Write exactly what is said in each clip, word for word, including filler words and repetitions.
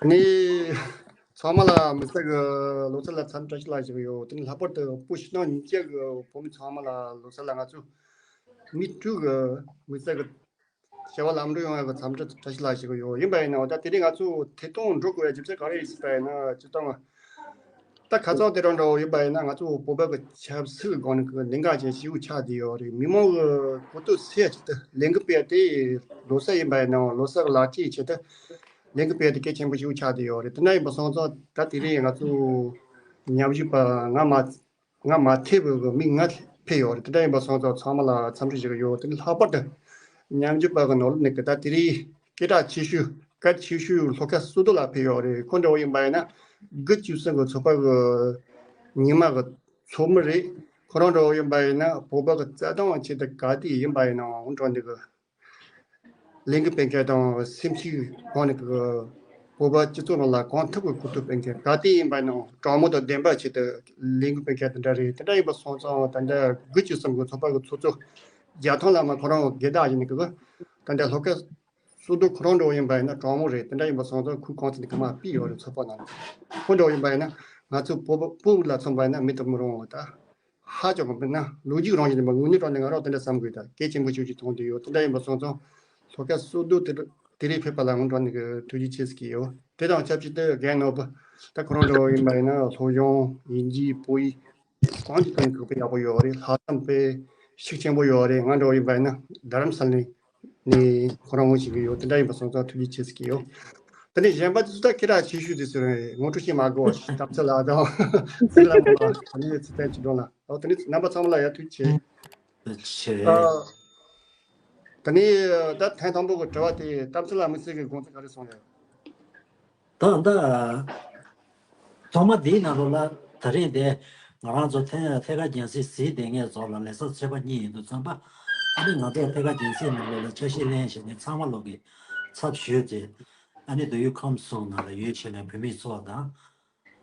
ནི་ཚང་མ་ལ་མི་ཚེ་གི་ལོ་གསར་ལ་འཚམས་འདྲི་བཀྲ་ཤིས་བདེ་ལེགས་ཞུ་གི་ཡོད། དེ་ནི་ལྷག་པར་དུ་བོད་ཕྱི་ནང་གཉིས་ཀྱི་བོད་མི་ཚང་མ་ལ་ལོ་གསར་ལ་ང་ཚོ་མི་དྲུག་གི་མི་ཚེ་གི་བྱ་བ་ལམ་འགྲོ་ཡོང་ཡག་གི་འཚམས་འདྲི་བཀྲ་ཤིས་བདེ་ལེགས་ཞུ་གི་ཡོད། ཡིན་པ་ཡིན་ནའང་ད་དེ་རིང་ང་ཚོ་ཐད་གཏོང་འགྲོ་དགོས་པའི་རྒྱུ་མཚན་ག་རེ་ཡིན་ཟེར་བ་ཡིན་ན། སྤྱིར་བཏང་ད་ཁ་སང་དེ་རིང་འདྲ་བོ་ཡིན་པ་ཡིན་ན། ང་ཚོ་བོད་པ་གི་ཆབ་སྲིད་སྒང་ནས་གི་གནད་འགག་ཅན་ཞིག་ཆགས་བསྡད་ཡོད་རེད། མི་མང་གི་གོ་ཐོས་སེལ་ཆེད་དུ་ལས་འགུལ་སྤེལ་ཏེ། ལོ་གསར་ཡིན་པ་ཡིན་ནའང་ལོ་གསར་གི་ལག་རྗེས་ཆེད་དུ་ལས་འགུལ་སྤེལ་ཏེ་གལ་ཆེན་པོ་ཞིག་ཆགས་བསྡད་ཡོད་རེད། དེ་འདྲ་ཡིན་པ་སོང་ཙང་ད་དེ་རིང་ང་ཚོ་ཉམས་ཞིབ་པ་ང་མ་ང་མ་ཐེ་བའི་གི་མི་ལྔ་ཕེབས་ཡོད་རེད། དེ་འདྲ་ཡིན་པ་སོང་ཙང་ཚང་མ་ལ་འཚམས་འདྲི་ཞུ་གི་ཡོད། དེ་ནི་ལྷག་པར་དུ་ཉམས་ཞིབ་པ་གི་ནང་ལོགས་ནས་གི་ད་དེ་རིང་སྐད་གྲགས་ཆེ་ཤོས་གལ་ཆེ་ཤོས་ལྷོ་ཁ་སོ་བདོ་ལགས་ཕེབས་ཡོད་རེད། ཁོང་འདྲ་བོ་ཡིན་པ་ཡིན་ན་དགུ་བཅུ་གསུམ་གི་ཚོགས་པ་གི་ཉི་མ་གི་ཚོགས་མི་རེད། ཁོ་རང་འདྲ་བོ་ཡིན་པ་ཡིན་ན་བོད་པ་གི་རྩ་དོན་ཆེད་དུ་ག་དུས་ཡིན་པ་ཡིན་ནའང་འགྲོ་འདི་གི་ལས་འགུལ་སྤེལ་མཁན་དང་སེམས་ཤུགས་སྒང་ནས་གི་བོད་པ་སྤྱི་ཚོགས་ནང་ལ་གང་ཐུབ་ཀྱི་གོ་རྟོགས་སྤེལ་མཁན། ག་དུས་ཡིན་པ་ཡིན་ནའང་དྲང་མོ་དང་བདེན་པ་ཆེད་དུ་ལས་འགུལ་སྤེལ་མཁན་དེ་འདྲ་རེད། དེ་འདྲ་ཡིན་པ་སོང་ཙང་ད་ལྟ་དགུ་བཅུ་གསུམ་གི་ཚོགས་པ་གི་ཚོགས་གཙོ་རྒྱ་ཐང་ལགས་མ་ཁོ་རང་སྒེར་བདག་ཡིན་གི། ད་ལྟ་ལྷོ་ཁ་སོ་བདོ་ཁོ་རང་འདྲ་བོ་ཡིན་པ་ཡིན་ན་དྲང་མོ་རེད། དེ་འདྲ་ཡིན་པ་སོང་ཙང་ཁོའི་གང་ཚེ་ནས་ཁ་མ་ཕེབས་ཡོད་རེད། ཚོགས་པ་ནང་ཁོ་འདྲ་བོ་ཡིན་པ་ཡིན་ན་ང་ཚོ་བོད་པ་བོད་ལ་མཚོན་པ་ཡིན་ན་མི་དང་མི་རུང་བ་ད། ཧ་ཅང་གི་མིན་ན་ལོ་རྒྱུས་རང་བཞིན་ནས་མ་དངོས་གནས་དྲང་གནས་ང་རང་དེ་འདྲ་བསམ་དགོས། ད་གལ་ཆེན་པོ་ཤོས་ཅིག་མཐོང་བསྡད་ཡོད། དེ་འདྲ་ཡིན་པ་སོང་ཙང་ལྷོ་ཁ་སོ་བདོ་དེ་དེ་རིང་ཕེབས་པ་ལ་ངོ་དྲང་ནས་ཐུགས་རྗེ་ཆེ་ཟེར་གྱི་ཡོད། དེ་དང་ཆབས་ཅིག་ཏུ་རྒན་ནོར་བུ་ད་ཁོ་རང་འདྲ་བོ་ཡིན་པ་ཡིན་ན་སློབ་སྦྱོང་དབྱིན་ཇི་བོད་ཡིག་གང་ཅིའི་ཐོག་ནས་གོ་སྐབས་ཡག་པོ་ཡོད་རེད། ལྷག་བསམ་དཔེ་ཤུགས་ཆེན་པོ་ཡོད་རེད། ང་འདྲ་བོ་ཡིན་པ་ཡིན་ན་རྡ་རམ་ས་ལ་ནས་ནས་ཁོ་རང་ངོ་ཤེས་ཀྱི་ཡོད། དེ་འདྲ་ཡིན་པ་སོང་ཙང་ཐུགས་རྗེ་ཆེ་ཟེར་གྱི་ཡོད། དེ་ནས་གཞན་པ་དེ་ཚོ་ད་སྐད་གྲགས་ཆེ་ཤོས་དེ་ཚོ་རེད། ངོ་སྤྲོད་བྱེད་མ་དགོས་པ་ཞིག་དམ་ཚིག་ལགས་དང་ཚེ་རིང་ལགས་དང་ལགས། དེ་ནས་ཚེ་བརྟན་སྐྱིད་གྲོང་ལགས། ཨོ་དེ་ནས་རྣམ་པ་ཚང་མ་ལ་ཡ་ཐུགས་རྗེ་ཆེ། ཆེ། ཨ། དེ་ནས་ད་ཐེངས་དང་པོ་གི་དྲི་བ་དེ་དམ་ཚིག་ལགས་དམིགས་བསལ་གྱི་དགོངས་ཚུལ་ག་རེ་གསུངས་ཡོད། ད་ད། ཐོག་མ་འདིའི་ནང་ལོགས་ལ་ད་རིང་དེ་ང་རང་ཚོ་ཐད་ཐད་ཀར་རྒྱང་སྲིང་གཟིགས་བསྡད་མཁན་ཚོ་ལ་ལེ་ཚན་ཚོད་པ་གཉིས་ཡིན་དུས་ཙམ་པ། ཨ་ནི་ང་ཚོ་ཐད་ཀར་རྒྱང་སྲིང་ནང་ལོགས་ལ་ཆ་ཤས་ལེན་བྱས་ནས་ཚང་མ་ལོག་གི་ཚབ་ཞུས་ཏེ། ཨ་ནི་དུས་ཡུན་ཁམས་གསུམ་ནང་ལ་ཡོད་བྱས་ནས་བོད་མི་ཚོ་དང་།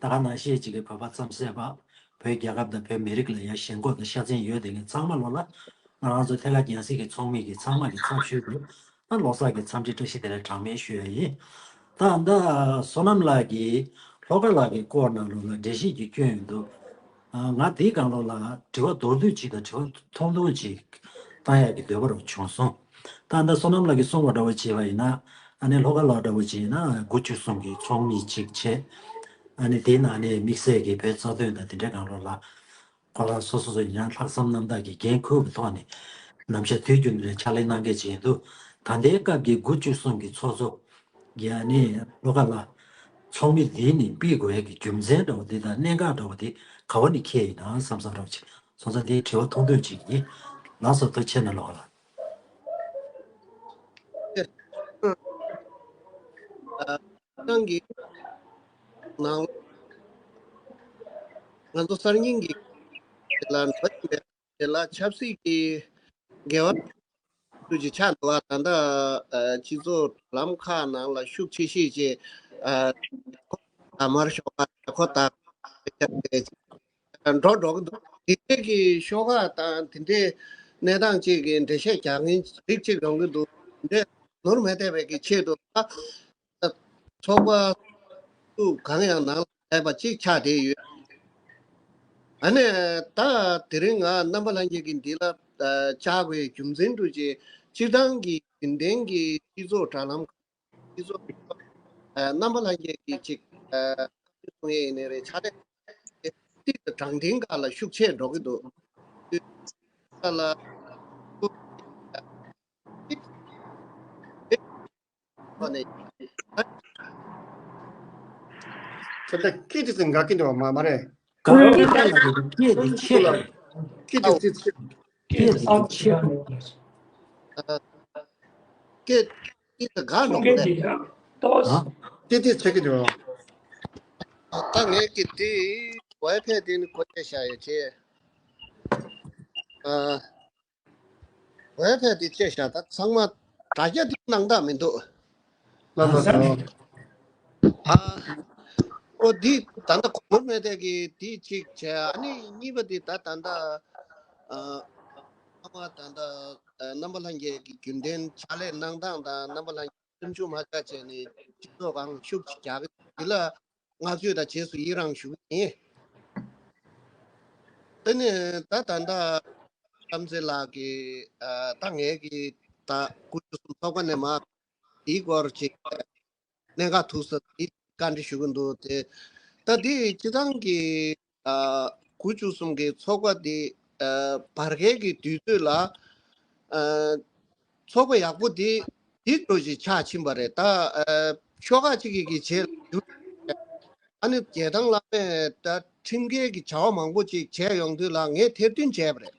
ད་ག་ནང་བཞིན་གཅིག་གི་བོད་པ་རྩམ་ཟས་པ། བོད་རྒྱལ་ཁབ་དང་བོད་མི་རིགས་ལ་ཡང་ཞེན་ཁོག་དང་ཤ་ཚན་ཡོད་དེ་ངས་ཚང་མ་ལོ་ལ་ང་རང་ཚོ་ཐད་ཀར་རྒྱང་སྲིང་གི་ཚོགས་མི་གི་ཚང་མ་གི་ཚབ་ཞུས་ཏེ། ད་ལོ་གསར་གི་འཚམས་འདྲི་བཀྲ་ཤིས་བདེ་ལེགས་གྲངས་མེད་ཞུ་ཡ་ཡིན། ད་ད་བསོད་ནམས་ལགས་ཀྱིས་ལྷོ་ཁ་ལགས་ཀྱི་སྐོར་ནང་ལོ་ལ་འགྲེལ་བཤད་ཀྱི་སྐྱོན་ཡོད་འདུག་ང་དེའི་སྒང་ལོ་ལ་དྲི་བ་མདོར་བསྡུས་གཅིག་དང་དྲི་བ་ཐུང་ཐུང་གཅིག་བཏང་ཡག་གི་འདོད་པ་རུ་བྱུང་སོང་། ད་ལྟ་བསོད་ནམས་ལགས་ཀྱིས་གསུངས་པ་འདྲ་བོ་བྱས་པ་ཡིན་ན། ཨ་ནི་ལྷོ་ཁ་ལགས་འདྲ་བོ་བྱས་ན་དགུ་བཅུ་གསུམ་གྱི་ཚོགས་མི་གཅིག་བྱས། ཨ་ནི་དེའི་ནང་ནས་དམིགས་བསལ་གྱི་བོད་རྩ་དོན་དང་དེ་འདྲའི་སྒང་ལོ་ལ། ཁོ་རང་སོ་སོ་སོ་ཡང་ལྷག་བསམ་རྣམ་དག་གིས་འགན་འཁུར་བའི་ཐོག་ནས་ནམ་ཞག་དུས་རྒྱུན་དུ་ཕྱག་ལས་གནང་མཁན་ཅིག་ཡིན་འདུག་ད་ལྟའི་སྐབས་ཀྱི་དགུ་བཅུ་གསུམ་གྱི་ཚོགས་གཙོ་གིས་ཨ་ནི་ལྷོ་ཁ་ལ་ཚོགས་མི་འདི་ནི་ཕུད་དགོས་ཡ་གི་རྒྱུ་མཚན་འདྲ་བོ་འདི་དང་གནད་འགག་འདྲ་བོ་འདི་ག་བ་ནས་འཁྱེར་ཡིན་ན་བསམ་བསམ་འདྲ་བོ་ཅིག་སོང་ཙང་འདིའི་དྲི་བ་ཐུང་ཐུང་ཅིག་ཡིན། ལགས་སོ། ཐུགས་རྗེ་ཆེ་ན་ལྷོ་ཁ་ལགས། ཨ། ཏང་གི་ནང་ང་ཚོ་གསར་རྙིང་གི་ལ་འགྲོ་བཞིན་པའི་དེ་ལ་ཆབ་སྲིད་ཀྱི་འགལ་བ་ཚུལ་གྱི་ཆགས་འདུག་ཨ། ད་ལྟ་སྤྱི་ཚོགས་ལམ་ཁག་ནང་ལ་ཤུགས་ཆེ་ཤོས་ཀྱི་ཨ་དར་དམར་ཤོག་ཁག་ཁོ་དར་འགྲོ་འགྲོ་གི་འདུག་དེ་འདྲའི་གི་ཤོག་ཁག་དང་དེ་འདྲའི་གནས་སྟངས་ཅིག་གི་འགྲེལ་བཤད་རྒྱག་མཁན་རིགས་གཅིག་ཡོང་གི་འདུག་དེ་འདྲའི་ནོར་མེད་བསྡད་པའི་གི་ཆེད་དུ་ད། ཚོགས་པ་སུ་གང་ཡང་ནང་ལ་བསྡད་པ་གཅིག་ཆགས་བསྡད་ཡོད། ཨ་ནི་ད་དེ་རིང་ང་རྣམ་པ་ལྷན་རྒྱས་ཀྱིས་འདི་ལ་བཅར་དགོས་རྒྱུ་མཚན་དུ་ཅིག་སྤྱིར་བཏང་གི་རྒྱུན་ལྡན་གྱི་སྤྱི་ཚོགས་དྲ་ལམ་སྤྱི་ཚོགས་རྣམ་པ་ལྷན་རྒྱས་ཀྱིས་ཅིག་གསུང་ཡས་ཡིན་ནའི་རེད། ཕྱག་ལས་ཏིག་ཏུ་དྲང་བདེན་ཁག་ལ་ཤུགས་ཆེ་འགྲོ་གི་འདུག་ལ། ཁོ་ནས། ཁྱོད་ད་སྐད་དེ་ཚོ་འགག་གི་འདུག་མ་མ་རེད། ག་རེ་ལ་སྐད་དེ་ཆེ་རེད། སྐད་དེ་ཚོ་ཆེ། སྐད་དེ་ཚོ་ཆེ། སྐད་དེ་ཚོ་འགག་འགྲོ་གི་རེད། ཨ། སྐད་དེ་ཆེ་གི་འདུག་ད་ངས་ཀྱི་དེ་ཝའི་ཕའི་དེ་ནི་གོ་ཆ་བཞག་ཡོད་ཆེ། ཨ། ཝའི་ཕའི་དེ་བཅད་བཞག་ད་ཚང་མ་དྲ་རྒྱ་དེ་སྣང་དག་མི་འདུག་ལ་ལ་ལ། ཨ། ཨོ་འདི་ད་ལྟ་གོང་མ་མེད་དེ་གི་དེ་གཅིག་བྱས། ཨ་ནི་གཉིས་པ་དེ་ད་ད་ལྟ་ཨ་ཨ་མ་ད་ལྟ་རྣམ་པ་ལྷན་རྒྱས་ཀྱི་རྒྱུན་ལྡན་ཕྱག་ལས་གནང་སྟངས་དང་རྣམ་པ་ལྷན་ སེམས་ཆུང་མ་ཆགས་བྱས་ནས་སྤྱི་ཚོགས་སྒང་ཤུགས་ཅིག་རྒྱག་གི་འདི་ལ་བསྔགས་བརྗོད་དང་རྗེས་སུ་ཡི་རང་ཞུ་གི་ཡིན། དེ་ནས་ད་ད་ལྟ་བསམ་རྩེ་ལགས་ཀྱིས་ཨ་ད་ངས་ཀྱི་ད་དགུ་བཅུ་གསུམ་ཚོགས་པ་ནས་མར་དེའི་སྐོར་ཅིག་གནད་འགག་ཐུག་ས་དེ་བཀའ་འདྲི་ཞུ་གི་འདུག་དེ་ད་དེ་སྤྱི་བཏང་གི་ཨ་དགུ་བཅུ་གསུམ་གི་ཚོགས་པ་དེ་ཨ་བར་བརྒལ་གྱི་དུས་ཚོད་ལ་ཨ་ཚོགས་པ་ཡག་པོ་དེ་དེ་འདྲ་ཞིག་ཆགས་ཕྱིན་པ་རེད། ད་ཨ་ཤོག་ཁག་ཅིག་གི་གི་རྗེས་ལ་ཨ་ནི་རྒྱལ་ཐང་བླ་མས་ད་ཁྲིམས་འགལ་གྱི་བྱ་བ་མང་པོ་ཅིག་བྱས་ཡོང་དུས་ལ་ངས་ཐེར་འདོན་བྱས་པ་རེད།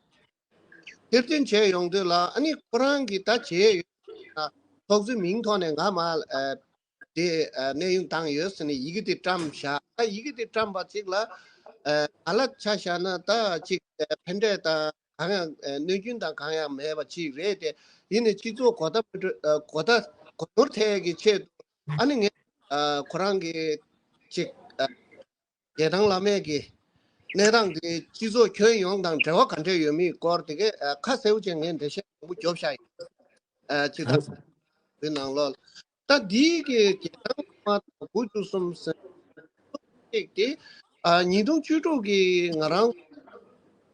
ཐེར་འདོན་བྱས་ཡོང་དུས་ལ་ཨ་ནི་ཁོ་རང་གིས་ད་བྱས་ཡོད་ན་ཚོགས་གཙོའི་མིང་ཐོག་ནས་ང་མ་ཨ་དེ་ཨ་གནས་དབྱུང་བཏང་ཡོད་ཟེར་ནས་ཡི་གེ་དེ་བཀྲམ་བཞག་ད་ཡི་གེ་དེ་བཀྲམ་པ་གཅིག་ལ་ཨ་ང་ལ་ཆ་བཞག་ན་ད་གཅིག་ཨ་ཕན་འབྲས་དང་གང་ཡང་ཨ་གནོད་སྐྱོན་དང་གང་ཡང་མེད་པ་གཅིག་རེད་དེ། ཡིན་ནའི་སྤྱི་ཚོགས་གོ་བརྡ་མི་འགྲོ་ཨ་གོ་བརྡ་གོ་ནོར་ཐེབས་ཀྱི་ཆེད་དུ་ཨ་ནི་ངས་ཨ་ཁོ་རང་གི་གཅིག་ཨ་རྒྱལ་ཐང་བླ་མའི་གི་གནས་སྟངས་དེ་སྤྱི་ཚོགས་ཁྱོན་ཡོངས་དང་འབྲེལ་བ་ག་འདྲས་ཡོད་མེད་སྐོར་དེ་གའི་ཨ་ཁ་གསལ་པོ་བྱས་ངས་འགྲེལ་བཤད་མང་པོ་རྒྱོབ་བཞག་ཡོད། ཨ་ཅི་ད་བོད་ནང་ལོགས་ད་འདིའི་གི་རྒྱལ་ཐང་མ་དང་དགུ་བཅུ་གསུམ་ཟེར་ཅིག་དེ་ཨ་ཉིས་སྟོང་བཅུ་དྲུག་གི་ང་རང་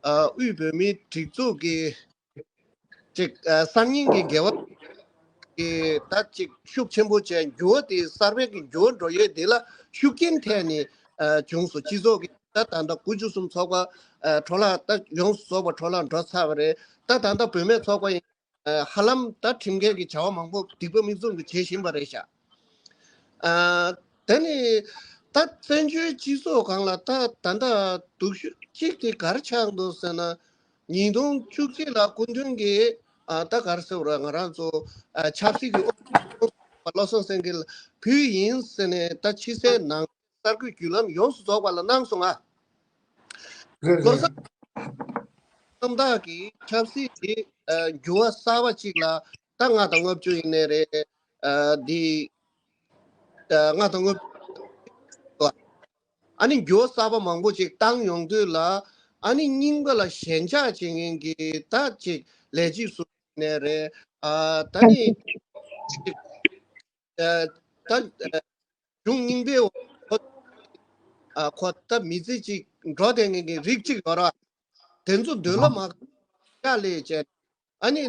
ཨ་དབུས་བོད་མིའི་སྒྲིག་འཛུགས་ཀྱི་ཅིག་ཨ་གསར་རྙིང་གི་འགལ་བ་གི་ད་ཅིག་ཤུགས་ཆེན་པོ་བྱས་འགྱུར་བ་དེ་གསར་པའི་གི་འགྱུར་བ་འགྲོ་ཡས་དེ་ལ་ཤུགས་རྐྱེན་ཐེབས་ནས་ཨ་བྱུང་སོང་། སྤྱི་ཚོགས་ཀྱི་ད་ད་ལྟ་དགུ་བཅུ་གསུམ་ཚོགས་པ་ཨ་འཕྲོ་བརླག་ད་ཡོངས་སུ་རྫོགས་པ་འཕྲོ་བརླག་འགྲོ་ཚར་བ་རེད། ད་ད་ལྟ་བུད་མེད་ཚོགས་པ་ཡིན་ཨ་ཧ་ལམ་ད་ཁྲིམས་འགལ་གྱི་བྱ་བ་མང་པོ་སྡིག་པ་མིག་བཙུམ་གྱིས་བྱེད་བཞིན་པ་རེད་ཤག་ཨ་དེ་ནི་ད་བཙན་བྱོལ་སྤྱི་ཚོགས་སྒང་ལ་ད་ད་ལྟ་སྡུག་ཤོས་གཅིག་དེ་ག་རེ་ཆགས་འདུག་ཟེར་ན། ཉིས་སྟོང་བཅུ་གཅིག་ལ་སྐུ་མདུན་གྱིས་ཨ་ད་ག་རེ་ཟེར་བ་རེད། ང་རང་ཚོ་ཨ་ཆབ་སྲིད་ཀྱི་ཨོ་བློ་བཟང་སེང་གེ་ལ་ཕུལ་ཡིན་ཟེར་ནས་ད་ཕྱི་གསལ་ནང་གསར་འགོད་བརྒྱུད་ལམ་ཡོངས་སུ་རྫོགས་པ་ལ་གནང་སོང་ང་། རེད་བློ་རེད། བཟང་རྣམ་དག་གིས་ཆབ་སྲིད་དེ་ཨ་འགྱུར་བ་གསར་པ་ཅིག་ལ་ད་ལྔ་དང་ལྔ་བཅུ་ཡིན་ནའི་རེད། ཨ་འདི་ཨ་ལྔ་དང་ལྔ་བཅུ་ཨ་ནི་འགྱུར་བ་གསར་པ་མང་པོ་ཅིག་བཏང་ཡོང་དུས་ལ་ཨ་ནི་རྙིང་པ་ལ་ཞེན་ཆགས་བྱེད་མཁན་གྱི་ད་ཅིག་ལས་བྱེད་ཚོ་ཡིན་ནའི་རེད། ཨ་ད་ནི་ཅིག་ཨ་ད་ཨ་གཞུང་རྙིང་པའི་འོག་ཨ་ཁོ་ད་མི་ཚེ་ཅིག་འགྲོ་བསྡད་མཁན་གྱི་རིགས་ཅིག་ཡོད་ར། དེ་ཚོ་འདོད་བློ་མ་ཁ་ལས་བྱས། ཨ་ནི་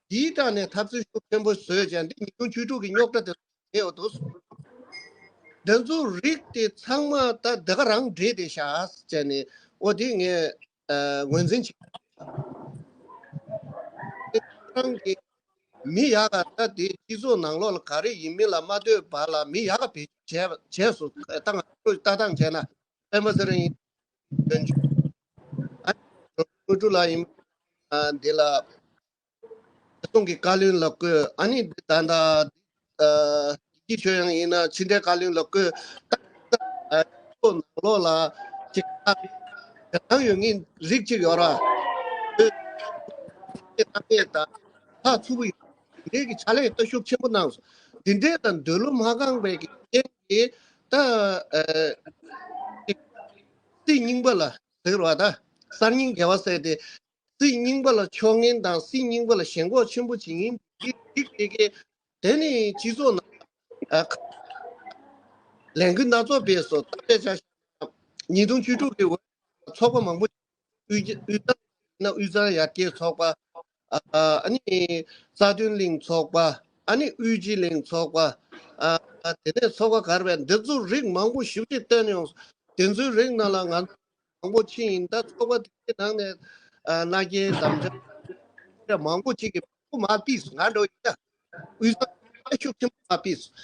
འདིའི་སྒང་ནས་འཐབ་རྩོད་ཤུགས་ཆེན་པོ་བཟོས་བྱས་འདི་ཉིས་སྟོང་བཅུ་དྲུག་གི་རྙོག་དྲ་དེ་ཚོ་བྱས་ཡོད་འདུག་འདི་ཚོ་རིགས་དེ་ཚང་མ་ད་འདི་ག་རང་འདྲེས་ཏེ་བཞག་བྱས་ནས་ཨོ་དེ་ངས་ཨ་ངོས་འཛིན་བྱེད། དེ་རང་གི་མི་ཡག་ག་ད་དེ་སྤྱི་ཚོགས་ནང་ལོགས་ལ་ག་རེ་ཡིན་མིན་ལ་མ་ལྟོས་པ་ལ་མི་ཡག་ག་བེད་སྤྱོད་བྱས་བྱས་སོང་། ད་ང་ཚོ་ལྟ་སྟངས་བྱས་ན་པད་མ་ཚེ་རིང་ཡིན། དོན་གཅོད་ཨ་ནི་ཀུ་ཀྲུ་ལགས་ཡིན། ཨ་འདི་ལ་བདེ་སྲུང་གི་བཀའ་བློན་ལ་བསྐོས། ཨ་ནི་ད་ལྟ་ཨ་སྐྱིད་ཆོས་དབྱངས་ཡིན་ན་ཕྱི་འབྲེལ་བཀའ་བློན་ལ་བསྐོས། ད་ལྟ་ཨ་ཁོ་ནང་ལོགས་ལ་ཅིག་ཨ་དེ་ཐང་ཡོད་ངེས་རིགས་ཅིག་ཡོད་ར། ཨོ་དེ་ད་ལྟ་ད་ཚུགས་པ་ཡོད་རེད་ཀྱི་ཕྱག་ལས་ད་ཤུགས་ཆེན་པོ་གནང་སོང་། འདི་འདྲས་དང་འདོད་བློ་མ་ཁེངས་པའི་གི་རྐྱེན་གྱིས་ད་ཨ་ཅིག་སྲིད་རྙིང་པ་ལ་ཟེར་བ་ད་གསར་རྙིང་འགལ་བ་ཟེར་ཏེ། སྲིད་རྙིང་པ་ལ་ཕྱོགས་ངན་དང་སྲིད་རྙིང་པ་ལ་ཞེན་ཁོག་ཆེན་པོ་བྱེད་མཁན་འདི་རིགས་དེ་གས་དེ་ནི་སྤྱི་ཚོགས་ནང་ཨ་ཁ་ལས་འགུལ་སྣ་ཚོགས་སྤེལ་སོང་། ད་དཔེ་ཆ་བཞག་ན་ཉིས་སྟོང་བཅུ་དྲུག་གི་འོས་ཚོགས་པ་མང་པོ་དབུས་དབུས་གཙང་ན་དབུས་གཙང་ཡར་རྒྱས་ཚོགས་པ། ཨ་ནི་རྩ་དོན་གླིང་ཚོགས་པ། ཨ་ནི་དབུས་སྤྱི་གླིང་ཚོགས་པ། ཨ་དེ་ནས་ཚོགས་པ་ག་རེ་བས་འདི་ཚོ་རིགས་མང་པོ་ཞེ་པོ་ཅིག་བཏོན་ཡོང་། དེ་ཚོའི་རིགས་ནང་ལ་ང་མང་པོ་ཕྱིན་ཡིན། ད་ཚོགས་པ་དེ་ནང་ནས་ཨ་མནའ་སྐྱེལ་དམ་བཅའ་མང་པོ་ཅིག་གིས་མང་པོ་མར་ཕུད་སོང་། ང་འདྲ་བོ་ཡིན་ན་དབུས་གཙང་ཤུགས་ཆེན་པོ་མར་ཕུད་སོང་།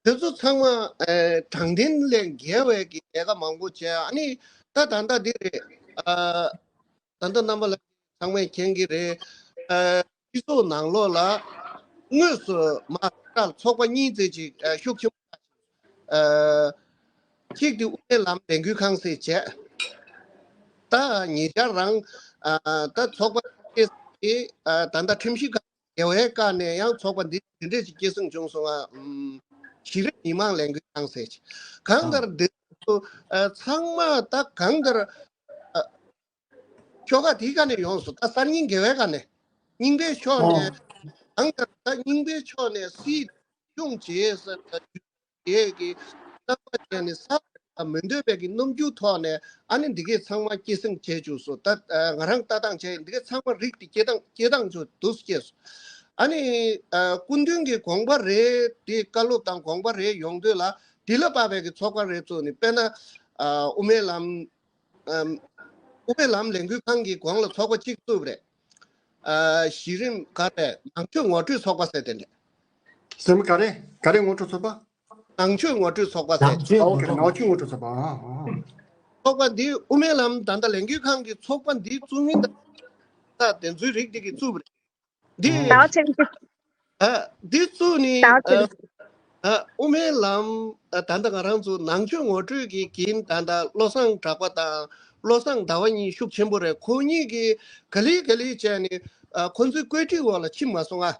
དེ་ཚོ་ཚང་མ་ཨ་དྲང་བདེན་ལས་འགལ་བའི་གི་ལས་ཀ་མང་པོ་བྱས། ཨ་ནི་ད་ད་ལྟ་འདི་རེད། ཨ་ད་ལྟ་རྣམ་པ་ལ་ཚང་མས་མཁྱེན་གྱི་རེད། ཨ་སྤྱི་ཚོགས་ནང་ལོགས་ལ་དངོས་སུ་མ་ཚོགས་པ་གཉིས་ཙམ་ཅིག་ཨ་ཤུགས་ཆེན་པོ། ཨ་གཅིག་དེ་དབུ་མའི་ལམ་ལས་འགུལ་ཁང་ཟེར་བྱས། ད་ཉེ་ཆར་རང་ཨ་ད་ཚོགས་པ་སྐྱེས་ཏེ་ཨ་ད་ལྟ་ཁྲིམས་ཞིབ་ཁང་རྒྱལ་བའི་བཀའ་ནས་ཡང་ཚོགས་པ་འདི་འདི་འདྲས་ཅིག་སྐྱེད་སྲིང་བྱུང་སོང་ང་། ཨམ་གཞི་རིམ་མི་མང་ལས་འགུལ་ཁང་ཟེར་བྱས། གང་ལྟར་འདི་ཚོ་ཨ་ཚང་མ་ད་གང་ལྟར་ཨ་ཤོག་ཁག་དེའི་བཀའ་ནས་ཡོངས་སུ་ད་གསར་རྙིང་འགལ་བའི་བཀའ་ནས་རྙིང་པའི་ཕྱོགས་ནས་གང་ལྟར་ད་རྙིང་པའི་ཕྱོགས་ནས་སྲིད་ སྐྱོང་བྱེད་ས་ཡས་ཀྱི་རྣམ་པ་ཅན་ནི་ས་མི་འདོད་པའི་གི་རྣམ་འགྱུར་ཐོག་ནས་ཨ་ནི་འདི་གའི་ཚང་མ་སྐྱེད་སྲིང་བྱས་བཅུག་སོ། ད་ང་རང་ལྟ་སྟངས་བྱས་འདི་གའི་ཚང་མ་རིགས་དེ་སྐྱེ་སྟངས་སྐྱེ་སྟངས་ཚོ་འདུག་སྐྱེས་སོ། ཨ་ནི་སྐུ་མདུན་གྱི་དགོངས་པ་རེད་དེ་བཀའ་སློབ་དང་དགོངས་པ་རེད་ཡོང་དུས་ལ་དེ་ལ་དཔག་པའི་གི་ཚོགས་པ་རེད་བཙུགས་ནས་དཔེར་ན་དབུ་མའི་ལམ་དབུ་མའི་ལམ་ལས་འགུལ་ཁང་གི་གོང་ལ་ཚོགས་པ་གཅིག་བཙུགས་པ་རེད། གཞི་རིམ་ག་རེད། ནང་ཆོས་ངོ་སྤྲོད་ཚོགས་པ་ཟེར་དེ་འདྲ། ཟེར་མ་ག་རེ་ག་རེ་ངོ་སྤྲོད་ཚོགས་པ། ནང་ཆོས་ངོ་སྤྲོད་ཚོགས་པ་ཟེར། ནང་ཆོས་ཨོ་ངོ་ཁེ་སྤྲོད། ནང་ཆོས་ངོ་སྤྲོད་ཚོགས་པ། ཨ་ཨ། ཚོགས་པ་འདི་དབུ་མའི་ལམ་ད་ལྟ་ལས་འགུལ་ཁང་གི་ཚོགས་པ་འདི་བཙུགས་མིན་དང་དེ་ཚོའི་རིགས་དེ་གི་བཙུགས་པ་རེད། འདི་ཨ་ཟླ་བ་ཚེ་རིང་། ཨ་འདི་བཙུགས་ནི་ཟླ་བ་ཚེ་ཨ་རིང་། ཨ་དབུ་མའི་ལམ་ཨ་ད་ལྟ་ང་རང་ཚོ་ནང་ཆོས་ངོ་སྤྲོད་ཀྱི་གིན་ད་ལྟ་བློ་བཟང་གྲགས་པ་དང་བློ་བཟང་ཟླ་བ་གཉིས་ཤུགས་ཆེན་པོ་རེད། ཁོ་གཉིས་ཀྱིས་ག་ལེ་ག་ལེ་བྱས་ནི་ཨ་ཁོ་ཚོའི་བཀོད་སྒྲིག་འོག་ལ་ཕྱིན་མ་སོང་ཨ།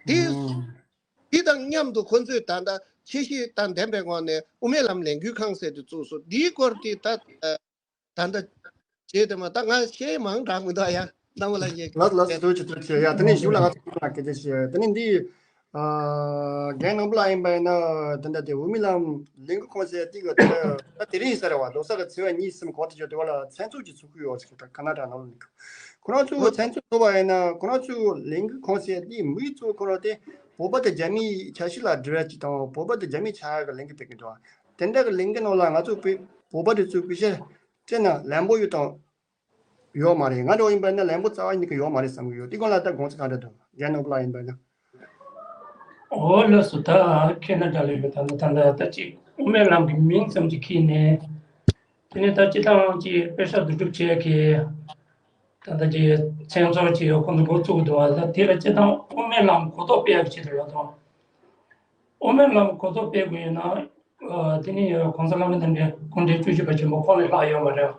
འདི་ཨ་འདི་དང་མཉམ་དུ་ཁོ་ཚོས་ད་ལྟ་ཆེ་བཞི་དང་ལྡན་པའི་ངོས་ནས་དབུ་མའི་ལམ་ལས་འགུལ་ཁང་ཟེར་དུ་བཙུགས་སོ། འདིའི་སྐོར་དེ་ད་ད་ལྟ་བྱས་དེ་མ་ད་ང་བཤད་མང་དྲགས་མི་འདུག་ཡ་རྣམ་པ་ལ་ཉེ། ལགས་ལགས་སོ་ཐུགས་རྗེ་ཆེ་ཐུགས་རྗེ་ཆེ། ཡ་དེ་ནས་ཞུ་ལ་ང་ཚོ་ལ་སྐད་ཆ་བཤད་དེ་ནས་འདི་རྒན་ནོར་བུ་ལགས་ཡིན་པ་ཡིན་ན་དེ་འདྲ་དེ་དབུ་མའི་ལམ་ལས་འགུལ་ཁང་ཟེར་དེ་ག་དེ་ད་དེ་རིང་ཡིན་ས་རེད་བ། ལོ་གསར་གི་ཚེས་པ་གཉིས་གསུམ་གོ་ཐུབ་ཀྱི་དེ་བ་ལ་མཚན་ཚོགས་ཀྱི་ཚོགས་ཁུལ་ཡོད་ཟེར་ད་ཁ་ན་ཌ་ནང་ལ་ཁོ་རང་ཚོ་མཚན་ཚོགས་ཚོགས་པ་ཡིན་ན་ཁོ་རང་ཚོ་ལས་འགུལ་ཁང་ཟེར་དེ་མི་ཚོ་ཁོ་རང་དེ་བོད་པ་དང་རྒྱ་མིའི་ཆ་ཤས་ལ་འབྲེལ་བ་ཅིག་དང་བོད་པ་དང་རྒྱ་མིའི་ཆ་ཤས་ཀྱི་ལས་འགུལ་སྤེལ་གི་འདུག་དེ་འདྲ་གི་ལས་འགུལ་ནང་ལ་ང་ཚོ་བོད་པ་དེ་ཚོ་སྐུ་ཞབས་བྱས་ན་ལན་པོ་ཡོད་དང་ཡོད་མ་རེད། ང་འདྲ་བོ་ཡིན་པ་ན་ལན་པོ་རྩ་བ་ཉིད་ཀྱི་ཡོད་མ་རེད་བསམ་གི་ཡོད། དེ་སྒང་ལ་ད་དགོངས་ཚུལ་ག་འདྲ་འདུག་རྒན་ནོར་བུ་ལགས་ཡིན་པ་ན། འོ་ལགས་སོ། ད་ཁེ་ན་ཌ་ལ་ཡོད་པའི་ད་ལྟ་ད་ལྟ་ད་ཅིག་དབུ་མའི་ལམ་གྱི་མིང་ཙམ་ཅིག་ཁྱེར་ནས་དེ་ནས་ད་སྤྱི་བཏང་ཅིག་དཔེ་ཆ་བསྡུ་སྒྲུབ་བྱས་ཀྱི་ད་ལྟ་ཅིག་མཚན་ཚོགས་ཅིག་ཁོང་ཚོ་འགོ་བཙུགས་འདུག་བ། ད་དེ་ལ་སྤྱི་བཏང་དབུ་མའི་ལམ་གོ་རྟོགས་སྤེལ་ཡག་ཆེད་དུ་ལ་དང་དབུ་མའི་ལམ་གོ་རྟོགས་སྤེལ་དགོས་ཡོད་ན། ཨ་དེ་ནི་གོང་ས་ལྷ་མོ་དང་འདྲ་སྐུ་ཕྲེང་བཅུ་བཞི་པ་ཆེན་པོ་ཁོང་ལས་ལྷག་ཡོད་མ་རེད།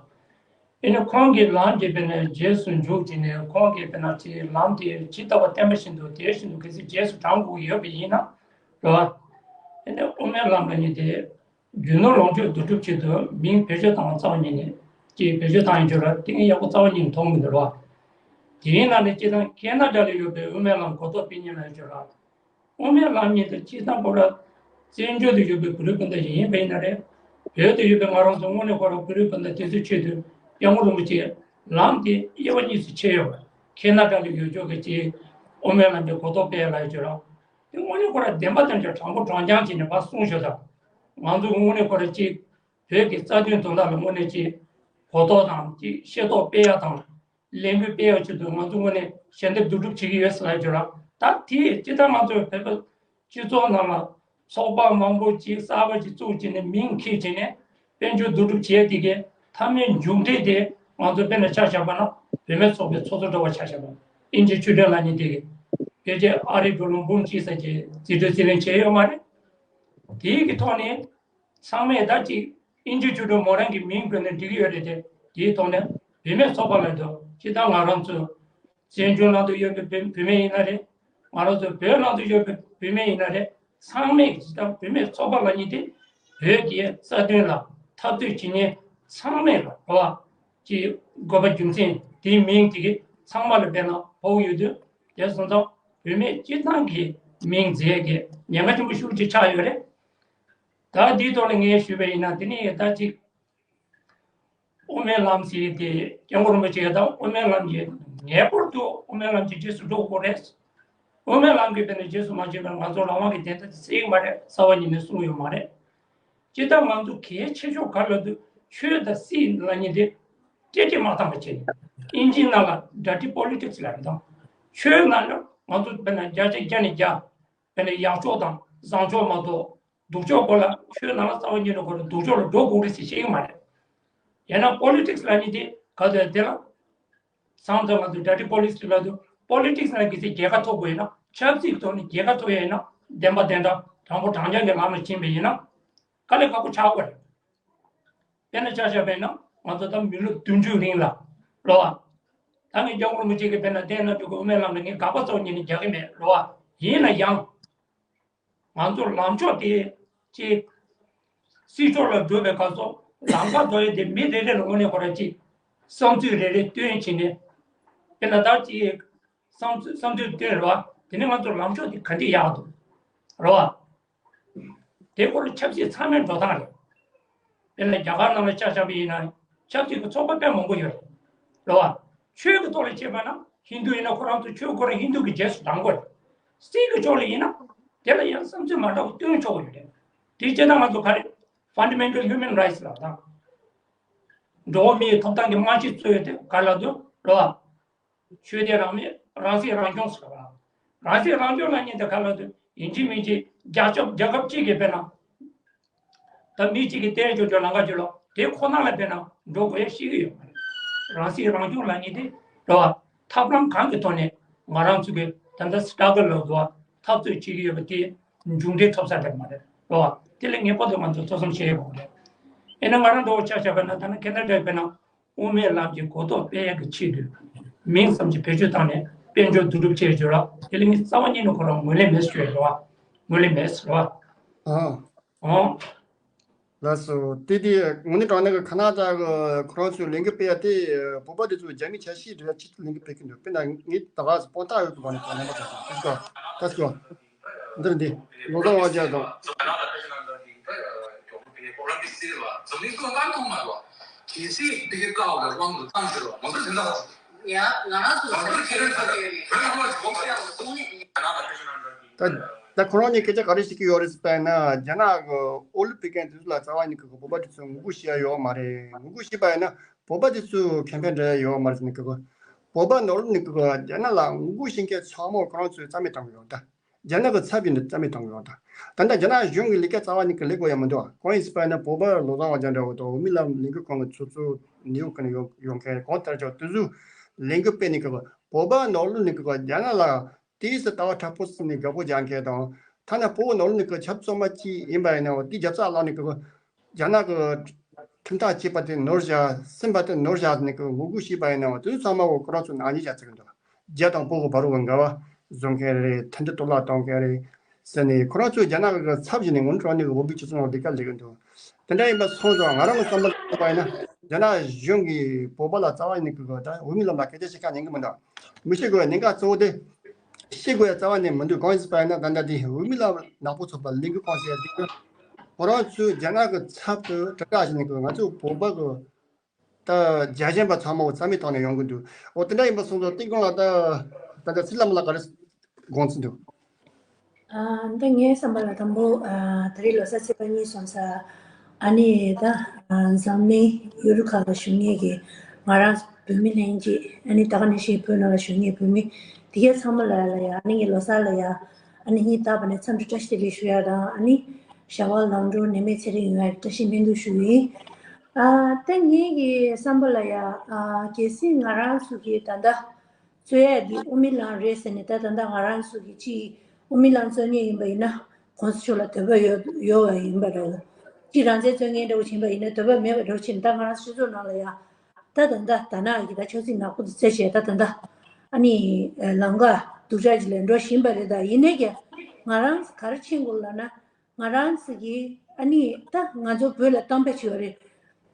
ཨེ་ནི་ཁོང་གི་ལམ་གྱི་དཔེར་ན་རྗེས་སུ་འཇུག་བྱས་ནས་ཁོང་གི་དཔེར་ན་དེ་ལམ་དེ་ཇི་ལྟ་བ་བསྟན་པ་བཞིན་དུ་དེ་བཞིན་དུ་གལ་སྲིད་རྗེས་སུ་འབྲང་དགོས་ཡོད་པ་ཡིན་ན་རེད་བ། ཨེ་ནི་དབུ་མའི་ལམ་ལ་ནི་དེ་རྒྱུ་ནོར་ལོངས་སྤྱོད་བསྡུ་སྒྲུབ་ཆེད་དུ་མིང་བེད་སྤྱོད་བཏང་བ་རྩ་བ་ཉིད་ནས་ཀྱི་བེད་སྤྱོད་བཏང་ཡོད་ཅོག་ར་དེ་ཡག་པོ་རྩ་བ་ཉིད་ནས་མཐོང་མི་འདུག་རེད་བ། དེའི་ནང་ནས་སྤྱི་བཏང་ཁེ་ན་ཌ་ལ་ཡོད་པའི་དབུ་མའི་ལམ་གོ་རྟོགས་སྤེལ་མཁན་ལ་ཡོད་ཅོག་ར། དབུ་མའི་ལམ་ཉིད་དུ་སྤྱིར་བཏང་ཁོ་ར་བཙན་བྱོལ་དུ་ཡོད་པའི་བོད་རིགས་སྤུན་ཟླ་ཞིག་ཡིན་པ་ཡིན་ན་རེད། བོད་དུ་ཡོད་པའི་ང་རང་ཚོ་དངོས་གནས་ཁོ་ར་བོད་རིགས་སྤུན་ཟླ་དེ་ཚོའི་ཆེད་དུ་སྐྱབས་མགོན་རིན་པོ་ཆེ་ལམ་དེ་དབྱེ་བ་གཉིས་སུ་ཕྱེ་ཡོད་པ། ཁེ་ན་ཌ་ལ་ཡོད་ཅོག་གི་ཅིག་དབུ་མའི་ལམ་དེ་གོ་རྟོགས་སྤེལ་ལ་ཡོད་ཅོག་ར། དེ་དངོས་གནས་ཁོ་ར་བདེན་པ་དོན་གྱི་དྲང་པོ་དྲང་རྐྱང་བྱས་ནས་ཕར་གསུངས་ཤོག་དང་། ང་ཚོ་དངོས་གནས་ཁོ་ར་ཅིག་བོད་ཀྱི་རྩ་དོན་དོན་དག་ལ་དངོས་གནས་ཅིག་གོ་རྟོགས་དང་ཅིག་ཤེས་རྟོགས་སྤེལ་ཡ་དང་། ལས་འགུལ་སྤེལ་ཡག་ཆེད་དུ་ང་ཚོ་དངོས་གནས་ཞལ་འདེབས་བསྡུ་སྒྲུབ་བྱེད་ཀྱི་ཡོད་ཟེར་ལབ་ཡོད་ར། ད་དེ་སྤྱིར་བཏང་ང་ཚོ་བོད་པ་སྤྱི་ཚོགས་ནང་ལ་ཚོགས་པ་མང་པོ་ཅིག་གསར་པ་ཅིག་བཙུགས་བྱས་ནས་མིང་འཁྱེར་བྱས་ནས་དཔལ་འབྱོར་བསྡུ་སྒྲུབ་བྱས་དེ་གའི་མཐའ་མའི་མཇུག་འབྲས་དེ་ང་ཚོ་དཔེར་ན་ཆ་བཞག་པ་ན་བུད་མེད་ཚོགས་པའི་ཚོགས་གཙོ་འདྲ་བ་ཆ་བཞག་པ་ན་དབྱིན་ཇི་ཆོས་སྒྲོན་ལགས་ནས་དེ་གའི་ཕལ་ཆེར་ཨ་རིའི་འགྲོ་ལུགས་འབུམ་གཅིག་ཙམ་གྱི་རྩིས་སྤྲོད་རྩིས་ལེན་བྱས་ཡོད་མ་རེད། དེའི་གི་ཐོག་ནས། ཚང་མས་ད་ཅིག་དབྱིན་ཇི་ཆོས་སྒྲོན་མོ་རང་གི་མིང་བཀོད་ན་འགྲིག་གི་ཡོད་རེད་དེ། དེའི་ཐོག་ནས་བུད་མེད་ཚོགས་པ་ལ་འདུག་སྤྱིར་བཏང་ང་རང་ཚོ་བཙན་བྱོལ་ནང་དུ་ཡོད་པའི་བུད་བུད་མེད་ཡིན་ན་རེད། ང་རང་ཚོ་བོད་ནང་དུ་ཡོད་པའི་བུད་མེད་ཡིན་ན་རེད། ཚང་མས་སྤྱིར་བཏང་བུད་མེད་ཚོགས་པ་ལབ་མཁན་དེ་བོད་ཀྱི་རྩ་དོན་ལ་འཐབ་རྩོད་བྱེད་མཁན་ཚང་མས་ལ་རེད་བ། ཀྱི་དགོས་པ་རྒྱུ་མཚན་དེའི་མིང་དེ་གི་ཚང་མ་ལ་དཔེར་ན་ཕོག་ཡོད་དུས་དེ་སོང་ཙང་བུད་མེད་སྤྱིར་བཏང་གི་མིང་མཛད་ཀྱི་ཉེན་ཁ་ཆེན་པོ་ཤུགས་ཆེ་ཆགས་ཡོད་རེད། ད་འདིའི་ཐོག་ལ་ངས་ཞུས་པ་ཡིན་ན་དེ་ནི་ད་ཅིག་དབུ་མའི་ལམ་ཟེར་ཏེ་སྐྱབས་མགོན་རིན་པོ་ཆེ་དང་དབུ་མའི་ལམ་གྱི་ངེས་པར་དུ་དབུ་མའི་ལམ་གྱི་རྗེས་སུ་འགྲོ་དགོས་རེད། དབུ་མའི་ལམ་གྱི་དཔེར་ན་རྗེས་སུ་མ་ཕྱིན་པར་ང་ཚོ་རང་དབང་གི་བདེན་མཐའ་དེ་གསལ་གྱི་མ་རེད། རྩ་བ་ཉིད་ནས་གསུངས་ཡོད་མ་རེད། སྤྱིར་བཏང་ང་ཚོ་གལ་ཆེ་ཤོས་ག་རེ་ལབ་དུས་ཆོས་དང་སྲིད་ལབ་མཁན་དེ་སྐད་ཆ་མ་བཏང་བ་བྱས་ནས་ཨིན་ཇིའི་ནང་ལ་dirty politics ལབ་རེད་དང་། ཆོས་ནང་ལ་ང་ཚོ་དཔེར་ན་བརྒྱ་ཆ་བརྒྱ་ནས་བརྒྱ། དཔེར་ན་ཡག་ཕྱོགས་དང་བཟང་ཕྱོགས་མ་གཏོགས་སྡུག་ཕྱོགས་སྐོར་ལ་ཆོས་ནང་ལ་རྩ་བ་ཉིད་ནས་ཁོ་རང་སྡུག་ཕྱོགས་ལ་འགྲོ་དགོས་རེད་ཟེར་བཤད་ཀྱི་མ་རེད། ཡང་ན་པོ་ལི་ཊིག་སི་ལབ་མཁན་དེ་ག་ཚོད་དེ་ལ་བསམ་ཚོད་ང་ཚོ་dirty politics ལབ་དུས་པོ་ལི་ཊིག་སི་ནང་གི་ཚེ་རྒྱལ་ཁ་ཐོབ་དགོས་ཡིན་ན་ཆབ་སྲིད་ཐོག་ནས་རྒྱལ་ཁ་ཐོབ་ཡ་ཡིན་ན་བདེན་པ་བདེན་མཐའ་དྲང་པོ་དྲང་རྐྱང་གི་ལམ་ལ་ཕྱིན་པ་ཡིན་ན་དཀའ་ལས་ཁག་པོ་ཆགས་ཀྱི་རེད། དཔེར་ན་ཆ་བཞག་པ་ཡིན་ན་ང་ཚོ་ད་མི་ལོ་བདུན་ཅུ་རིང་ལ་རེད་བ། ད་ངས་སྐྱབས་མགོན་རིན་པོ་ཆེ་གི་དཔེར་ན་བསྟན་གནང་རྒྱུ་གི་དབུ་མའི་ལམ་ལ་ངས་དགག་པ་རྩ་བ་ཉིད་ནས་རྒྱག་གི་མེད་རེད་བ། ཡིན་ན་ཡང་། ང་ཚོ་ལངས་ཕྱོགས་དེ་ཅིག་སྲིད་ཕྱོགས་ལ་འགྲོ་བའི་སྐབས་སུ་ལམ་ཁ་འགྲོ་ཡས་དེ་མི་རེ་རེ་ལ་དངོས་གནས་ཁོ་རང་ཅིག་བསམ་ཚུལ་རེ་རེ་བཏོན་བྱས་ནས་དཔེར་ན་ད་ཅིག་བསམ་ཚུལ་བསམ་ཚུལ་བཏོན་རེད་བ། དེ་ནས་ང་ཚོ་ལངས་ཕྱོགས་དེ་ག་འདྲ་ཡག་འདུག་རེད་བ། དེ་སྐོར་ལ་ཆབ་སྲིད་ཚང་མའི་འགྲོ་སྟངས་རེད། དཔེར་ན་རྒྱ་གར་ནང་ལ་ཆ་བཞག་པ་ཡིན་ན་ཆབ་སྲིད་ཀྱི་ཚོགས་པ་དཔེ་མང་པོ་ཡོད་རེད། རེད་བ། ཆོས་ཀྱི་ཐོག་ལ་བྱས་པ་ན་ཧིན་རྡུ་ཡིན་ན་ཁོ་རང་ཚོ་ཆོས་ཁོ་རང་ཧིན་རྡུ་གི་རྗེས་སུ་འབྲང་དགོས་རེད། སྲིད་ཀྱི་ཕྱོགས་ལ་ཡིན་ན་དེ་ལ་ཡང་བསམ་ཚུལ་མ་འདྲ་བ་སྟོན་ཆོག་གི་ཡོད་རེད། དེ་བྱས་ན་ང་ཚོ་ག་རེ་Fundamental Human Rights་ལབ་དང་། འགྲོ་བ་མིའི་ཐོབ་ཐང་གི་སྨྲ་ཤེས་གཙོས་ཡོད་དེ་ག་ལ་དུ་རེད་བ། ཆོས་དད་རང་མོས་རང་སྲིད་རང་སྐྱོང་ཟེར་བ། རང་སྲིད་རང་སྐྱོང་ལབ་མཁན་དེ་ག་ལ་དུ་ཡིན་གཅིག་མིན་གཅིག་རྒྱལ་ཁབ་རྒྱལ་ཁབ་གཅིག་གིས་དཔེར་ན། ད་མི་གཅིག་གིས་བསྟན་བཅོས་བཅོས་ལམ་ཁ་བཅོས་ལ་དེ་ཁོ་ན་ལ་དཔེར་ན་འགྲོ་དགོས་ཡ་ཤེས་ཀྱི་ཡོད་མ་རེད། རང་སྲིད་རང་སྐྱོང་ལབ་མཁན་དེ་རེད་བ། ཐབས་ལམ་གང་གི་ཐོག་ནས་ང་རང་ཚོ་གི་ད་ལྟ་struggle་ལབ་དགོས་འཐབ་རྩོད་བྱེད་ཀྱི་ཡོད་པ་དེ་མཇུག་འབྲས་ཐོབ་ས་རེད་མ་རེད་རེད་བ། དེ་ལ་ངེས་པར་དུ་ང་ཚོ་ཐུགས་བསམ་བཞེས་དགོས་རེད། ཡིན་ན་ང་རང་འགྲོ་བ་ཆ་བཞག་པ་ན་ད་ནི་ཁེ་ན་ཌའི་དཔེར་ན། དབུ་མའི་ལམ་གྱི་གོ་རྟོགས་སྤེལ་ཡག་གི་ཆེད་དུ། མིང་ཙམ་གྱི་བེད་སྤྱོད་བཏང་ནས་དཔལ་འབྱོར་བསྡུ་རུབ་བྱས་བརྗོད་ལ་དེ་ལ་ངས་རྩ་བ་ཉིད་ནས་ཁོ་རང་ངོས་ལེན་མེད་ཟེར་བའི་རེ་བ། ངོས་ལེན་མེད་ཟེར་བ། ཨང་། ཨང་། ལགས་སོ། དེ་དེ་དངོས་གནས་དྲང་གནས་ཀྱི་ཁ་ན་ཏ་གི་ཁོ་རང་ཚོའི་ལས་འགུལ་སྤེལ་ཡ་དེ་བོད་པ་དེ་ཚོ་རྒྱ་མི་ཆ་ཤས་འདྲ་ཆེད་དུ་ལས་འགུལ་སྤེལ་གི་འདུག་དཔེར་ན་ངས་ད་ག་སེ་དཔང་རྟགས་ཡོད་པའི་སྒོ་ནས་དྲང་གནས་པ་དེ་ཚོ་ད་སོ། འདིར་འདི་ལོ་ཙཱ་དབང་རྒྱལ་དང་། ད་ད་ཁོ་རང་གཉིས་སྐད་ཆ་ག་རེ་བཤད་ཀྱི་ཡོད་རེད་ཟེར་ན། རྒྱ་ནག་གི་ཨོ་ལིམ་པིག་གི་དུས་ཚོད་ལ་རྩ་བ་ཉིད་ཀྱི་བོད་པ་དེ་ཚོས་ངོ་རྒོལ་བྱེད་ཡ་ཡོད་མ་རེད། ངོ་རྒོལ་བྱེད་པ་ཡིན་ན་བོད་པ་དེ་ཚོས་ཁེ་ཕན་འདྲ་ཡ་ཡོད་མ་རེད་ཟེར་ནས། ཁོ་བོད་པ་ནོར་ལུག་ནི་ཀི་རྒྱ་ནག་ལ་ངོ་རྒོལ་བྱེད་མཁན་ཚང་མ་ཁོ་རང་ཚོས་རྩ་མེད་བཏང་གི་ཡོད་ད། རྒྱ་ནག་གི་ཚབ་ཡིན་དུ་རྩ་མེད་གཏོང་གི་ཡོད་ད། ད་ལྟ་རྒྱ་ནག་གཞུང་གི་ལས་ཀ་རྩ་བ་ཉིད་ཀྱི་ལས་དགོས་ཡ་མི་འདུག་གང་ཡིན་ཟེར་བ་ཡིན་ན། བོད་པ་ལོ་ཙཱ་བ་རྒྱ་འདྲ་བོ་དང་འོས་མི་ལ་ལས་འགུལ་ཁང་གི་ཚོགས་གཙོ་ནིའུ་ཡོག་གི་ཡོང་མཁན་གང་ལྟར་ཀྱང་དུས་ཚོད་ལས་འགུལ་སྤེལ་ནས་ཀྱི་བོད་པ་ནོར་ལུག་ནས་ཀྱི་རྒྱ་ནག་ལ་དེའི་སུ་ལྟ་བ་དྲག་པོ་བརྩིས་ནས་དགའ་པོ་རྒྱག་མཁན་དང་། ཐ་ན་བོད་ནོར་ལུག་ནས་ཀྱི་ཆབ་སྲིད་མ་གཅིག་ཡིན་པ་ཡིན་ན་འོ་དེ་རྒྱབ་རྩ་བླངས་ནས་ཀྱི་རྒྱ་ནག་གི་ཁྲིམས་ཐག་བཅད་པ་དེ་ནོར་བཞག་ཟིན་པ་དེ་ནོར་བཞག་ནས་ཀྱི་ངོ་རྒོལ་བྱས་པ་ཡིན་ན་འོ་དེ་ཚོ་ཚང་མ་འོ་ཁོ་རང་ཚོ་ནག་ཉེས་བྱ་ཚར་གི་འདུག་རྒྱ་དང་བོད་ཀྱི་བར་བ་འགལ་བ་བཟོ་མཁན་རེད། མཐུན་སྒྲིལ་གཏོར་བརླག་གཏོང་མཁན་རེད་ཟེར་ནས། ཁོ་རང་ཚོས་རྒྱ་ནག་གི་ཚབ་བྱས་ནས་ངོ་འཕྲོད་ནས་བོད་པའི་སྤྱི་ཚོགས་ནང་ལས་ཀ་ལས་ཀྱི་འདུག་དེ་འདྲ་ཡིན་པ་སོང་ཙང་ང་རང་གི་བསམ་པ་ལ་བལྟས་པ་ཡིན་ན། རྒྱ་ནག་གཞུང་གིས་བོད་པ་ལ་རྩ་བ་ཉིད་ཀྱི་ད་འོས་མི་ལམ་ལ་སྐད་ཆ་བཤད་ཁ་ཉན་གི་མི་འདུག་མི་བཤད་དགོས་པའི་གནད་འགག་གཙོ་བོ་དེ་བཤད་དགོས་ཡ་རྩ་བ་ནས་མི་འདུག་གང་ཡིན་ཟེར་བ་ཡིན་ན། ད་ལྟ་དེ་འོས་མི་ལམ་ནག་པོ་ཚོགས་པ་ལས་འགུལ་ཁང་ཟེར་ཡ་དེ་ཁོ་རང་ཚོས་རྒྱ་ནག་གི་ཚབ་ཏུ་དྲིལ་བསྒྲགས་བྱས་ནས་ང་ཚོ་བོད་པ་གི་ད་རྒྱལ་ཞེན་པ་ཚང་མ་རྩ་མེད་བཏང་ནས་ཡོང་གི་འདུག་འོ་དེ་འདྲ་ཡིན་པ་སོང་ཙང་ཏིང་ཀོང་ལགས་ད་ད་ལྟ་ཚེ་བླ་མ་ལགས་ག་རེ་དགོངས་ཚུལ་འདུག་ཨ། འདི་ངའི་བསམ་པ་ལ་དང་པོ། ཨ། ད་རེས་ལོ་གསར་ཚེས་པ་གཉིས་སོང་ཙང་། ཨ་ནི་ད། ཨ། འཛམ་གླིང་ཡུལ་གྲུ་ཁག་ལ་བཞུགས་མཁན་གྱི་ང་རང་བོད་མི་ལྷན་རྒྱས། ཨ་ནི་ད་ག་ནང་བཞིན་བོད་ནང་ལ་བཞུགས་མཁན་བོད་མི་དེ་གའི་ཚང་མ་ལ་ཡ་ལ་ཡ། ཨ་ནི་ངས་ལོ་གསར་ལ་ཡ། ཨ་ནི་སྙིང་ཐག་པ་ནས་འཚམས་འདྲི་བཀྲ་ཤིས་བདེ་ལེགས་ཞུ་ཡ་དང་། ཨ་ནི་བྱ་བ་ལམ་འགྲོ་ནད་མེད་ཚེ་རིང་ཡོང་ཡ་བཀྲ་ཤིས་སྨོན་འདུན་ཞུ་གི་ཡིན། ཨ། ད་ངའི་གི་བསམ་པ་ལ་ཡ། ཨ། གལ་སྲིད་ང་རང་ཚོ་གི་ད་ལྟ་རྩོད་ཡ་འདི་དབུ་མའི་ལམ་རེད་ཟེར་ནས། ད་ད་ལྟ་ང་རང་ཚོ་གི་ཅིག་དབུ་མའི་ལམ་རྩོད་མཁན་ཡིན་པ་ཡིན་ན་གོང་ས་མཆོག་ལ་དད་པ་ཡོད་ཡོད་པ་ཡིན་པ་འདྲ་བོ། ཅིག་རང་བཙན་རྩོད་མཁན་འདྲ་བོ་ཡིན་པ་ཡིན་ན་དད་པ་མེད་པ་འདྲ་བོ་བྱས་ནས། ད་ང་རང་སྤྱི་ཚོགས་ནང་ལ་ཡ་ད་ད་ལྟ་ད་ནག་གི་ད་ཆབ་སྲིད་ནག་པོ་དེ་རྩད་བྱས། ད་ད་ལྟ་ཨ་ནི་ལམ་ཀ་སྡུག་ཅག་ཅིག་ལ་འགྲོ་བཞིན་པ་རེད། ད་ཡིན་ནའི་ཀྱང་ང་རང་ག་རེ་མཁྱེན་དགོས་ལབ་ན། ང་རང་ཚོ་གིས་ཨ་ནི་ད་ང་ཚོ་བོད་ལ་གཏམ་དཔེ་བྱས་པ་རེད།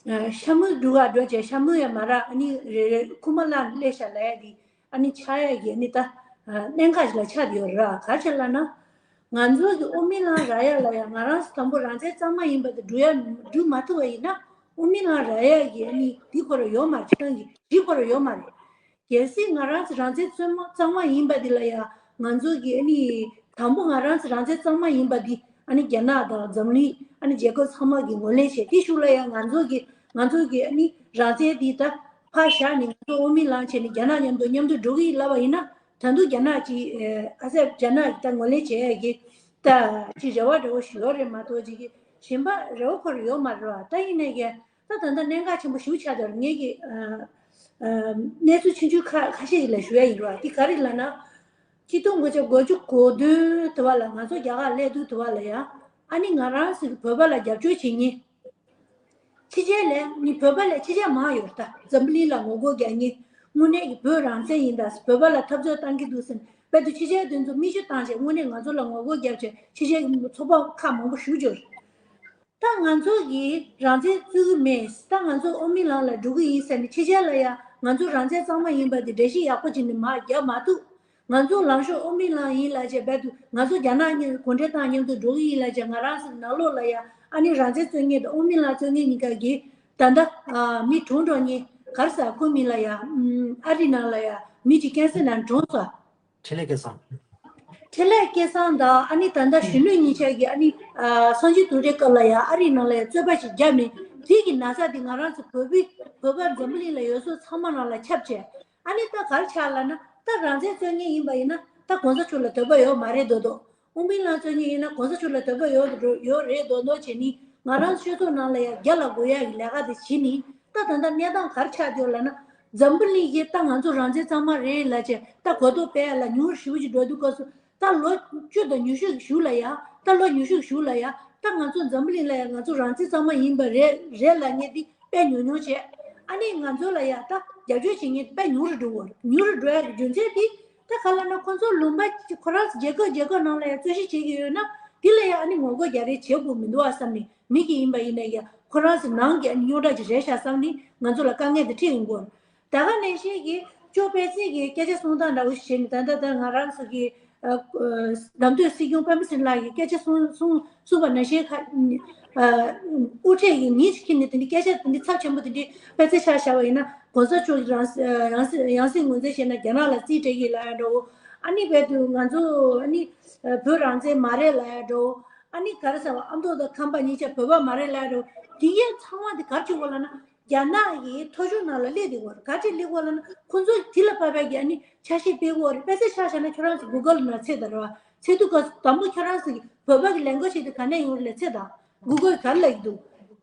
ཨ། ཤ་མུ་འབྲུ་ག་འགྲོ་བྱས་ཤ་མུ་ཡ་མ་རག་ཨ་ནི་རེ་རེ་ཁུག་མ་བླངས་སླེབས་ཤག་ལབ་ཡ་འདི་ཨ་ནི་ཆགས་ཡ་གི་ཨ་ནི་ད། ཨ། གནད་འགག་ཅིག་ལ་ཆགས་བསྡད་ཡོད་རེད། ག་རེ་བྱས་ལབ་ན། ང་ཚོ་གི་དབུ་མའི་ལམ་རག་ཡ་ལ་ཡ་ང་རང་ཚོ་དང་པོ་རང་བཙན་གཙང་མ་ཡིན་པ་དེ་སྒྲུབ་ཡ་སྒྲུབ་མ་ཐུབ་པ་ཡིན་ན། དབུ་མའི་ལམ་རག་ཡ་གི་ཨ་ནི་འདི་ཁོ་རང་ཡོད་མ་རེད། སྤྱིར་བཏང་གི་འདི་ཁོ་རང་ཡོད་མ་རེད། གལ་སྲིད་ང་རང་ཚོ་རང་བཙན་གཙང་མ་གཙང་མ་ཡིན་པ་འདི་ལ་ཡ་ང་ཚོ་གི་ཨ་ནི་དང་པོ་ང་རང་ཚོ་རང་བཙན་གཙང་མ་ཡིན་པ་འདི་ཨ་ནི་རྒྱ་ནག་དང་འཛམ་གླིང་ཨ་ནི་རྒྱལ་ཁབ་ཚང་མ་གིས་ངོས་ལེན་བྱས། དེ་གཞུག་ལ་ཡ་ང་ཚོ་གི་ང་ཚོ་གི་ཨ་ནི་རང་བཙན་འདི་ད་ཕར་བཞག་ནས་ང་ཚོ་དབུ་མའི་ལམ་བྱས་ནས་རྒྱ་ནག་མཉམ་དུ་མཉམ་དུ་འགྲོ་གི་ཡིན་ལབ་པ་ཡིན་ན། ད་དུང་རྒྱ་ནག་གིས། ཨ། ཨ་ཟེར་རྒྱ་ནག་གིས་ད་ངོས་ལེན་བྱེད་ཡ་གི་ད་ཅིག་རེ་བ་འདྲ་བོ་ཞིག་ཡོད་རེད་མ་གཏོགས་ཅིག་གཞན་པ་རེ་བ་ཁོ་རང་ཡོད་མ་རེད་བ། ད་ཡིན་ནའི་ཀྱང་ད་ད་ལྟ་གནད་འགག་ཆེན་པོ་ཞིག་ཆགས་བསྡད་ཡོད་རེད། ངས་ཀྱི། ཨ། ཨ། གནས་ཚུལ་ཆུང་ཆུང་ཁ་ཁ་ཤས་ཤིག་ལ་ཞུ་ཡ་ཡིན་རེད་བ། དེ་ག་རེ་ལབ་ན། ཆིག་སྟོང་དགུ་བརྒྱ་དགུ་བཅུ་གོ་བདུན་དུ་བ་ལ་ང་ཚོ་རྒྱ་གར་སླེབས་དུས་དུ་བ་ལ་ཡ། ཨ་ནི་ང་རང་ཚོ་གི་བོད་པ་ལ་རྒྱབ་སྐྱོར་བྱེད་མཁན། ཕྱི་རྒྱལ་ལ་ནི་བོད་པ་ལས་ཕྱི་རྒྱལ་མང་ཡོད་རེད། ད་འཛམ་བུ་གླིང་ལ་ངོ་རྒོལ་རྒྱག་མཁན། དངོས་གནས་ཀྱི་བོད་རང་བཙན་ཡིན་ད་བོད་པ་ལ་འཐབ་རྩོད་བཏང་གི་འདུག་ཟེར་ནས། དཔེར་ན་ཕྱི་རྒྱལ་དེ་ཚོ་མིག་ཆུ་བཏང་བྱས་དངོས་གནས་ང་ཚོ་ལ་ངོ་རྒོལ་རྒྱབ་བྱས་ཕྱི་རྒྱལ་གྱི་ཚོགས་པ་ཁག་མང་པོ་ཞུགས་ཡོད་རེད། ད་ང་ཚོ་གིས་རང་བཙན་རྩོད་ཀྱི་མེད། ད་ང་ཚོ་དབུ་མའི་ལམ་ལ་འགྲོ་གི་ཡིན་ཟེར་ནས་ཕྱི་རྒྱལ་ལ་ཡ་ང་ཚོ་རང་བཙན་གཙང་མ་ཡིན་པ་དེ་འགྲེལ་བཤད་ཡག་པོ་བྱས་ནས་མར་རྒྱབ་མ་ཐུབ། ང་ཚོ་ལངས་ཤོག་དབུ་མའི་ལམ་ཡིན་ལབ་བྱས་རྦད་དེ་ང་ཚོ་རྒྱ་ནག་གཉིས་གུང་ཁྲན་ཏང་མཉམ་དུ་འགྲོ་གི་ཡིན་ལབ་བྱས་ང་རང་ཚོ་ནང་ལོགས་ལ་ཡ་ཨ་ནི་རང་བཙན་རྩོད་མཁན་དང་དབུ་མའི་ལམ་རྩོད་མཁན་གཉིས་ཀ་གི་ད་ལྟ་ཨ་མི་གྲོངས་འགྲོ་མཁན་ག་རེ་ཟེར་ཁོ་མིང་ལ་ཡ་ཨ་རི་ནང་ལ་ཡ་མི་གཅིག་ཀན་སར་ནང་གྲོངས་སོང་། འཕྲིན་ལས་སྐལ་བཟང་། འཕྲིན་ལས་སྐལ་བཟང་དང་ཨ་ནི་ད་ལྟ་གཞོན་ནུ་གཉིས་ཆ་གི་ཨ་ནི་ཨ་སངས་རྒྱས་དུས་དྲན་སྐབས་ལ་ཡ་ཨ་རི་ནང་ལ་ཡ་རྩོད་པ་ཞིག་བརྒྱབ་ནས་དེ་གི་ན་ཚ་དེ་ང་རང་ཚོ་བོད་པའི་བོད་པ་འཛམ་བུ་གླིང་ལ་ཡོད་ས་ཚང་མ་ནང་ལ་ཁྱབ་བྱས། ཨ་ནི་ད་ག་རེ་ཆགས་ལབ་ན་ད་རང་བཙན་རྩོད་མཁན་ཡིན་པ་ཡིན་ན་ད་གོང་ས་མཆོག་ལ་འདོད་པ་ཡོད་མ་རེད་མདོག་མདོག་དབུ་མའི་ལམ་རྩོད་མཁན་ཡིན་ན་གོང་ས་མཆོག་ལ་འདོད་པ་ཡོད་ཡོད་རེད་མདོག་མདོག་བྱས་ནས་ང་རང་ཚོ་ཆོས་ཚོགས་ནང་ལ་ཡ་རྒྱ་ལ་དགོས་ཡ་གི་ལས་ཀ་དེ་བྱས་ནས་ད་ད་ལྟ་གནས་སྟངས་ག་རེ་ཆགས་བསྡད་ཡོད་ལབ་ན། འཛམ་བུ་གླིང་གིས་ད་ང་ཚོ་རང་བཙན་གཙང་མ་རེད་ལབ་བྱས་ད་གོ་རྟོགས་སྤེལ་ཡ་ལ་ཉུང་ཞེ་པོ་ཅིག་འགྲོ་དུས་སྐབས་སུ་ད་ལོ་བཅུ་དང་ཉི་ཤུ་གཞུག་ལ་ཡ་ད་ལོ་ཉི་ཤུ་གཞུག་ལ་ཡ་ད་ང་ཚོ་འཛམ་བུ་གླིང་ལ་ཡ་ང་ཚོ་རང་བཙན་གཙང་མ་ཡིན་པ་རེད་རེད་ལབ་མཁན་དེ་དཔེ་ཉུང་ཉུང་བྱས། ཨ་ནི་ང་ཚོ་ལ་ཡ་ད་རྒྱབ་སྐྱོར་བྱེད་མཁན་དཔེ་ཉུང་རུ་འགྲོ་གི་ཡོད་རེད། ཉུང་རུ་འགྲོ་ཡ་གི་རྒྱུ་མཚན་དེ་ད་ག་ལབ་ན་ཁོ་ཚོ་ལུང་པ་ཁོ་རང་ཚོ་རྒྱལ་ཁབ་རྒྱལ་ཁབ་ནང་ལ་ཡ་རྩོད་གཞི་བྱེད་ཀྱི་ཡོད་ན་དེ་ལ་ཡ་ཨ་ནི་ངོ་རྒོལ་རྒྱག་རེས་བྱེད་དགོས་མི་འདུག་ཨ་བསམ་ནས། མི་གི་ཡིན་པ་ཡིན་ན་ཡང་ཁོ་རང་ཚོ་ནང་གི་རྙོག་དྲ་ཅིག་རེད་ཤག་བསམ་ནས་ང་ཚོ་ལ་དཀའ་ངལ་འདི་འཕྲད་ཡོང་གི་ཡོད། ད་ག་ནང་བཞིན་གྱི་ཅོ་པད་ཚེ་གིས་སྐད་ཆ་གསུང་སྟངས་འདྲ་བོ་ཞིག་བྱས་ནས་ད་ལྟ་ད་ང་རང་ཚོ་གི་ཨ་ཨ་བདམས་ཐོན་སྲིད་སྐྱོང་པད་མ་སེང་ལགས་ཀྱིས་སྐད་ཆ་གསུང་གསུང་གསུང་བ་ནང་བཞིན་ཁ་ཨ་དབུ་ཁྲིད་ཀྱི་མི་ཞིག་ཁྱེར་ནས་དེ་འདྲའི་སྐད་ཆ་དེ་འདྲའི་ཚབས་ཆེན་པོ་དེ་འདྲའི་པད་ཚེ་ཆ་བཞག་པ་ཡིན་ན་གོང་ས་མཆོག་གི་རང་ཡང་སྲིད་ཡང་སྲིད་ངོས་འཛིན་བྱས་ན་རྒྱ་ནག་ལ་རྩིས་སྤྲད་ཀྱི་ལབ་ཡ་འདྲ་བོ། ཨ་ནི་བས་དུ་ང་ཚོ་ཨ་ནི་བོད་རང་བཙན་མ་རེད་ལབ་ཡ་འདྲ་བོ། ཨ་ནི་ག་རེ་ཟེར་བ་ཨ་མདོ་དང་ཁམས་པ་གཉིས་ཆ་བོད་པ་མ་རེད་ལབ་རུང་དེ་ཡས་ཚང་མ་དེ་ག་རེ་བྱེད་དགོས་ལབ་ན་རྒྱ་ནག་གི་མཐོ་ཤོས་ནང་ལ་སླེབས་བསྡད་ཡོད་རེད། ག་རེ་བྱས་སླེབས་ཡོད་ལབ་ན་ཁོང་ཚོས་དེ་ལ་བབས་པའི་གི་ཨ་ནི་ཆ་ཤས་སྤེལ་གྱི་ཡོད་རེད། དཔེ་ཆ་ཆ་བཞག་ན་ཁྱོད་རང་ཚོ་གུ་གལ་ནང་བཙལ་དང་རེད་བ། བཙལ་དུས་སྐབས་སུ་དང་པོ་ཁྱོད་རང་ཚོ་གི་བོད་པ་གི་ལས་འགུལ་བྱེད་དུས་ག་ནས་ཡོང་རེད་ལབ་བཙལ་དང་། གུ་གལ་ག་རེ་ལབ་ཀྱི་འདུག་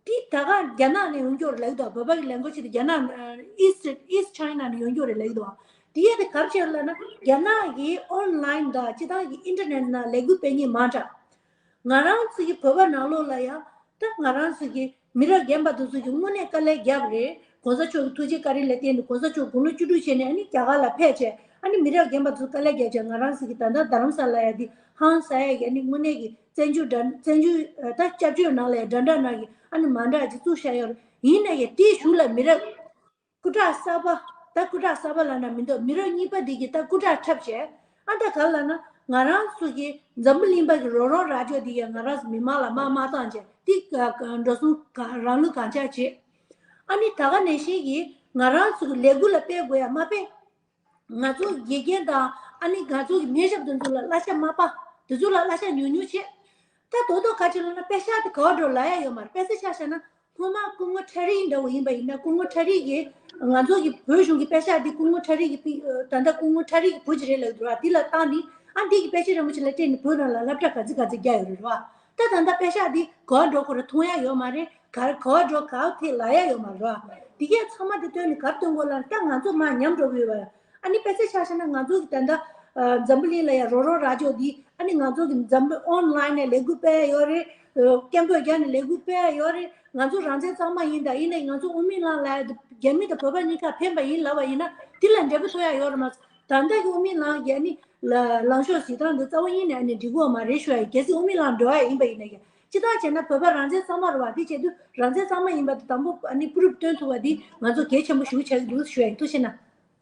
དེ་ད་ག་རྒྱ་ནག་ནས་ཡོང་རྒྱུ་རེད་ལབ་ཀྱི་འདུག་བོད་པ་གི་ལས་འགུལ་བྱེད་དུས་རྒྱ་ནག་East East China ནས་ཡོང་རྒྱུ་རེད་ལབ་ཀྱི་འདུག་དེ་ཡས་དེ་ག་རེ་བྱས་ལབ་ན་རྒྱ་ནག་གི་ཨོན་ལན་དང་སྤྱི་བཏང་གི་ཨིན་ཊར་ནེཊ་ནང་ལས་འགུལ་སྤེལ་མཁན་མང་དྲགས། ང་རང་ཚོ་གི་བོད་པ་ནང་ལོགས་ལ་ཡང་ད་ང་རང་ཚོ་གི་མི་རབས་རྒན་པ་དེ་ཚོ་གི་དངོས་གནས་དཀའ་ལས་བརྒྱབ་རེད། གོང་ས་མཆོག་གི་ཐུགས་རྗེ་བཀའ་དྲིན་ལ་བརྟེན་ནས་གོང་ས་མཆོག་དགུང་ལོ་བཅུ་དྲུག་བྱས་ནས་ཨ་ནི་རྒྱ་གར་ལ་ཕེབས་བྱས་ཨ་ནི་མི་རབས་རྒན་པ་དེ་ཚོ་དཀའ་ལས་བརྒྱབ་བྱས་ང་རང་ཚོ་གི་ད་ལྟ་རྡ་རམ་ས་ལ་ཡ་དེ་ཧང་སང་ཡ་གི་ཨ་ནི་དངོས་གནས་ཀྱི་བཙན་བྱོལ་འདྲ་བཙན་བྱོལ་ད་སྐྱབས་བཅོལ་ནང་ལ་ཡ་འདྲ་འདྲ་ནང་གི་ཨ་ནི་མ་འདྲ་ཅིག་བཙུགས་བཞག་ཡོད་རེད། ཡིན་ན་ཡང་དེའི་གཞུག་ལ་མི་རབས་སྐུ་དྲག་གསར་པ། ད་སྐུ་དྲག་གསར་པ་ལབ་ན་མི་འདུག་མི་རབས་གཉིས་པ་འདི་གིས་ད་སྐུ་དྲག་འཁྲབ་བྱས། ཨ་ད་ག་ལབ་ན་ང་རང་ཚོ་གི་འཛམ་བུ་གླིང་པ་གི་རོགས་རམ་རག་ཕྱོགས་འདི་ཡང་ང་རང་ཚོ་མི་མང་ལ་མ་མ་བཏང་བྱས་འདི་འགྲོ་སོང་གང་རང་ལུས་གང་ཆགས་བྱས། ཨ་ནི་ད་ག་ནང་བཞིན་གྱི་ང་རང་ཚོ་གི་ལས་འགུལ་ལ་སྤེལ་དགོས་ཡ་མ་སྤེལ། ང་ཚོ་དགེ་རྒན་དང་ཨ་ནི་ང་ཚོ་གི་མཉམ་ཞབས་དེ་ཚོ་ལ་གླ་ཆ་མ་སྤར། དེ་ཚོ་ལ་གླ་ཆ་ཉུང་ཉུང་བྱས། ད་དོ་དོ་ག་ཅི་ལབ་ན་པེ་ཤག་དེ་ག་བ་འགྲོ་ལབ་ཡ་ཡོད་མ་རེད། པེ་ཤག་ཆ་བཞག་ན་སྔོན་མ་སྐུ་ངོ་ཁྲ་རིག་འདྲ་བོ་ཡིན་པ་ཡིན་ན་སྐུ་ངོ་ཁྲ་རིག་གིས་ང་ཚོ་གི་བོད་གཞུང་གི་པེ་ཤག་དེ་སྐུ་ངོ་ཁྲ་རིག་གི་ད་ལྟ་སྐུ་ངོ་ཁྲ་རིག་གི་བུ་ཅིག་རེད་ལབ་འདུག་ར། དེ་ལ་བཏང་ནས་ཨ་འདི་གི་པེ་ཤག་རིན་པོ་ཆེ་ལ་སྤྲད་ནས་བོད་ནང་ལ་སློབ་གྲྭ་ག་ཚོད་ག་ཚོད་རྒྱག་ཡོད་རེད་ར། ད་ད་ལྟ་པེ་ཤག་འདི་ག་བ་འགྲོ་ཁོ་ར་མཐོང་ཡ་ཡོད་མ་རེད། ག་ག་བ་འགྲོ་ག་བ་ཐད་ལབ་ཡ་ཡོད་མ་རེད་ར། དེ་གས་ཚང་མ་དེ་བཏོན་ནས་ག་རེ་སྟོན་དགོས་ལབ་ན་ད་ང་ཚོ་མར་ཉམས་འགྲོ་གི་ཡོད་པ། ཨ་ནི་དཔེ་ཆ་ཆ་བཞག་ན་ང་ཚོ་གི་ད་ལྟ་འཛམ་བུ་གླིང་ལ་ཡ་རོགས་རམ་རག་ཕྱོགས་འདི་ཨ་ནི་ང་ཚོ་གི་འཛམ་བུ་ཨོན་ལན་ནས་ལས་འགུལ་སྤེལ་ཡ་ཡོད་རེད། སྐད་འབོད་རྒྱག་ནས་ལས་འགུལ་སྤེལ་ཡ་ཡོད་རེད། ང་ཚོ་རང་བཙན་གཙང་མ་ཡིན་ད་ཡིན་ནའི་ང་ཚོ་དབུ་མའི་ལམ་ལ་རྒྱ་མི་དང་བོད་པ་གཉིས་ཀ་ཕན་པ་ཡིན་ལབ་པ་ཡིན་ན་དེ་ལ་འབྲས་བུ་ཐོན་ཡ་ཡོད་རེད་མ་གཏོགས། ད་ལྟ་གི་དབུ་མའི་ལམ་གྱི་ཨ་ནི་ལ་ལངས་ཕྱོགས་བྱེད་སྟངས་འདི་རྩ་བ་ཉིད་ནས་ཨ་ནི་འགྲིག་གི་ཡོད་མ་རེད་ཞུ་ཡ་ཡིན། གལ་སྲིད་དབུ་མའི་ལམ་འགྲོ་ཡ་ཡིན་པ་ཡིན་ན་ཡང་སྤྱི་བཏང་བྱས་ན་བོད་པ་རང་བཙན་གཙང་མ་རེད་བ། དེ་བྱེད་དུས་རང་བཙན་གཙང་མ་ཡིན་པ་དེ་དང་པོ་ཨ་ནི་པུ་རུབ་སྟོན་ཐུབ་པ་འདི་ང་ཚོ་གལ་ཆེན་པོ་ཞེ་པོ་ཆགས་ཀྱི་འདུག་ཞུ་ཡ་ཡིན། ཐུགས་རྗེ་གནང་།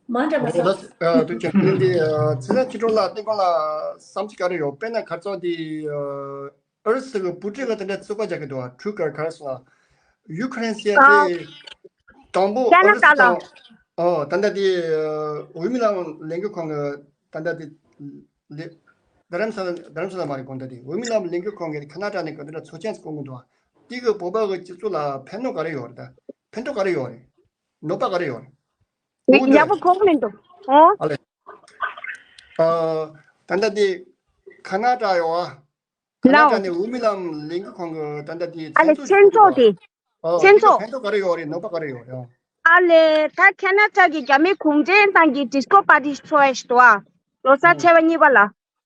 མང་དྲགས་པ་ཨོ་ཟེར། ད་ཨ་ཐུགས་རྗེ་གནང་། འདི་ཨ་ཚེ་བརྟན་ཆོས་གྲགས་ལགས་སྟེང་ཁོང་ལ་བསམ་ཚུལ་ག་རེ་ཡོད། དཔེར་ན་ག་ཚོད་འདི་ཨ་ཨུ་རུ་སུ་གི་པུ་ཏིན་གི་དེ་འདྲ་བཙུགས་པ་རྒྱག་གི་འདུག་བ། ཁྲུ་གར་ག་རེ་ཟེར་ན་ཡུ་ཁུ་རེན་ཟེར་ཡ་དེ་དང་པོ་ཨུ་རུ་སུ་དང་། ཨོ་ད་ལྟ་དེ་ཨ་འོས་མི་ལམ་ལས་འགུལ་ཁང་གི་ད་ལྟ་དེ་ལས་རྡ་རམ་ས་ལ་རྡ་རམ་ས་ལ་མ་རེད། དགོངས་དག་དེ་འོས་མི་ལམ་ལས་འགུལ་ཁང་གི་ཁ་ན་ཊ་ནས་ག་འདྲ་ཚོགས་ཆེན་བསྐོང་གི་འདུག་བ། དེ་གི་བོད་པ་གི་སྤྱི་ཚོགས་ལ་ཕན་ཐོགས་ག་རེ་ཡོད་རེད། ད་ཕན་ཐོགས་ག་རེ་ཡོད་རེད། གནོད་པ་ག་རེ་ཡོད་རེད། ཡག་པོ་གོ་གི་མི་འདུག་ཨོ། ཨ་ལེ། ཨ་ད་ལྟ་དེ་ཁ་ན་ཊ་ཡོད་ཨ། ཁ་ན་ཊ་ནས་འོས་མི་ལམ་ལས་འགུལ་ཁང་གི་ད་ལྟ་དེ་ཨ་ལེ་མཚན་ཚོགས་དེ། ཨོ་མཚན་ཚོགས། ཕན་ཐོགས་ག་རེ་ཡོད་རེད། གནོད་པ་ག་རེ་ཡོད་རེད། ཨ་ལེ་ད་ཁ་ན་ཊ་གི་རྒྱ་མི་གུང་ཁྲན་ཏང་གི་ཌིས་ཀོ་པར་ཊི་ཚོགས་ཡ་ཞིག་འདུག་ཨ། ལོ་གསར་ཚེས་པ་གཉིས་པ་ལ།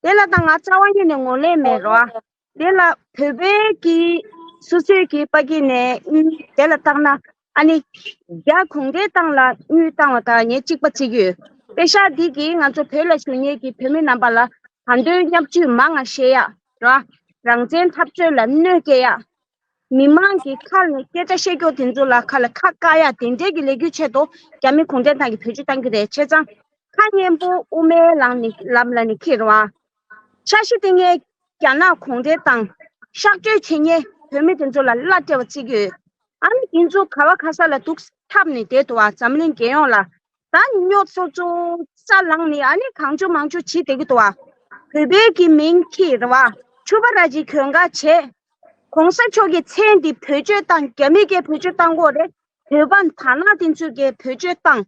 དེ་ལ་ད་ང་རྩ་བ་ཉིད་ནས་ངོས་ལེན་མེད་རོ་ཨ། དེ་ལ་བོད་པའི་གི་སོ་སོའི་གི་ཕ་གི་ནས་དེ་ལ་བཏང་ན་ཨ་ནི་རྒྱ་གུང་ཁྲན་ཏང་ལ་དངུལ་བཏང་བ་དང་ངས་གཅིག་པ་བརྩི་གི་ཡོད། པེ་ཤག་འདི་གིས་ང་ཚོ་བོད་ལ་བཞུགས་མཁན་གི་བོད་མི་རྣམ་པ་ལ་གང་འདོད་བརྙས་བཅོས་མང་ང་བཤད་ཡ་ར། རང་བཙན་འཐབ་རྩོད་ལ་གནོད་སྐྱེལ་ཡ། མི་མང་གི་ཁ་ནས་སྐད་ཆ་བཤད་རྒྱུ་དེ་ཚོ་ལ་ཁ་ལ་ཁ་བཀག་ཡ་དེ་འདྲའི་གི་ལས་འགུལ་ཆེད་དུ་རྒྱ་མི་གུང་ཁྲན་ཏང་གིས་བེད་སྤྱོད་བཏང་གི་རེད། བྱས་ཙང་། ཁ་སྙན་པོ་དབུ་མའི་ལམ་ནས་ལམ་ལ་ནི་འཁྱེར་བ། འཆར་གཞི་དེ་ངས་རྒྱ་ནག་གུང་ཁྲན་ཏང་གཤག་བཅོས་བྱེད་མཁན་བོད་མི་དེ་ཚོ་ལ་གླ་སྤྲད་པ་བརྩི་གི་ཡོད། ཨ་ནི་དེ་ཚོ་ག་བ་ག་ས་ལ་འདུག་འཁྲབ་ནས་བསྡད་འདུག་བ། འཛམ་གླིང་རྒྱལ་ཡོངས་ལ་ད་ཉོ་ཚོ་ཚོ་ས་ལངས་ནས་ཨ་ནི་གང་བྱུང་མང་བྱུང་བྱེད་བསྡད་ཀྱི་འདུག་བ། བོད་པའི་གི་མིང་འཁྱེར་བ། ཕྱུ་པ་ར་ཅིག་གྱོན་ག་བྱས། གོང་ས་མཆོག་གི་མཚན་འདི་བེད་སྤྱོད་བཏང་། རྒྱ་མི་གིས་བེད་སྤྱོད་བཏང་གོ་རེད། བོད་པ་དར་ནག་དེ་ཚོས་གིས་བེད་སྤྱོད་བཏང་།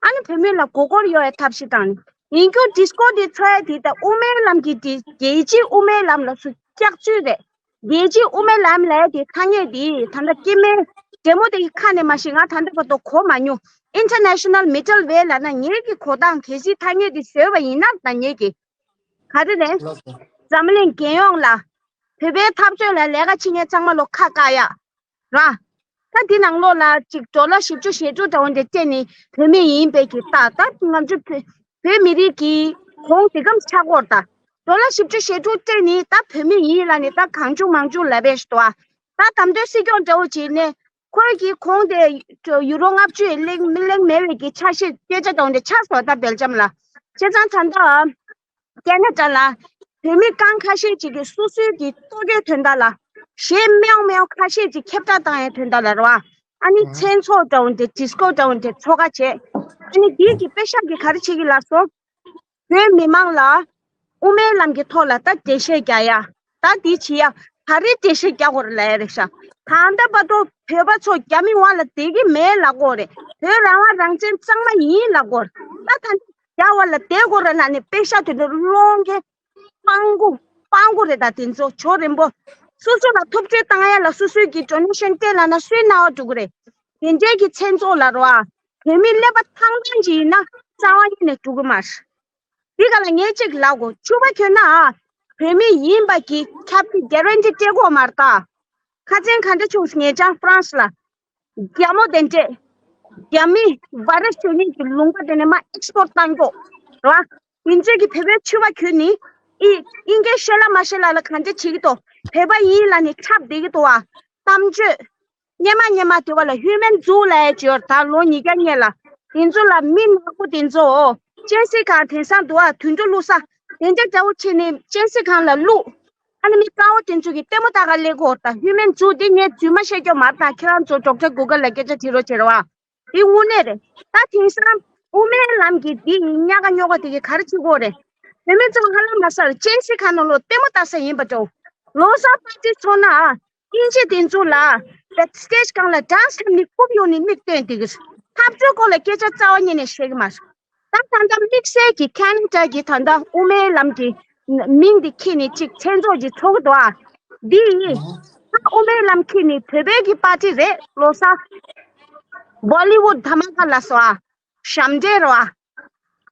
ཨ་ནི་བོད་མི་ལ་མགོ་སྐོར་གཡོག་ཡ་ཐབས་ཤེས་བཏང་ནས་ཡིན་རྒྱུ། ཌི་སི་ཀོ་དེ་འཚོལ་ཡ་དེ་ད་དབུ་མའི་ལམ་གྱི་དེ་རྒྱལ་སྤྱིའི་དབུ་མའི་ལམ་ལ་སུ་སྐྱག་བཅུད་རེད། རྒྱལ་སྤྱིའི་དབུ་མའི་ལམ་ལ་དེ་ཐ་སྙད་དེ་ད་ལྟ་སྐྱེ་དམན་འདྲེ་མོ་དེ་གི་ཁ་ནས་མ་ཤེས། ང་ད་ལྟ་བར་དུ་གོ་མ་མྱོང་། International Middle Way ལབ་ན་ངེད་ཀྱི་གོ་སྟངས་གལ་སྲིད་ཐ་སྙད་དེ་བཟོས་པ་ཡིན་ན་ད་ངེད་ཀྱི་ག་རེ་རེད། ལགས་སོ། འཛམ་གླིང་རྒྱལ་ཡོངས་ལ་བོད་པའི་འཐབ་རྩོད་ལ་ལས་ཀ་བྱེད་མཁན་ཚང་མ་ལོ་ཁ་བཀག་ཡ། ར། ད་འདི་ནང་ལོགས་ལ་ཅིག་ཌོ་ལར་བཞི་བཅུ་ཞེ་དྲུག་འདྲ་བོ་འདི་སྤྲད་ནས་བོད་མི་ཡིན་པའི་གི་རྟགས། ད་ང་ཚོ་བོད་བོད་མི་རིགས་ཀྱི་གོང་དེ་གམ་ཆག་གོ་ར། ད་ཌོ་ལར་བཞི་བཅུ་ཞེ་དྲུག་སྤྲད་ནས་ད་བོད་མི་ཡིན་ལབ་ནས་ད་གང་བྱུང་མང་བྱུང་ལབ་པའི་ཞིག་འདུག་ཨ། ད་དམ་དོན་སྲིད་སྐྱོང་འདྲ་བོ་བྱས་ནས་ཁོའི་གི་གོང་དེ་ཡུ་རོ་ལྔ་བཅུ་ཡི་གླེང་གླེང་མེད་པའི་གི་ཆ་ཤས་སྐད་ཆ་འདྲ་བོ་འདི་ཆགས་སོང་། ད་སྦེལ་ཇམ་ལ་བྱས་ཙང་ད་ད། ཀེ་ན་ཌ་ལ་བོད་མི་རྐང་ཁ་ཤས་ཅིག་གིས་སོ་སོའི་གི་ལྟོ་གོས་དོན་དག་ལ་གཞས་མེའོ་མེའོ་ཁ་ཤས་ཅིག་ཁྱབ་བསྒྲགས་བཏང་ཡའི་དོན་དག་ལ་རེད་བ། ཨ་ནི་མཚན་ཚོགས་འདྲ་བོ་འདི་ཌི་སི་ཀོ་འདྲ་བོ་འདི་ཚོགས་ཁ་བྱས། ཨ་ནི་འདིའི་གི་པེ་ཤག་གི་ག་རེ་བྱེད་ཀྱི་ལབ་སོང་། བོད་མི་མང་ལ་དབུ་མའི་ལམ་གྱི་ཐོག་ལ་ད་འགྲེལ་བཤད་རྒྱག་ཡ། ད་འདི་བྱེད་ཡ། ག་རེ་འགྲེལ་བཤད་རྒྱག་དགོས་རེད་ལབ་ཡ་རེད་ཤག་ད་ལྟ་བར་དུ་བོད་པ་ཚོ་རྒྱ་མི་འོག་ལ་བསྡད་ཀྱི་མེད་ལབ་དགོས་རེད། བོད་རང་དབང་རང་བཙན་གཙང་མ་ཡིན་ལབ་དགོས་རེད། ད་ད་རྒྱ་འོག་ལ་བསྡད་དགོས་རེད་ལབ་ནས་པེ་ཤག་དེ་ཚོ་སློང་མཁན་སྤྲང་པོ་སྤྲང་པོ་རེད། ད་དེ་ཚོ་ཇོ་རིན་པོ་སོ་སོ་ལ་ཐུབ་ཚོད་བཏང་ཡ་ལ་སོ་སོའི་གི་ཌོ་ནེ་ཤན་སྤྲད་ལབ་ན་སུའི་རྣ་བ་འགྲོ་གི་རེད། དེ་འདྲའི་གི་མཚན་ཚོགས་ལ་རོ་ཨ། བོད་མི་ཀླད་པ་ཐང་ཐང་ཅིག་ཡིན་ན་རྩ་བ་ཉིད་ནས་འགྲོ་གི་མ་རེད། འདི་ག་ལ་ངས་གཅིག་ལབ་དགོས། ཕྱུ་པ་གྱོན་ན་ཨ། བོད་མི་ཡིན་པ་གི་ཁྱབ་ཀྱི་གྷ་རན་ཊི་སྤྲད་དགོས་མ་རེད་ད། ཁ་ཆེན་ག་འདྲ་བྱུང་ངེད་ཅག་ཧྥ་རན་སི་ལ། རྒྱ་མོ་དེ་འདྲས། རྒྱ་མི་བྷ་ར་ཤོ་ནི་གི་ལུང་པ་དེ་ནས་མ་ཨེག་སི་པོར་ཊི་བཏང་གོ། ར། དེ་ཚོས་ཀྱི་བོད་པའི་ཕྱུ་པ་གྱོན་ནི། ཨི་ཨིན་སྐད་ཤེས་ལ་མ་ཤེས་ལ་ལ་གང་ཅི་བྱེད་ཀྱི་འདུག་བོད་པ་ཡིན་ལ་ནི་འཁྲབ་བསྡད་ཀྱི་འདུག་བ། གཏམ་བརྗོད། སྙན་མ་སྙན་མ་དེ་བ་ལ་ཧིའུ་མན་ཛུ་ལ་ཡ་བརྗོད་ད་ལོ་ཉིས་བརྒྱ་སྔོན་ལ། དེ་ཚོ་ལ་མི་ནག་པོ་དེ་ཚོ། ཅན་སི་ཁང་དེང་སང་འདུག་བ་དུད་འགྲོ་བླུག་ས། དེ་འདྲ་འདྲ་བོ་བྱས་ནས་ཅན་སི་ཁང་ལ་བླུག་ཨ་ནི་མི་དཀར་པོ་དེ་ཚོ་གི་ལྟད་མོ་ལྟ་ག་སླེབས་གོ། ད་ཧིའུ་མན་ཛུ་དེ་ངས་རྫུན་མ་བཤད་རྒྱུ་མ་རེད། ད་ཁྱེད་རང་ཚོ་ཌོག་ཊར་གུ་གལ་ལ་སྐད་ཆ་དྲི་རོགས་བྱེད་རོགས་ཨ། དེ་དངོས་གནས་རེད། ད་དེང་སང་དབུ་མའི་ལམ་གྱི་འདི་ཉག་ག་ཉོག་ག་དེ་གི་ག་རེ་བྱེད་གོ་རེད། བོད་མི་ཚོ་ཧ་ལམ་མ་སར་ཅན་སི་ཁང་ནང་ལོ་ལྟད་མོ་ལྟ་ས་ཡིན་པ་འདྲ་བོ། ལོ་གསར་པར་ཊི་ཚོགས་ན་ཨ། དབྱིན་ཇི་དེ་ཚོ་ལ་སི་ཊེ་ཇི་སྒང་ལ་ཌན་སི་འཁྲབ་ནི་རྐུབ་གཡོག་ནི་མིག་སྟོན་དེ་གི་འཐབ་རྩོད་སྐོར་ལ་སྐད་ཆ་རྩ་བ་ཉིད་ནས་བཤད་གི་མ་རེད། ད་ད་ལྟ་དམིགས་བསལ་གྱི་ཁེ་ན་ཌ་གི་ད་ལྟ་དབུ་མའི་ལམ་གྱི་མིང་འདི་ཁྱེར་ནས་ཅིག་མཚན་ཚོགས་ཅིག་ཚོགས་ཀྱི་འདུག་ཨ། འདི་ད་དབུ་མའི་ལམ་ཁྱེར་ནས་བོད་པའི་གི་པར་ཊི་རེད། ལོ་གསར་བོ་ལི་ཝུཌ་དྷ་མ་ཀ་ལབ་སོང་ཨ། ཞབས་འདྲེན་རོ་ཨ།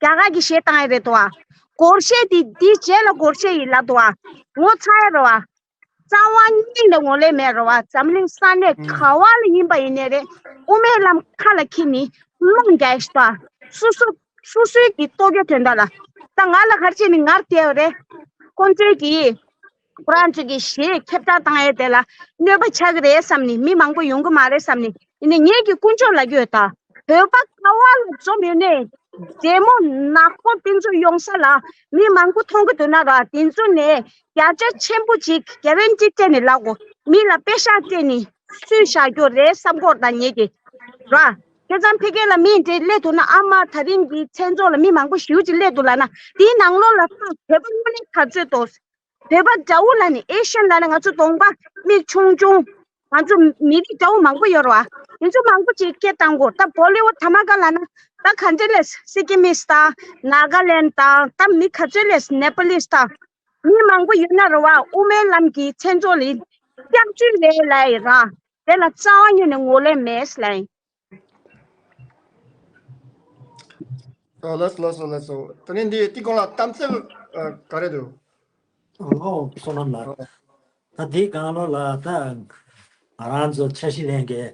རྒྱ་གར་གྱི་གཞས་བཏང་ཡ་རེད་འདུག་ཨ། སྒོར་གཞས་འདི་འདི་རྗེས་ལ་སྒོར་གཞས་ཡིན་ལབ་འདུག་ཨ། ངོ་ཚ་ཡ་རོ་ཨ། རྩ་བ་ཉིད་ནས་ངོ་ལེན་མེད་རེད་བ། འཛམ་གླིང་ས་གནས་ག་བ་ལ་ཡིན་པ་ཡིན་ནའི་རེད། དབུ་མའི་ལམ་ཁ་ལ་འཁྱེར་ནས་སློང་རྒྱག་ཤི་ཏོ། སོ་སོ་སོ་སོའི་གི་ལྟོ་གོས་དོན་དག་ལ། ད་ང་ལ་ག་རེ་བྱས་ནས་ངར་བལྟས་པ་རེད། ཁོང་ཚོའི་གི་ཁོ་རང་ཚོ་གི་གཞས་ཁྱབ་བསྒྲགས་བཏང་ཡས་དེ་ལ་གནོད་པ་ཆགས་ཀྱི་རེད་བསམ་ནས། མི་མང་པོ་ཡོང་གི་མ་རེད་བསམ་ནས། ཡིན་ནའི་ངེད་ཀྱི་དཀོན་མཆོག་ལ་གྱོད་ད། བོད་པ་ག་བ་ལ་འཛོམས་ཡོད་ནའི། རྒྱལ་མོ་ནག་པོ་དེ་ཚོ་ཡོང་ས་ལ་མི་མང་པོ་མཐོང་གི་འདུག་ན་ར། དེ་ཚོ་ནས་བརྒྱ་ཆ་ཆེན་པོ་ཅིག་གྷ་རན་ཊི་སྤྲད་ནས་ལབ་དགོས། མི་ལ་པེ་ཤག་སྤྲད་ནས་སུས་བཞག་རྒྱུ་རེད་བསམ་གྱི་ཡོད་ད་ངེད་ཀྱིས་ར། བྱས་ཙང་ཕ་གི་ལ་མི་འདྲེ་སླེབས་འདུག་ན། ཨ་མ་ད་རིང་གི་མཚན་ཚོགས་ལ་མི་མང་པོ་ཞེ་པོ་ཅིག་སླེབས་འདུག་ལབ་ན། དེའི་ནང་ལོགས་ལ་ད་བོད་པ་དངོས་གནས་ག་ཚོད་འདུག་བོད་པ་དགྲ་བོ་ལབ་ནས་ཨེ་ཤི་ཡན་ལབ་ནས་ང་ཚོ་གདོང་པ་མིག་ཆུང་ཆུང་། ང་ཚོ་མི་རིགས་དགྲ་བོ་མང་པོ་ཡོད་རེད་བ། དེ་ཚོ་མང་པོ་ཅིག་སྐད་བཏང་གོ། ད་བོ་ལི་ཝུཌ་དྷ་མ་ཀ་ལབ་ན་ད་ག་འདྲ་ལས་སི་ཀི་མིས་དང་ནཱ་ག་ལེན་དང་ད་མི་ག་ཚོད་ལས་ནེ་པ་ལིས་དང་མི་མང་པོ་ཡོད་ན་རེད་བ། དབུ་མའི་ལམ་གྱི་མཚན་ཚོགས་ལ་སྐྱག་རྫུན་རེད་ལབ་ཡིན་ར། དེ་ལ་རྩ་བ་ཉིད་ནས་ངོས་ལེན་མེད་ལབ་ཡིན། ཨོ་ལགས་སོ་ལགས་སོ་ལགས་སོ། དེ་ནས་འདི་ཏི་ཀོང་ལ་གཏམ་ཚིག་ཨ་ག་རེ་འདུག་ཨོ་བསོད་ནམས་ལགས། ད་འདི་སྒང་ལོགས་ལ་ད་ང་རང་ཚོ་འཆར་གཞི་ལྷན་རྒྱས་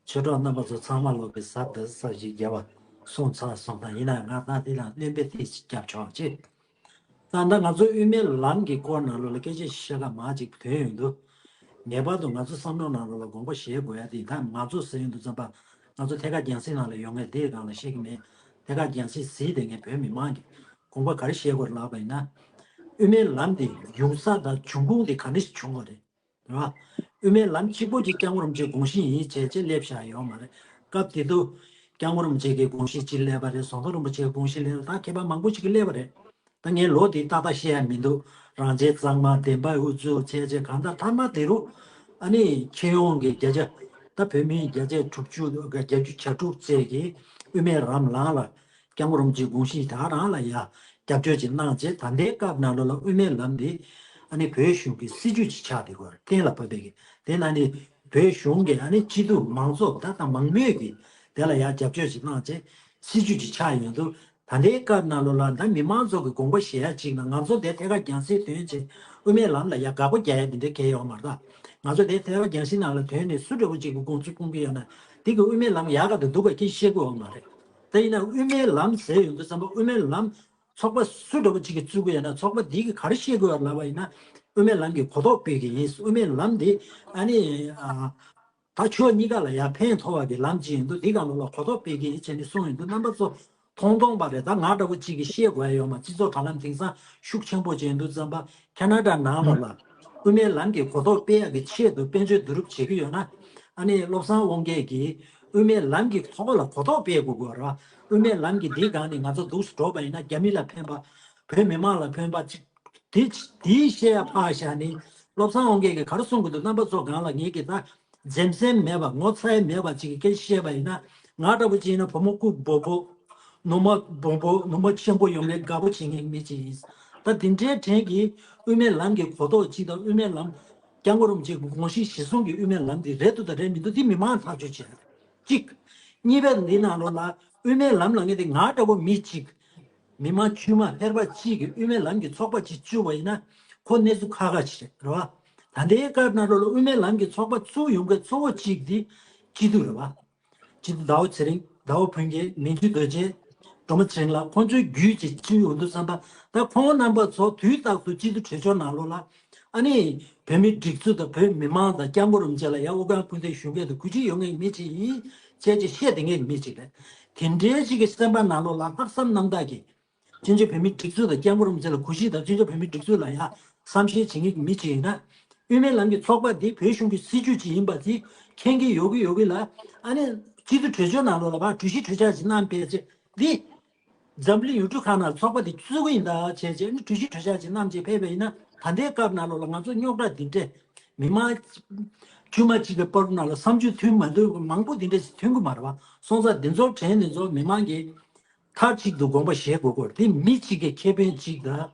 ཆོས་གྲོགས་རྣམ་པ་ཚོ་ཚང་མ་ལོག་གི་གཟའ་ད་གཟའ་ཞིག་བརྒྱབ་པ་སོང་ཚར་སོང་། ད་ཡིན་ན་ང་ད་འདི་ལ་སྣོན་པ་ཏོག་ཙམ་བརྒྱབ་ཆོག་ཅེས། ད་ལྟ་ང་ཚོ་དབུ་མའི་ལམ་གྱི་སྐོར་ནང་ལོགས་ལ་སྐད་ཆ་བཤད་ཁ་མང་ཅིག་ཐོན་ཡོང་དུས། ངེས་པར་དུ་ང་ཚོ་བསམ་བློ་ནང་ལོགས་ལ་དགོངས་པ་བཞེས་དགོས་ཡ་དེ་ད་ང་ཚོ་ཟེར་ཡོང་དུས་ཙམ་པ་ང་ཚོ་ཐད་ཀར་རྒྱང་སྲིང་ནང་ལ་ཡོང་མཁན་དེའི་སྒང་ལ་བཤད་ཀྱི་མེད། ཐད་ཀར་རྒྱང་སྲིང་གཟིགས་ཏེ་ངས་བོད་མི་མང་གི་དགོངས་པ་ག་རེ་བཞེས་དགོས་ལབ་པ་ཡིན་ན། དབུ་མའི་ལམ་འདི་ཡོང་ས་དང་འབྱུང་ཁུངས་འདི་ག་འདྲ་ཞིག་བྱུང་བ་རེད། རེད་བ། དབུ་མའི་ལམ་གཅིག་པོ་གཅིག་སྐྱབས་མགོན་རིན་པོ་ཆེའི་དགོངས་གཞི་ཡིན་བྱས་བྱས་སླེབས་བཞག་ཡོད་མ་རེད། སྐབས་དེ་དུས་སྐྱབས་མགོན་རིན་པོ་ཆེ་གི་དགོངས་གཞི་གཅིག་སླེབས་པ་རེད། ཟམ་གདོང་རིན་པོ་ཆེའི་དགོངས་གཞི་སླེབས་པ། ད་མཁས་པ་མང་པོ་ཞིག་གིས་སླེབས་པ་རེད། ད་ངས་ལོ་དེ་ཏག་ཏག་བཤད་ཡ་མི་འདུག་རང་ཆེ་གཙང་མ་བདེན་པ་དབུ་འཛུགས་བྱས་བྱས་གང་ལྟར་མཐའ་མ་དེ་རུ་ཨ་ནི་ཁྱེད་ཡོངས་ཀྱི་བརྒྱ་ཆ་ད་བོད་མིའི་བརྒྱ་ཆ་དྲུག་ཅུ་བརྒྱད་ཅུ་གྱ་དྲུག་ཙམ་གྱིས་དབུ་མའི་ལམ་ལམ་ལ་སྐྱབས་མགོན་རིན་པོ་ཆེའི་དགོངས་གཞི་དེ་རང་ལ་ཡ་རྒྱབ་སྐྱོར་ཅིག་གནང་བྱས། ད་ལྟའི་སྐབས་ནང་ལོགས་ལ་དབུ་མའི་ལམ་འདི་ཨ་ནི་བོད་གཞུང་གི་སྲིད་ཇུས་ཅིག་ཆགས་བསྡད་ཡོད་རེད། གཏན་ལ་ཕབ་པའི་གི་དེ་ན་ནི་བོད་གཞུང་གི་ཨ་ནི་སྤྱི་འཐུས་མང་ཚོགས་ད་དང་མང་མོས་ཀྱིས་དེ་ལ་ཡ་རྒྱབ་སྐྱོར་ཅིག་གནང་བྱས་སྲིད་ཇུས་ཅིག་ཆགས་ཡོང་དུས། ད་ལྟའི་སྐབས་ནང་ལོགས་ལ་ད་མི་མང་ཚོ་གི་དགོངས་པ་བཞེས་ཡ་གཅིག་ན་ང་ཚོ་དེ་ཐད་ཀར་རྒྱང་སྲིང་དོན་ཆེ་དབུ་མའི་ལམ་ལ་ཡ་དགག་པ་རྒྱག་ཡ་དེ་འདྲ་གལ་ཡོད་མ་རེད། ད་ང་ཚོ་དེ་ཐད་ཀར་རྒྱང་སྲིང་ནང་ལ་དོན་ནས་སུ་འདྲ་བོ་གཅིག་གི་དགོངས་ཚུལ་སྤུངས་ཀྱི་ཡོད་ན་དེ་གི་དབུ་མའི་ལམ་ཡག་ག་དང་སྡུག་ག་ཁྱེད་ཤེས་དགོས་ཡོད་མ་རེད། ད་ཡིན་ན་དབུ་མའི་ལམ་ཟེར་ཡོང་དུས་ཙམ་པ་དབུ་མའི་ལམ་ཚོགས་པ་སུ་འདྲ་བོ་གཅིག་གིས་བཙུགས་ཀྱི་ཡོད་ན་ཚོགས་པ་འདི་གིས་ག་རེ་ཤེས་དགོས་ཡོད་ལབ་པ་ཡིན་ན་དབུ་མའི་ལམ་གྱི་གོ་རྟོགས་སྤེལ་གྱི་ཡིན། དབུ་མའི་ལམ་འདི་ཨ་ནི་ཨ། ད་ཕྱོགས་གཉིས་ཀ་ལ་ཡང་ཕན་ཐོགས་པ་གི་ལམ་ཅིག་ཡིན་འདུག་འདི་ག་ལོ་ལ་གོ་རྟོགས་སྤེལ་གྱི་ཡིན་བྱས་ནས་གསུངས་ཡིན་འདུག་རྣམ་པ་ཚོ་མཐོང་མཐོང་པ་རེད། ད་ང་འདྲ་བོ་གཅིག་གིས་ཤེས་དགོས་ཡ་ཡོད་མ། སྤྱི་ཚོགས་དྲ་ལམ་དེང་སང་ཤུགས་ཆེན་པོ་ཅིག་ཡིན་འདུག་བསམ་པ། ཁ་ན་ཌ་ནང་ལ་ལ་དབུ་མའི་ལམ་གྱི་གོ་རྟོགས་སྤེལ་ཡག་གི་ཆེད་དུ་དཔལ་འབྱོར་བསྡུ་རུབ་བྱེད་ཀྱི་ཡོད་ན། ཨ་ནི་བློ་བཟང་དབང་རྒྱལ་གྱིས་དབུ་མའི་ལམ་གྱི་ཐོག་ལ་གོ་རྟོགས་སྤེལ་དགོས་དགོས་ར། དབུ་མའི་ལམ་གྱི་འདིའི་སྒང་ནས་ང་ཚོ་འདུག་སེ་འགྲོ་བ་ཡིན་ན་རྒྱ་མི་ལ་ཕན་པ། བོད་མི་མང་ལ་ཕན་པ་ཅིག་དེ་དེའི་བཤད་ཡ་ཕར་བཞག་ནས་བློ་བཟང་དབང་རྒྱལ་གྱིས་ག་རེ་གསུང་གི་འདུག་རྣམ་པ་ཚོ་སྒང་ལ་ངེད་ཀྱིས་ད་འཛེམ་ཟོན་མེད་པ་ངོ་ཚ་ཡ་མེད་པ་ཅིག་གི་སྐད་ཆ་བཤད་པ་ཡིན་ན། ང་འདྲ་བོ་ཅིག་ཡིན་ན་བུ་མོ་སྐུ་སྦོམ་པོ་ནུ་མ་སྦོམ་པོ་ནུ་མ་ཆེན་པོ་ཡོང་མཁན་དགའ་པོ་བྱེད་མཁན་མི་ཅིག་ཡིན། ད་དེ་འདྲའི་དྲན་གྱིས་དབུ་མའི་ལམ་གྱི་གོ་རྟོགས་ཅིག་དང་དབུ་མའི་ལམ་སྐྱབས་མགོན་རིན་པོ་ཆེའི་དགོངས་གཞི་གཞིར་བཟུང་གི་དབུ་མའི་ལམ་འདི་རེད་འདུག་དང་རེད་མི་འདུག་འདི་མི་མང་ཐག་གཅོད་བྱེད་ཡ་རེད། གཅིག་གཉིས་པ་འདི་ནང་ལོགས་ལ་དབུ་མའི་ལམ་ལ་ངེས་ཏེ་ང་འདྲ་བོ་མི་གཅིག་མི་མང་དཀྱུས་མ་ཕལ་པ་གཅིག་གིས་དབུ་མའི་ལམ་གྱི་ཚོགས་པ་གཅིག་བཙུགས་པ་ཡིན་ན་ཁོ་གནས་ཚུལ་ཁག་ཁག་ཅིག་རེད་བ། ད་ལྟའི་སྐབས་ནང་ལོགས་ལ་དབུ་མའི་ལམ་གྱི་ཚོགས་པ་བཙུགས་ཡོང་མཁན་གཙོ་བོ་གཅིག་འདི་སྤྱི་འཐུས་རེད་བ། སྤྱི་འཐུས་ཟླ་བ་ཚེ་རིང་། ཟླ་བ་ཕུན་སྐྱིད། མན་ཇུ་རྡོ་རྗེ། སྒྲོལ་མ་ཚེ་རིང་ལགས། ཁོང་ཚོའི་བརྒྱུད་ཅིག་བཙུགས་ཡོང་དུས་ཙམ་པ། ད་ཁོང་རྣམ་པ་ཚོ་དུས་རྟག་ཏུ་སྤྱི་འཐུས་གྲོས་ཚོགས་ནང་ལོགས་ལ་ཨ་ནི་བོད་མིའི་སྒྲིག་འཛུགས་དང་བོད་མི་མང་དང་སྐྱབས་མགོན་རིན་པོ་ཆེ་ལ་ཡང་དབུ་ཁྲིད་སྐུ་ཚེ་གཞོན་སྐྱེས་དང་གུས་བརྩི་ཡོད་མཁན་མི་ཅིག་ཡིན་བྱས་ཅིག་བཤད་བསྡད་མཁན་མི་ཅིག་རེད། དེ་འདྲའི་ཅིག་གི་སེམས་པ་ནང་ལོགས་ལ་ལྷག་བསམ་རྣམ་དག་གིས་བཙན་བྱོལ་བོད་མིའི་སྒྲིག་འཛུགས་དང་སྐྱབས་མགོན་རིན་པོ་ཆེ་ལ་གུས་བརྩི་དང་བཙན་བྱོལ་བོད་མིའི་སྒྲིག་འཛུགས་ལ་ཡང་བསམ་ཤེས་བྱེད་མཁན་གྱི་མི་ཅིག་ཡིན་ན། དབུ་མའི་ལམ་གྱི་ཚོགས་པ་འདི་བོད་གཞུང་གི་སྲིད་ཇུས་ཅིག་ཡིན་པ་དེ་མཁྱེན་གྱི་ཡོད་ཀྱི་ཡོད་ཀྱི་ལ། ཨ་ནི་སྤྱི་འཐུས་གྲོས་ཆོད་ནང་ལོགས་ལ་ཕར་གྲོས་གཞི་གྲོས་འཆར་ཅིག་བསྣམས་ཕེབས་ཚེ་འདི་འཛམ་གླིང་ཡུལ་གྲུ་ཁག་ནང་ཚོགས་པ་འདི་བཙུགས་ཀྱི་ཡིན་ད་བྱས་རྗེས་ནི་གྲོས་གཞི་གྲོས་འཆར་ཅིག་བསྣམས་རྗེས་ཕེབས་པ་ཡིན་ན། ད་ལྟའི་སྐབས་ནང་ལོགས་ལ་ང་ཚོ་རྙོག་དྲ་འདི་འདྲས་མི་མང་དཀྱུས་མ་གཅིག་གི་བར་ནང་ལ་བསམ་ཚུལ་མཐུན་མ་མཐུན་མང་པོ་འདི་འདྲས་ཞིག་ཐོན་གྱི་མ་རེད་བ། སོང་ཙང་འདི་ཚོ་དྲན་འདི་ཚོ་མི་མང་གིས་མཐའ་གཅིག་ཏུ་དགོངས་པ་བཞེས་དགོས་སྐོར་དེ་མི་གཅིག་གི་ཁེ་ཕན་གཅིག་དང་།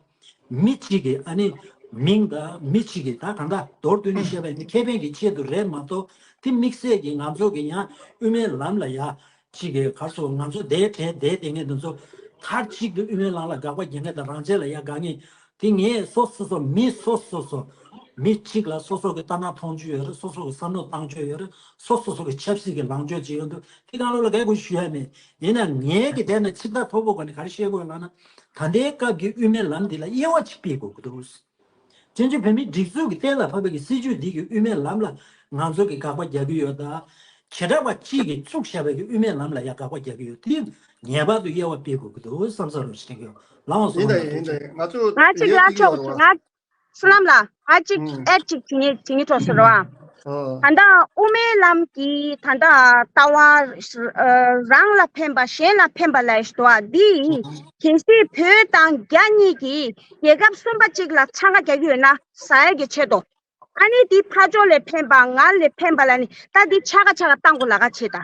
མི་གཅིག་གི་ཨ་ནི་མིང་དང་མི་གཅིག་གི་ད་གང་ལྟར་མདོར་བསྡུས་ནས་བཤད་པ་ཡིན་ན་ཁེ་ཕན་གྱི་ཆེད་དུ་རེད་མ་གཏོགས་དེ་དམིགས་བསལ་གྱི་ང་ཚོ་གི་ཡང་དབུ་མའི་ལམ་ལ་ཡ་གཅིག་གི་གར་སོང་ང་ཚོ་དེའི་གྲས་དེའི་དེ་ངས་འདི་ཚོ་མཐའ་གཅིག་ཏུ་དབུ་མའི་ལམ་ལ་དགག་པ་རྒྱག་མཁན་དང་རང་བཙན་ལ་ཡ་དགག་མཁན་དེ་ངས་སོ་སོ་སོ་མི་སོ་སོ་སོ་མི་གཅིག་ལ་སོ་སོ་གི་ལྟ་ན་མཐོང་རྒྱུ་ཡོད་རེད། སོ་སོ་གི་བསམ་བློ་བཏང་རྒྱུ་ཡོད་རེད། སོ་སོ་སོ་གི་ཆབ་སྲིད་ཀྱི་ལངས་ཕྱོགས་ཅིག་ཡོད་འདུག་དེ་གང་ལོ་ལ་གལ་དགོས་ཞུ་ཡ་མེད། ཡིན་ན་ངས་ཀྱི་དེ་ནས་ཕྱི་ཟླ་མཐོ་པོ་ག་ནས་ག་རེ་བཤད་དགོས་ལབ་ན། ད་ལྟའི་སྐབས་ཀྱི་དབུ་མའི་ལམ་འདི་ལ་དབྱེ་བ་ཅིག་སྤེལ་དགོས་ཀྱི་འདུག་བཙན་བྱོལ་བོད་མིའི་སྒྲིག་འཛུགས་ཀྱི་གཏན་ལ་ཕབ་པའི་གི་སྲིད་ཇུས་འདི་གི་དབུ་མའི་ལམ་ལ་ང་ཚོ་གི་དགག་པ་རྒྱག་གི་ཡོད་ད། བྱེ་བྲག་པ་གཅིག་གིས་བཙུགས་བཞག་པའི་གི་དབུ་མའི་ལམ་ལ་ཡང་དགག་པ་རྒྱག་གི་ཡོད། དེ་ངེས་པར་དུ་དབྱེ་བ་སྤེལ་དགོས་ཀྱི་འདུག་བསམ་ས་རུ་ཞིག་ཡོད་ལའང་སོང་ཡིན་ད་ཡིན་ད་ཡིན། ང་ཚོ་ང་གཅིག་ལ་ཡོད་ཀྱི་ཆོག་ཡོད་རེད་བ། ང་། བསོད་ནམས་ལགས། ང་གཅིག་ཨུམ། ཨེ་གཅིག་བྱེད་ཉེ་བྱེད་ཉེ་གྲོགས་ཟེར་བ། ཨོ། ད་ལྟ་དབུ་མའི་ལམ་གྱི་ད་ལྟ་ལྟ་བ་རང་ལ་ཕན་པ་གཞན་ལ་ཕན་པ་ལབ་ཡ་ཞིག་འདུག་བ། འདི་ཨོ། གལ་སྲིད་བོད་དང་རྒྱ་གཉིས་ཀྱིས་རྒྱལ་ཁབ་གསུམ་པ་གཅིག་ལ་འཚང་ཁ་རྒྱག་གི་ཡོད་ན་ཟ་ཡ་གི་ཆེད་དུ། ཨ་ནི་འདི་ཕར་ཕྱོགས་ལ་ཕན་པ་ང་ལ་ཕན་པ་ལ་ནི་ད་འདི་ཆ་ག་ཆ་ག་བཏང་དགོས་ལ་ག་བྱེད་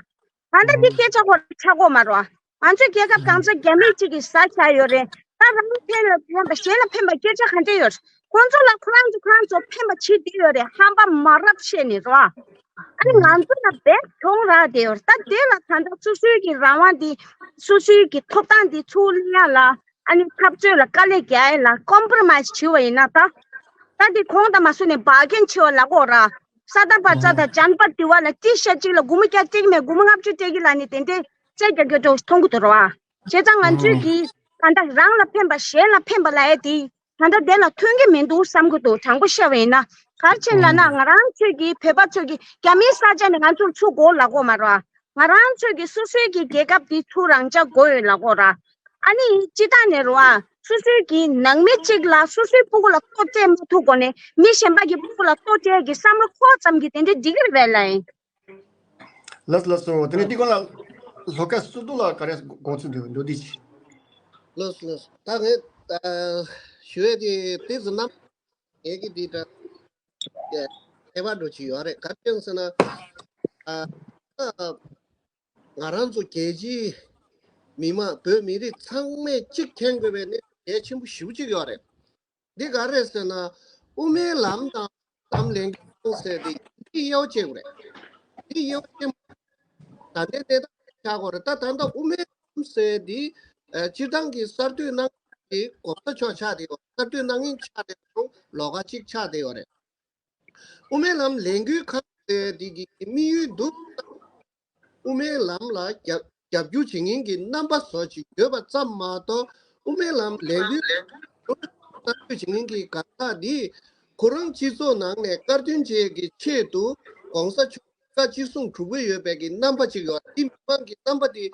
ད། ད་ལྟ་འདི་སྐད་ཆ་ཁོ་རང་ཆགས་ཀྱི་མ་རེད་བ། ང་ཚོའི་རྒྱལ་ཁབ་གང་ཚ་རྒྱ་མི་གཅིག་གིས་ཟ་བཞག་ཡོད་རེད། ད་རང་ཕན་ལ་ཕན་པ་གཞན་ལ་ཕན་པ་སྐད་ཆ་ག་འདྲས་ཡོད་རེད། ཁོང་ཚོ་ལ་ཁོ་རང་ཚོ་ཁོ་རང་ཚོ་ཕན་པ་བྱེད་བསྡད་ཡོད་རེད། ཧམ་པ་མ་རབས་བཤད་ནས་རེད་བ། ཨ་ནི་ང་ཚོ་ལ་བེད་གྱོང་རག་བསྡད་ཡོད་རེད། ད་དེ་ལ་ད་ལྟ་སོ་སོའི་གི་རང་དབང་འདི་སོ་སོའི་གི་ཐོབ་ཐང་འདི་ཚུར་ལེན་ཡ་ལ་ཨ་ནི་འཐབ་རྩོད་ལ་དཀའ་ལས་རྒྱག་ཡ་ལ་ཀོམ་པོ་རོ་མའི་ཛི་བྱེད་པ་ཡིན་ན་ད། ད་འདི་གོང་དང་མ་སོང་ནས་བར་གན་བྱེད་པ་ལ་གོ་ར། ས་ད་པ་ཙ་དང་ཇན་པ་དི་བ་ལ་ཏི་ཤ་གཅིག་ལ་སྒོར་མོ་བརྒྱ་སྤྲད་ཀྱི་མེད། སྒོར་མོ་ལྔ་བཅུ་སྤྲད་ཀྱི་ལ་ནི་དེ་འདྲའི་རྩེད་རྒྱག་རྒྱུ་འདྲ་བོ་ཞིག་མཐོང་གི་འདུག་ར་བ། བྱས་ཙང་ང་ཚོས་ཀྱིས་ད་ལྟ་རང་ལ་ཕན་པ་གཞན་ལ་ཕན་པ་ལབ་ཡ་དེ་ད་ལྟ་དེ་ལ་ཐོན་གྱི་མི་འདུག་བསམ་གྱི་འདུག་དྲང་པོ་བཤད་པ་ཡིན་ན། ག་རེ་བྱས་ལབ་ན་ང་རང་ཚོས་ཀྱིས་བོད་པ་ཚོས་ཀྱིས་རྒྱ་མིའི་ས་ཆ་ནས་ང་ཚོར་ཚུར་སྒོ་ལ་གོ་མ་ར་བ། ང་རང་ཚོའི་གི་སོ་སོའི་གི་རྒྱལ་ཁབ་འདི་ཐུགས་རང་ཅག་དགོས་ཡོད་ལ་གོ་ར། ཨ་ནི་སྤྱི་བཏང་ནས་རོ་ཨ། སོ་སོའི་གི་ནང་མི་གཅིག་ལ་སོ་སོའི་སྤུ་གུ་ལ་ལྟོ་སྤྲད་མ་ཐུབ་གོ་ནས་མི་གཞན་པ་གི་སྤུ་གུ་ལ་ལྟོ་སྤྲད་ཀྱི་བསམ་བློ་འཁོར་ཙམ་གྱི་དེ་འདྲའི་འགྲིག་གི་རེད་པས་ལ་ཡིན། ལགས་ལགས་སོ། དེ་ནས་འདི་སྐོར་ལ་ལྷོ་ཁ་སུ་ཏུ་ལ་ག་རེ་དགོངས་ཚུལ་འདུག་འདུག་འདི་ཅི། ལགས་ལགས། ད་ངས་ཨ་ཞུ་ཡས་དེ་དེ་ཙམ་ནམ་ངས་ཀྱི་འདི་འདྲ་ཁྱད་པར་འགྲོ་གི་ཡོད་རེད། ག་རེ་ཡིན་ཟེར་ན་ཨ་ཨ་ང་རང་ཚོ་རྒྱལ་སྤྱིའི་མི་མང་བོད་མི་རིགས་ཚང་མས་གཅིག་མཁྱེན་དགོས་པའི་གནད་དོན་གལ་ཆེན་པོ་ཞེ་པོ་གཅིག་ཡོད་རེད། འདི་ག་རེད་ཟེར་ན། དབུ་མའི་ལམ་དང་ལམ་ལས་འགུལ་ཁང་ཟེར་དེ་འདི་དབྱེ་བ་ཕྱེ་དགོས་རེད། འདི་དབྱེ་བ་ཕྱེ་མ། ད་ལྟའི་གནས་སྟངས་ཆགས་དགོས་རེད། ད་ད་ལྟ་དབུ་མའི་ལམ་ཟེར་དེ་ཨ་སྤྱིར་བཏང་གི་གསར་གཏོད་གནང་གི་གོང་ས་མཆོག་ཆགས་བསྡད་ཡོད་རེད། གསར་གཏོད་གནང་མཁན་ཆགས་བསྡད་ཡོད་རེད། ལོགས་ཀ་གཅིག་ཆགས་བསྡད་ཡོད་རེད། དབུ་མའི་ལམ་ལས་འགུལ་ཁང་ཟེར་དེ་གི་དམིགས་ཡུལ་འདུག་དབུ་མའི་ལམ་ལ་རྒྱབ་རྒྱབ་སྐྱོར་བྱེད་མཁན་གྱི་རྣམ་པ་བཟོ་ཅིག་ཡོད་པ་ཙམ་མ་གཏོགས། དབུ་མའི་ལམ་ལས་འགུལ་གསར་གཏོད་བྱེད་མཁན་གྱི་གང་ཟག་འདིས་ཁོ་རང་སྤྱི་ཚོགས་ནང་ནས་དཀར་འདོན་བྱེད་ཀྱི་ཆེད་དུ་གོང་ས་མཆོག་བཀའ་ཅི་གསུང་སྒྲུབ་ཀྱི་ཡོད་པའི་གི་རྣམ་པ་ཅིག་ཡོད། འདི་མི་མང་གི་རྣམ་པ་འདི་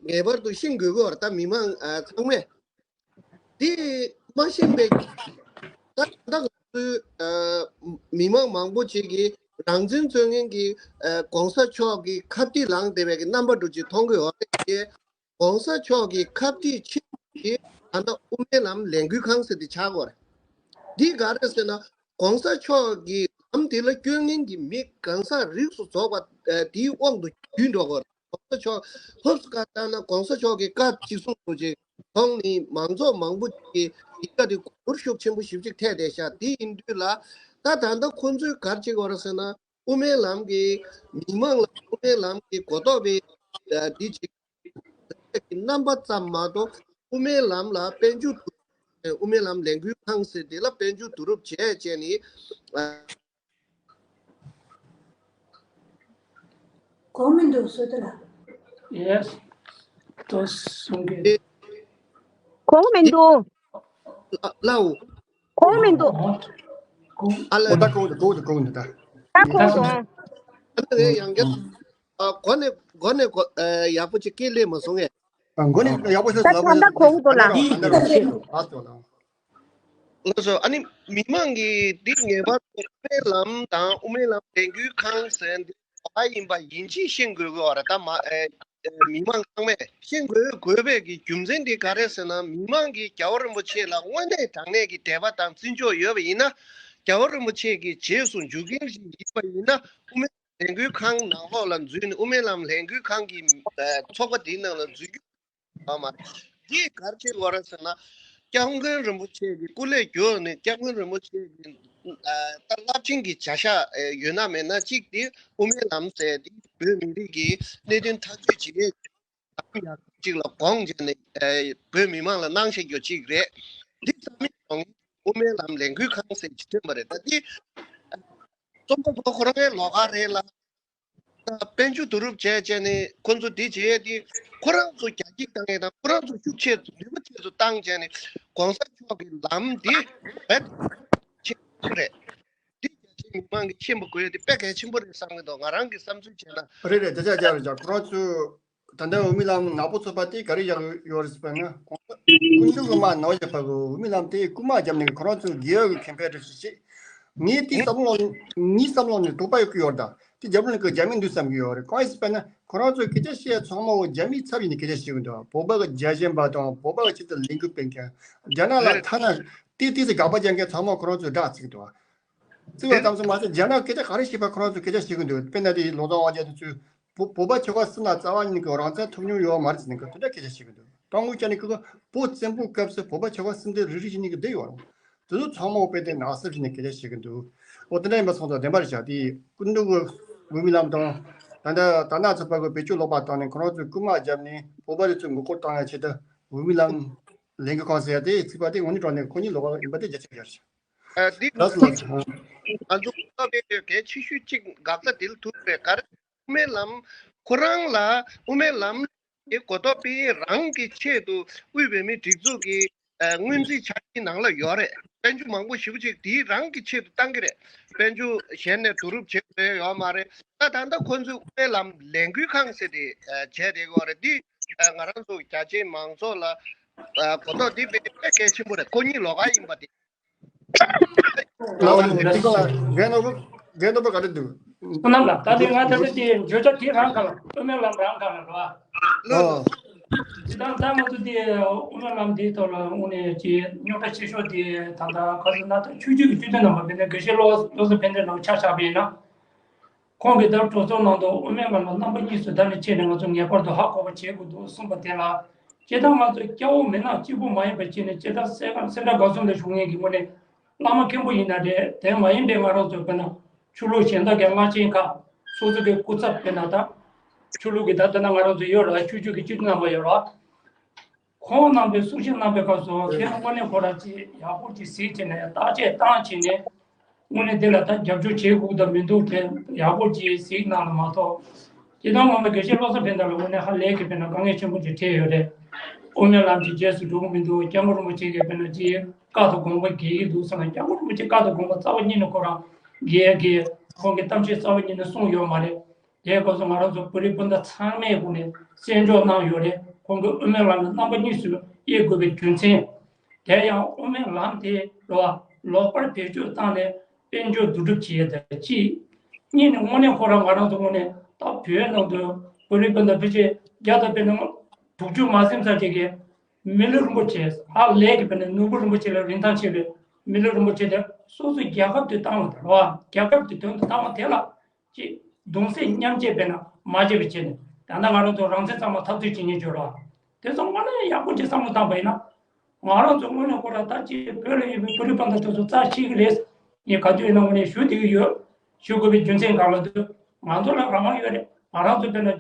ངེས་པར་དུ་ཤེས་དགོས་ཀྱི་ཡོད་རེད། ད་མི་མང་ཨ་ཚང་མས། འདི་མ་ཤེས་པའི་ད་ད་ང་ཚོའི་ཨ་མི་མང་མང་པོ་ཅིག་གིས་རང་བཙན་རྩོད་མཁན་གྱི་ཨ་གོང་ས་མཆོག་གི་ཁ་གཏད་ལངས་བསྡད་པའི་གི་རྣམ་པ་འདྲ་ཅིག་མཐོང་གི་ཡོད་རེད་དེ། གོང་ས་མཆོག་གི་ཁ་གཏད་ཆེ་ཤོས་དེ་ད་ལྟ་དབུ་མའི་ལམ་ལས་འགུལ་ཁང་ཟེར་དེ་ཆགས་ཀྱི་ཡོད་རེད། འདི་ག་རེ་ཟེར་ན། གོང་ས་མཆོག་གི་ལམ་དེ་ལ་སྐྱོད་མཁན་གྱི་མི་གང་ཟག་རིགས་སུ་རྫོགས་པ་ཨ་དེའི་དབང་དུ་བསྡུས་འགྲོ་གི་ཡོད་རེད། གོང་ས་མཆོག་ཕོབ་སི་ཀ་ལྟར་ན་གོང་ས་མཆོག་གི་བཀའ་གཅིག་གསུང་ཐུགས་རྗེ་ཁོང་ནི་མང་ཚོགས་མང་པོ་ཅིག་གི་ཡིད་ཀ་དེ་གུ་བུར་ཤུགས་ཆེན་པོ་ཞེ་པོ་ཅིག་ཐེབས་བསྡད་ཤག་དེ་ཡིན་དུས་ལ་ད་ད་ལྟ་ཁོང་ཚོས་ག་རེ་བྱེད་ཀྱི་ཡོད་རེད་ཟེར་ན། དབུ་མའི་ལམ་གྱི་མི་མང་ལ་དབུ་མའི་ལམ་གྱི་གོ་རྟོགས་པའི་ཨ་འདི་ཅིག་གི་རྣམ་པ་ཙམ་མ་གཏོགས། དབུ་མའི་ལམ་ལ་དཔལ་འབྱོར་དུ་དབུ་མའི་ལམ་ལས་འགུལ་ཁང་ཟེར་དེ་ལ་དཔལ་འབྱོར་བསྡུ་རུབ་བྱས་བྱས་ནས་ཨ། གོང་མི་འདུག་བསོད་བདེ་ལགས། Yes. ཏོ་གསུང་གི། གོང་མི་འདུག་ལ་ལའོ། གོང་མི་འདུག་ཨ་ལ། ཨོ་ད་གོང་དུ་གོང་དུ་གོང་དུ་ད། ད་གོང་དུ། ཨ་ལ་ངས་ཡང་བསྐྱར། ཨ་གོ་ནས་གོ་ནས་གོ་ཨ་ཡག་པོ་ཅིག་སྐད་སླེབས་མ་སོང་ངས། ཨ་གོ་ནས་ཡག་པོ་ཤོད་ད་ལ་ད་ལྟ་གོང་དུ་ལ། ཨ་ལ། ལགས་སོ། ཨ་ནི་མི་མང་གིས་འདི་ངེས་པར་དུ་དབུ་མའི་ལམ་དང་དབུ་མའི་ལམ་ལས་འགུལ་ཁང་ཟེར་འདི་ག་ཡིན་པ་ཡིན་གཅིག་ཤེས་དགོས་ཀྱི་ཡོད་རེད། ད་མ་ཨེ་མི་མང་ཚང་མས་ཤེས་དགོས་དགོས་པའི་གི་རྒྱུ་མཚན་འདི་ག་རེ་ཟེར་ན། མི་མང་གིས་རྒྱལ་བ་རིན་པོ་ཆེ་ལ་དངོས་གནས་དྲང་གནས་ཀྱི་དད་པ་དང་བརྩི་འཇོག་ཡོད་པ་ཡིན་ན། རྒྱལ་བ་རིན་པོ་ཆེ་གི་རྗེས་སུ་འཇུག་མཁན་ཞིག་ཡིན་པ་ཡིན་ན། དབུ་མའི་ལས་འགུལ་ཁང་ནང་ལོགས་ལ་འཛུལ་ནས་དབུ་མའི་ལམ་ལས་འགུལ་ཁང་གི་ཨ་ཚོགས་པ་དེའི་ནང་ལ་འཛུལ་རྒྱུ་ཡོད་མ་རེད། འདིས་ག་རེ་བྱེད་དགོས་རེད་ཟེར་ན། སྐྱབས་མགོན་རིན་པོ་ཆེ་གི་སྐུ་ལས་བསྐྱོན་ནས་སྐྱབས་མགོན་རིན་པོ་ཆེ་གི་ཨ་ད་རླབས་ཆེན་གྱི་བྱ་གཞག་ཨ་ཡོད་ན་མེད་ན་གཅིག་དེ་དབུ་མའི་ལམ་ཟེར་དེ་བོད་མི་རིགས་ཀྱི་གནད་དོན་ཐག་གཅོད་བྱེད་ཡས་ལམ་ཡག་ཅིག་ལ་དགོངས་བྱས་ནས་ཨ་བོད་མི་མང་ལ་གནང་བཞག་རྒྱུ་གཅིག་རེད། འདི་རྩ་མེད་གཏོང་དབུ་མའི་ལམ་ལས་འགུལ་ཁང་ཟེར་གྱི་ཐོན་པ་རེད། ད་འདི་རྩོམ་པ་པོ་ཁོ་རང་གི་ལོགས་ཀ་རེད་ལ། ད་དཔལ་འབྱོར་བསྡུ་རུབ་བྱས་བྱས་ནས་ཁོ་ཚོ་འདི་བྱས་ཏེ་ཁོ་རང་ཚོ་རྒྱ་སྐྱེད་བཏང་ཡས་དང་ཁོ་རང་ཚོ་ཤུགས་ཆེ་ནུས་པ་ཆེ་ཚོ་བཏང་བྱས་ནས་གོང་ས་མཆོག་གི་ལམ་འདི་རྦད་ཆེ་རེད། འདི་རྒྱ་ཆེ་མི་མང་གིས་ཤེས་པ་དགོས་ཡས་དེ་དཔེ་གལ་ཆེན་པོ་རེད་བསམ་གྱི་འདུག་ང་རང་གི་བསམ་ཚུལ་བྱས་ན། རེད་རེད། དེ་ཆ་རྒྱག་རེད་ཀྱང་ཁོ་རང་ཚོས། ད་ལྟ་དབུ་མའི་ལམ་ནག་པོ་ཚོགས་པ་དེ་ག་རེ་བཞག་ཡོད་རེད་ཟེར་བ་ན། ཁོང་ཚོ་སྐུ་མདུན་གྱི་མ་ནོར་བཞག་པ་གི་དབུ་མའི་ལམ་དེ་རྐུ་མ་བརྒྱབ་ནས་ཁོ་རང་ཚོ་རྒྱལ་ཡོད་ཀྱི་ཁེ་ཕན་རེད་ཟེར་བྱས། ངས་དེ་བསམ་བློ་ངའི་བསམ་བློ་ནས་དོགས་པ་ཡོད་ཀྱི་ཡོད་རེད། ད་དེ་རྒྱབ་ལོགས་ནས་ཁོ་རྒྱབ་མི་འདུག་བསམ་གྱི་ཡོད་རེད། གང་ཡིན་ཟེར་བ་ན་ཁོ་རང་ཚོས་སྐད་ཆ་བཤད་ཚང་མ་འོ་རྒྱ་མིའི་ཚབ་ཡིན་ནས་སྐད་ཆ་བཤད་གི་འདུག་བོད་པ་གི་རྒྱལ་ཞེན་པ་དང་བོད་པ་གི་ཆེད་དུ་ལས་འགུལ་སྤེལ་མཁན། རྒྱ་ནག་ལ་ཐ་ན་དེ་དེ་ཚོ་དགག་པ་རྒྱག་མཁན་ཚང་མ་ཁོ་རང་ཚོས་དགྲ་བརྩི་གི་འདུག་བརྩི་བ་ཙམ་དུ་མ་ཟད་རྒྱ་ནག་སྐད་ཆ་ག་རེ་བཤད་པ་ཁོ་རང་ཚོས་སྐད་ཆ་བཤད་གི་འདུག་དཔེར་ན་དེ་ལོ་ཙཱ་དབང་རྒྱལ་དེ་ཚོས་བོད་བོད་པ་ཆོལ་ཁ་གསུམ་ལ་རྩ་བ་ཉིད་ནས་རང་བཙན་ཐོབ་མྱོང་ཡོད་མ་རེད་ཟེར་ནས་དེ་འདྲ་སྐད་ཆ་བཤད་གི་འདུག་དང་པོ་བྱས་ནས་ཁོ་བོད་བཙན་པོའི་སྐབས་སུ་བོད་པ་ཆོལ་ཁ་གསུམ་དེ་རིགས་རུས་གཅིག་གཉིས་ཀྱི་བསྡད་ཡོད་རེད། དེ་ཚོ་ཚང་མ་དཔེ་དེ་ནག་སེལ་བྱས་ནས་སྐད་ཆ་བཤད་གི་འདུག་འོ་དེ་འདྲ་ཡིན་པ་སོང་ཙང་བདེན་པ་རེད་བཞག་དེ་སྐུ་མདུན་གྱི་དབུ་མའི་ལམ་དང་ད་ལྟ་དར་ནག་ཚོགས་པ་གི་བེད་སྤྱོད་ལོག་པ་བཏང་ནས་ཁོ་རང་ཚོས་རྐུ་མ་བརྒྱབ་ནས་བོད་པ་རེ་ཚོའི་མགོ་སྐོར་བཏང་ཡ་ཆེད་དུ་དབུ་མའི་ལམ་ལས་འགུལ་ཁང་ཟེར་ཡ་དེ་ཚིག་པ་དེ་དངོས་གནས་དྲང་གནས་ཁོ་གཉིས་ལོག་པ་ཡིན་པ་དེ་རྒྱ་ཆེ་བར། ཨ་འདི་ལགས་སོ་ལགས་སོ། ང་ཚོ་སྐབས་དེ་གལ་ཆེ་ཤོས་གཅིག་འགག་རྩ་དེ་ལ་ཐུག་པའི་ག་རེ། དབུ་མའི་ལམ་ཁོ་རང་ལ་དབུ་མའི་ལམ་གྱི་གོ་རྟོགས་སྤེལ་རང་གི་ཆེད་དུ་དབུས་བོད་མིའི་སྒྲིག་འཛུགས་ཀྱི་ཨ་སྔོན་རྩིས་ཆ་རྐྱེན་ནང་ལ་ཡོད་རེད། དཔལ་འབྱོར་མང་པོ་ཞེ་པོ་ཅིག་དེའི་རང་གི་ཆེད་དུ་བཏང་གི་རེད། དཔལ་འབྱོར་གཞན་ནས་བསྡུ་རུབ་བྱེད་དགོས་ཡོད་མ་རེད། ད་ད་ལྟ་ཁོ་ཚོས་དབུ་མའི་ལམ་ལས་འགུལ་ཁང་ཟེར་ཏེ་བྱས་བསྡད་ཡོད་རེད། འདི་ང་རང་ཚོ་རྒྱ་ཆེའི་མང་ཚོགས་ལ་གོ་རྟོགས་འདི་དཔེ་དཔེ་གལ་ཆེན་པོ་རེད། ཁོ་གཉིས་ལོགས་ཀ་ཡིན་པ་དེ། ལགས་འོ་ནི་འདི་ག་ལ་རྒན་ནོར་བུ་རྒན་ནོར་བུ་ག་རེ་འདུག་བསོད་ནམས་ལགས། ད་དེ་ང་ད་ལྟ་དེ་བརྗོད་བྱ་དེ་རང་ག་ལ་དབུ་མའི་ལམ་རང་ག་ལ་རེད་བ། ཨོ། ད་ད་ང་ཚོ་དེ་དབུ་མའི་ལམ་དེའི་ཐོག་ལ་དངོས་གནས་ཀྱི་རྙོག་དྲ་ཆེ་ཤོས་དེ་ད་ལྟ་ག་ཚོད་ན་ད་ཆོས་བརྒྱུད་ཀྱི་བཅུད་ལྡན་རྣམ་པ་དཔེར་ན་དགེ་བཤེས་བློ་བློ་བཟང་ཕན་བདེ་ལགས་ཆ་བཞག་པ་ཡིན་ན། ཁོང་གིས་ད་གྲོས་ཚོགས་ནང་དུ་དབུ་མའི་ལམ་ལ་རྣམ་པ་གཉིས་སུ་བརྡར་ནས་ཕྱེ་ནས་ང་ཚོ་ངེས་པར་དུ་ཧ་གོ་བ་བྱེད་དགོས་འདུག་གསུངས་པ་དེ་ལ། སྤྱིར་བཏང་ང་ཚོ་སྐྱ་བོ་མི་ནག་གཅིག་པུ་མ་ཡིན་པ་བྱས་ནས་སྤྱིར་བཏང་སེ་སེ་འབྲས་དགའ་གསུམ་ལ་བཞུགས་མཁན་གྱི་ངོས་ནས་བླ་མ་མཁན་པོ་ཡིན་ན་རེད། དེ་མ་ཡིན་པའི་ང་རང་ཚོ་དཔེར་ན་ཆོས་ལུགས་གཞན་དག་གི་བླ་ཆེན་ཁག་སོ་སོ་གི་སྐུ་ཚབ་དཔེར་ན་ད་ཆོས་ལུགས་ཀྱི་ད་ལྟ་ན་ང་རང་ཚོ་ཡོད་ར། ཆོས་བརྒྱུད་ཀྱི་བཅུད་རྣམ་པ་ཡོད་ར། ཁོང་རྣམ་པས་གསུང་བཤད་གནང་པའི་སྐབས་སུ་དེ་ལ་དངོས་གནས་ཁོ་རང་ཅིག་ཡག་པོ་ཅིག་གཟིགས་བྱས་ནས་བརྟག་དཔྱད་བཏང་བྱས་ནས་དངོས་གནས་དེ་ལ་ད་རྒྱབ་སྐྱོར་བྱེད་དགོས་དང་མི་འདུག་དེ་ཡག་པོ་ཅིག་གཟིགས་གནང་ལ་མ་གཏོགས། སྤྱིར་བཏང་ངོ་མ་དགེ་བཤེས་བློ་བཟང་ཕན་བདེ་ལགས་དངོས་གནས་ཧ་ལས་ཀྱི་དཔེར་ན་དཀའ་ངལ་ཆེན་པོ་ཅིག་འཕྲད་ཡོད་རེད། དབུ་མའི་ལམ་གྱི་རྗེས་སུ་འགྲོ་གི་མི་འདུག་སྐྱབས་མགོན་རིན་པོ་ཆེ་གིས་དཔེར་ན་ཅིག་བཀའ་དང་དགོངས་པ་འགལ་གྱི་འདུག་བསམ་ན་སྐྱབས་མགོན་རིན་པོ་ཆེ་བཀའ་དང་དགོངས་པ་རྩ་བ་ཉིད་ནས་ཁོ་རང་འགལ་གྱི་ཁོང་གི་གཏམ་བཤད་རྩ་བ་ཉིད་ནས་གསུངས་ཡོད་མ་རེད། དེའི་སྐབས་སུ་ང་རང་ཚོ་བོད་རིགས་སྤུན་ཟླ་ཚང་མའི་སྒོ་ནས་གསན་འཇོག་གནང་ཡོད་རེད། ཁོང་གིས་དབུ་མའི་ལམ་ལ་རྣམ་པ་གཉིས་སུ་དབྱེ་དགོས་པའི་རྒྱུ་མཚན། དེ་ཡང་དབུ་མའི་ལམ་དེ་ལོ་ལོག་པར་བེད་སྤྱོད་བཏང་ནས་དཔལ་འབྱོར་བསྡུ་སྒྲུབ་བྱེད་ཡས་དང་གཅིག་གཉིས་ནི་དངོས་གནས་ཁོ་རང་ང་རང་ཚོ་དངོས་གནས་ད་བོད་ནང་དུ་བོད་རིགས་སྤུན་ཟླ་ཕལ་ཆེར་བརྒྱ་དང་དཔེར་ན་དྲུག་ཅུ་མ་ཟིན་ཙམ་ཞིག་གིས་མི་ལུས་རིན་པོ་ཆེ་ཧ་ལས་ཀྱི་དཔེར་ན་ནོར་བུ་རིན་པོ་ཆེ་ལ་རིན་ཐང་ཆེ་བའི་མི་ལུས་རིན་པོ་ཆེ་དེ་སོ་སོའི་རྒྱལ་ཁབ་ཏུ་བཏང་བ་དང་རོ། རྒྱལ་ཁབ་ཀྱི་དོན་དུ་བཏང་བ་དེ་ལ། ཅིག་གདུང་སེམས་མཉམ་སྐྱེད་དཔེར་ན་མ་བྱས་པའི་ཆེད་ནས་ད་ལྟ་ང་རང་ཚོ་རང་བཙན་གཙང་མ་འཐབ་རྩོད་བྱེད་མཁན་བརྗོད་རོགས། དེ་ཚོ་དངོས་གནས་ཡག་པོ་ཅིག་བསམ་བློ་བཏང་པ་ཡིན་ན། ང་རང་ཚོ་དངོས་གནས་ཁོ་རང་ད་ཅིག་བོད་ལ་ཡོད་པའི་བོད་རིགས་སྤུན་ཟླ་དེ་ཚོ་རྩ་ཆེ་གི་རེད། ངས་ག་དུས་ཡིན་ན་དངོས་གནས་ཞུ་བསྡད་ཀྱི་ཡོད། ཞུ་དགོས་པའི་རྒྱུ་མཚན་གང་ལ་འདུག་ང་ཚོ་ལ་རང་དབང་ཡོད་རེད། ང་རང་ཚོ་དཔེར་ན།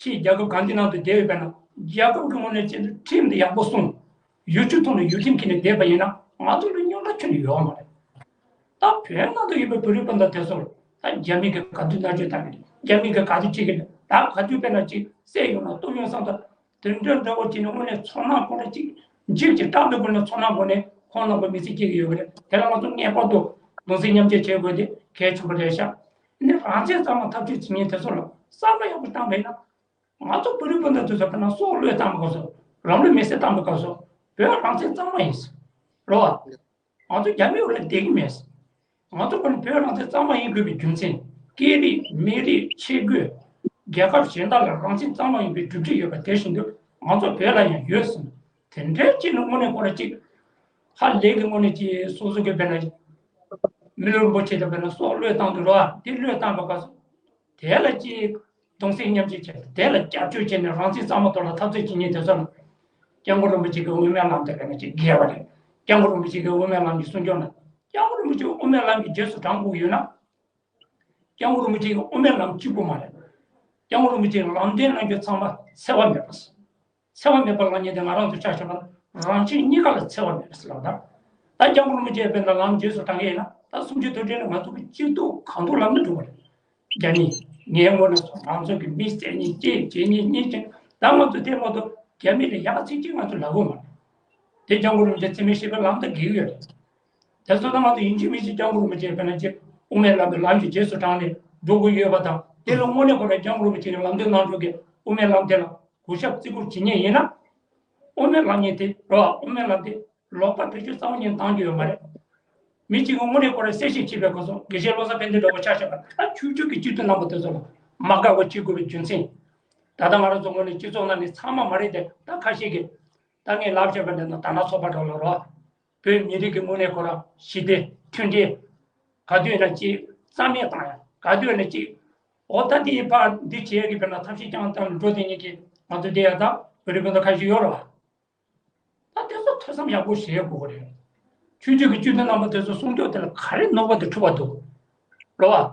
ཕྱིའི་རྒྱལ་ཁབ་གང་ཅིའི་ནང་དུ་བསྡད་ཡོད་པས་ན། རྒྱལ་ཁབ་ཀྱི་ངོས་ནས་ཁྱེད་ཚོས་ཁྲིམས་འདི་ཡག་པོ་སྲུང་། ཡུལ་ཆུ་འཐུང་ནས་ཡུལ་ཁྲིམས་འཁྱེར་ནས་བསྡད་པ་ཡིན་ན་ང་ཚོ་ལ་རྙོག་དྲ་ཁྱོན་ནས་ཡོད་མ་རེད། ད་བོད་ནང་དུ་ཡོད་པའི་བོད་རིགས་སྤུན་ཟླ་དེ་ཚོར་ད་རྒྱ་མི་གིས་ག་དུས་མནར་གཅོད་བཏང་གི་རེད། རྒྱ་མི་གིས་ག་དུས་བྱེད་ཀྱི་རེད། ད་ག་དུས་དཔེར་ན་ཅིག་བསད་ཡོང་ན་གཏུབ་ཡོང་བསམ་ད། དེ་འདྲ་འདྲ་བོ་བྱས་ནས་དངོས་གནས་ཚོར་སྣང་ཁོ་ན་ཅིག་འཇིགས་ཀྱི་སྐྲག་པའི་སྒོ་ནས་ཚོར་སྣང་སྒོ་ནས་ཁོང་རྣམ་པ་མི་ཚེ་སྐྱེལ་གྱི་ཡོད་པ་རེད། དེ་ལ་ང་ཚོ་ངེས་པར་དུ་གདུང་སེམས་མཉམ་སྐྱེད་བྱེད་དགོས་དེ་གལ་ཆེན་པོ་རེད་ཤག་ནི་རང་བཙན་གཙང་མ་འཐབ་རྩོད་བྱེད་མཁན་དེ་ཚོ་ལ་བསམ་བློ་ཡག་པོ་བཏང་བས་ན། ང་ཚོ་བོད་རིགས་སྤུན་ཟླ་དེ་ཚོ་དཔེར་ན་སྲོག་བློས་བཏང་བའི་སྐབས་སུ་རང་ལུས་མེར་སྲེག་བཏང་བའི་སྐབས་སུ་བོད་རང་བཙན་གཙང་མ་ཡིན་ཟེར་རོ། ང་ཚོ་རྒྱ་མིའི་འོག་ལ་བསྡད་ཀྱི་མེད་ཟེར། ང་ཚོ་ཁོ་ནི་བོད་རང་བཙན་གཙང་མ་ཡིན་དགོས་པའི་རྒྱུ་མཚན། སྐད་རིགས་མི་རིགས་ཆས་གོས། རྒྱལ་ཁབ་གཞན་དག་ལ་རང་བཙན་གཙང་མ་ཡིན་པའི་གྲུབ་འབྲས་ཡོད་པ་དེ་བཞིན་དུ་ང་ཚོ་བོད་ལ་ཡང་ཡོད་ཟེར། དེ་འདྲའི་ཅིག་ནི་དངོས་གནས་ཁོ་ར་ཅིག་ཧ་ལས་ཀྱི་དངོས་གནས་ཅིག་སོ་སོ་གི་དཔེར་ན། མི་ལུས་རིན་པོ་ཆེ་དང་དཔེར་ན་སྲོག་བློས་བཏང་དུ་རོ། དེ་བློས་བཏང་བ་ག་སོ། དེ་ལ་ཅིག་གདུང་སེམས་མཉམ་སྐྱེད་བྱས་དེ་ལ་རྒྱབ་སྐྱོར་བྱས་ནས་རང་བཙན་གཙང་མ་ཐོག་ལ་འཐབ་རྩོད་བྱེད་མཁན་དེ་ཚོ་ལ། སྐྱབས་མགོན་རིན་པོ་ཆེ་གི་དབུ་མའི་ལམ་དེ་དཔེར་ན་ཅིག་རྒྱས་པ་རེད། སྐྱབས་མགོན་རིན་པོ་ཆེ་གི་དབུ་མའི་ལམ་གྱི་གསུང་སྐྱོང་ལ། སྐྱབས་མགོན་རིན་པོ་ཆེ་གི་དབུ་མའི་ལམ་གྱི་རྗེས་སུ་འབྲང་དགོས་ཡོད་ན། སྐྱབས་མགོན་རིན་པོ་ཆེ་གི་དབུ་མའི་ལམ་གཅིག་པུ་མ་རེད། སྐྱབས་མགོན་རིན་པོ་ཆེ་གི་ལམ་སྟོན་གནང་རྒྱུ་ཚང་མ་འཚེ་བ་མེད་པ། འཚེ་བ་མེད་པ་ལབ་མཁན་དེ་ང་རང་ཚོ་ཆ་བཞག་ན་རང་གཅེས་གཉིས་ཀ་ལ་འཚེ་བ་མེད་པ་ཟེར་ལབ་ད། ད་སྐྱབས་མགོན་རིན་པོ་ཆེ་དཔེར་ན་ལམ་རྗེས་སུ་འབྲང་གི་ཡིན་ན་ད་གསུམ་བཅུའི་དུས་དྲན་ལ་ང་ཚོ་གི་སྐྱིད་སྡུག་གང་ཐུག་ལབ་ན་འགྲོ་བ་རེད། རྒྱ་མི་ངའི་ངོ་ནས་སོང་ང་ཚོ་གི་མི་བསད་མཁན་སྐྱེས་བྱེད་མཁན་གཉིས་ཀྱང་ད་ང་ཚོ་དེ་མ་གཏོགས་རྒྱ་མི་ལ་ཡག་ཚིག་གཅིག་ང་ཚོ་ལབ་གི་མ་རེད། དེ་སྐྱབས་མགོན་རིན་པོ་ཆེ་འཚེ་མེད་ཞི་བའི་ལམ་དང་འགལ་གྱི་ཡོད་རེད། དེ་ཚོ་ད་ང་ཚོ་ཡིན་གཅིག་མིན་གཅིག་སྐྱབས་མགོན་རིན་པོ་ཆེ་དཔེར་ན་ཅིག་དབུ་མའི་ལམ་པའི་ལམ་གྱི་རྗེས་སུ་འབྲངས་ནས་འགྲོ་དགོས་ཡོད་པ་དང་དེ་ལ་དངོས་གནས་ཁོ་རང་སྐྱབས་མགོན་རིན་པོ་ཆེ་གི་ལམ་སྟོན་གནང་ཕྱོགས་ཀྱི་དབུ་མའི་ལམ་དེ་ལ་གུས་ཞབས་བརྩི་བཀུར་བྱེད་མཁན་ཡིན་ན། དབུ་མའི་ལམ་ཉིད་དེ་རོ་དབུ་མའི་ལམ་དེ་ལོག་པ་བེད་སྤྱོད་རྩ་བ་ཉིད་བཏང་རྒྱུ་ཡོད་མ་རེད། མི་གཅིག་གིས་དངོས་གནས་ཁོ་རང་གསལ་བཤད་བྱས་པའི་སྐབས་སུ་དགེ་བཤེས་བློ་བཟང་ཕན་བདེ་འདྲ་བོ་ཆ་བཞག་པ་ད་ཆོས་བརྒྱུད་ཀྱི་སྤྱི་འཐུས་རྣམ་པ་དེ་ཚོ་ལ་མ་དགའ་བ་བྱེད་དགོས་པའི་རྒྱུ་མཚན། ད་ལྟ་ང་རང་ཚོ་དངོས་གནས་སྤྱི་ཚོགས་ནང་ནས་ཚང་མ་མ་རེད་དེ་ད་ཁ་ཤས་ཀྱིས་ད་ངས་ལབ་བྱས་པ་འདྲ་ན་ད་ན་ཚོགས་པ་འདྲ་ལ་རོ། བོད་མི་རིགས་ཀྱི་དངོས་གནས་ཁོ་རང་ཞི་བདེ་མཐུན་སྒྲིལ། ག་དུས་ཡིན་ན་ཅིག་རྩ་མེད་བཏང་ཡ་ག་དུས་ཡིན་ན་ཅིག་འོ་ད་འདི་ཕར་འདི་བྱེད་ཀྱི་དཔེར་ན་ཐབས་ཤེས་རྐྱང་བཏང་འགྲོ་དེ་ཉིད་ཀྱིས་ང་ཚོ་འདི་ཡ་ད་བོད་རིགས་སྤུན་ཟླ་ཁ་ཤས་ཡོད་རེད་བ། ད་དེ་ཚོ་ཐོས་བསམ་ཡག་པོ་བྱེད་དགོས་ཀྱི་རེད། ཆོས་བརྒྱུད་ཀྱི་སྤྱི་འཐུས་རྣམ་པ་དེ་ཚོ་གསུང་ཆོས་དེ་ལ་ག་རེ་ནོར་བ་དེ་འཁྲུལ་བ་འདུག་རེད་བ།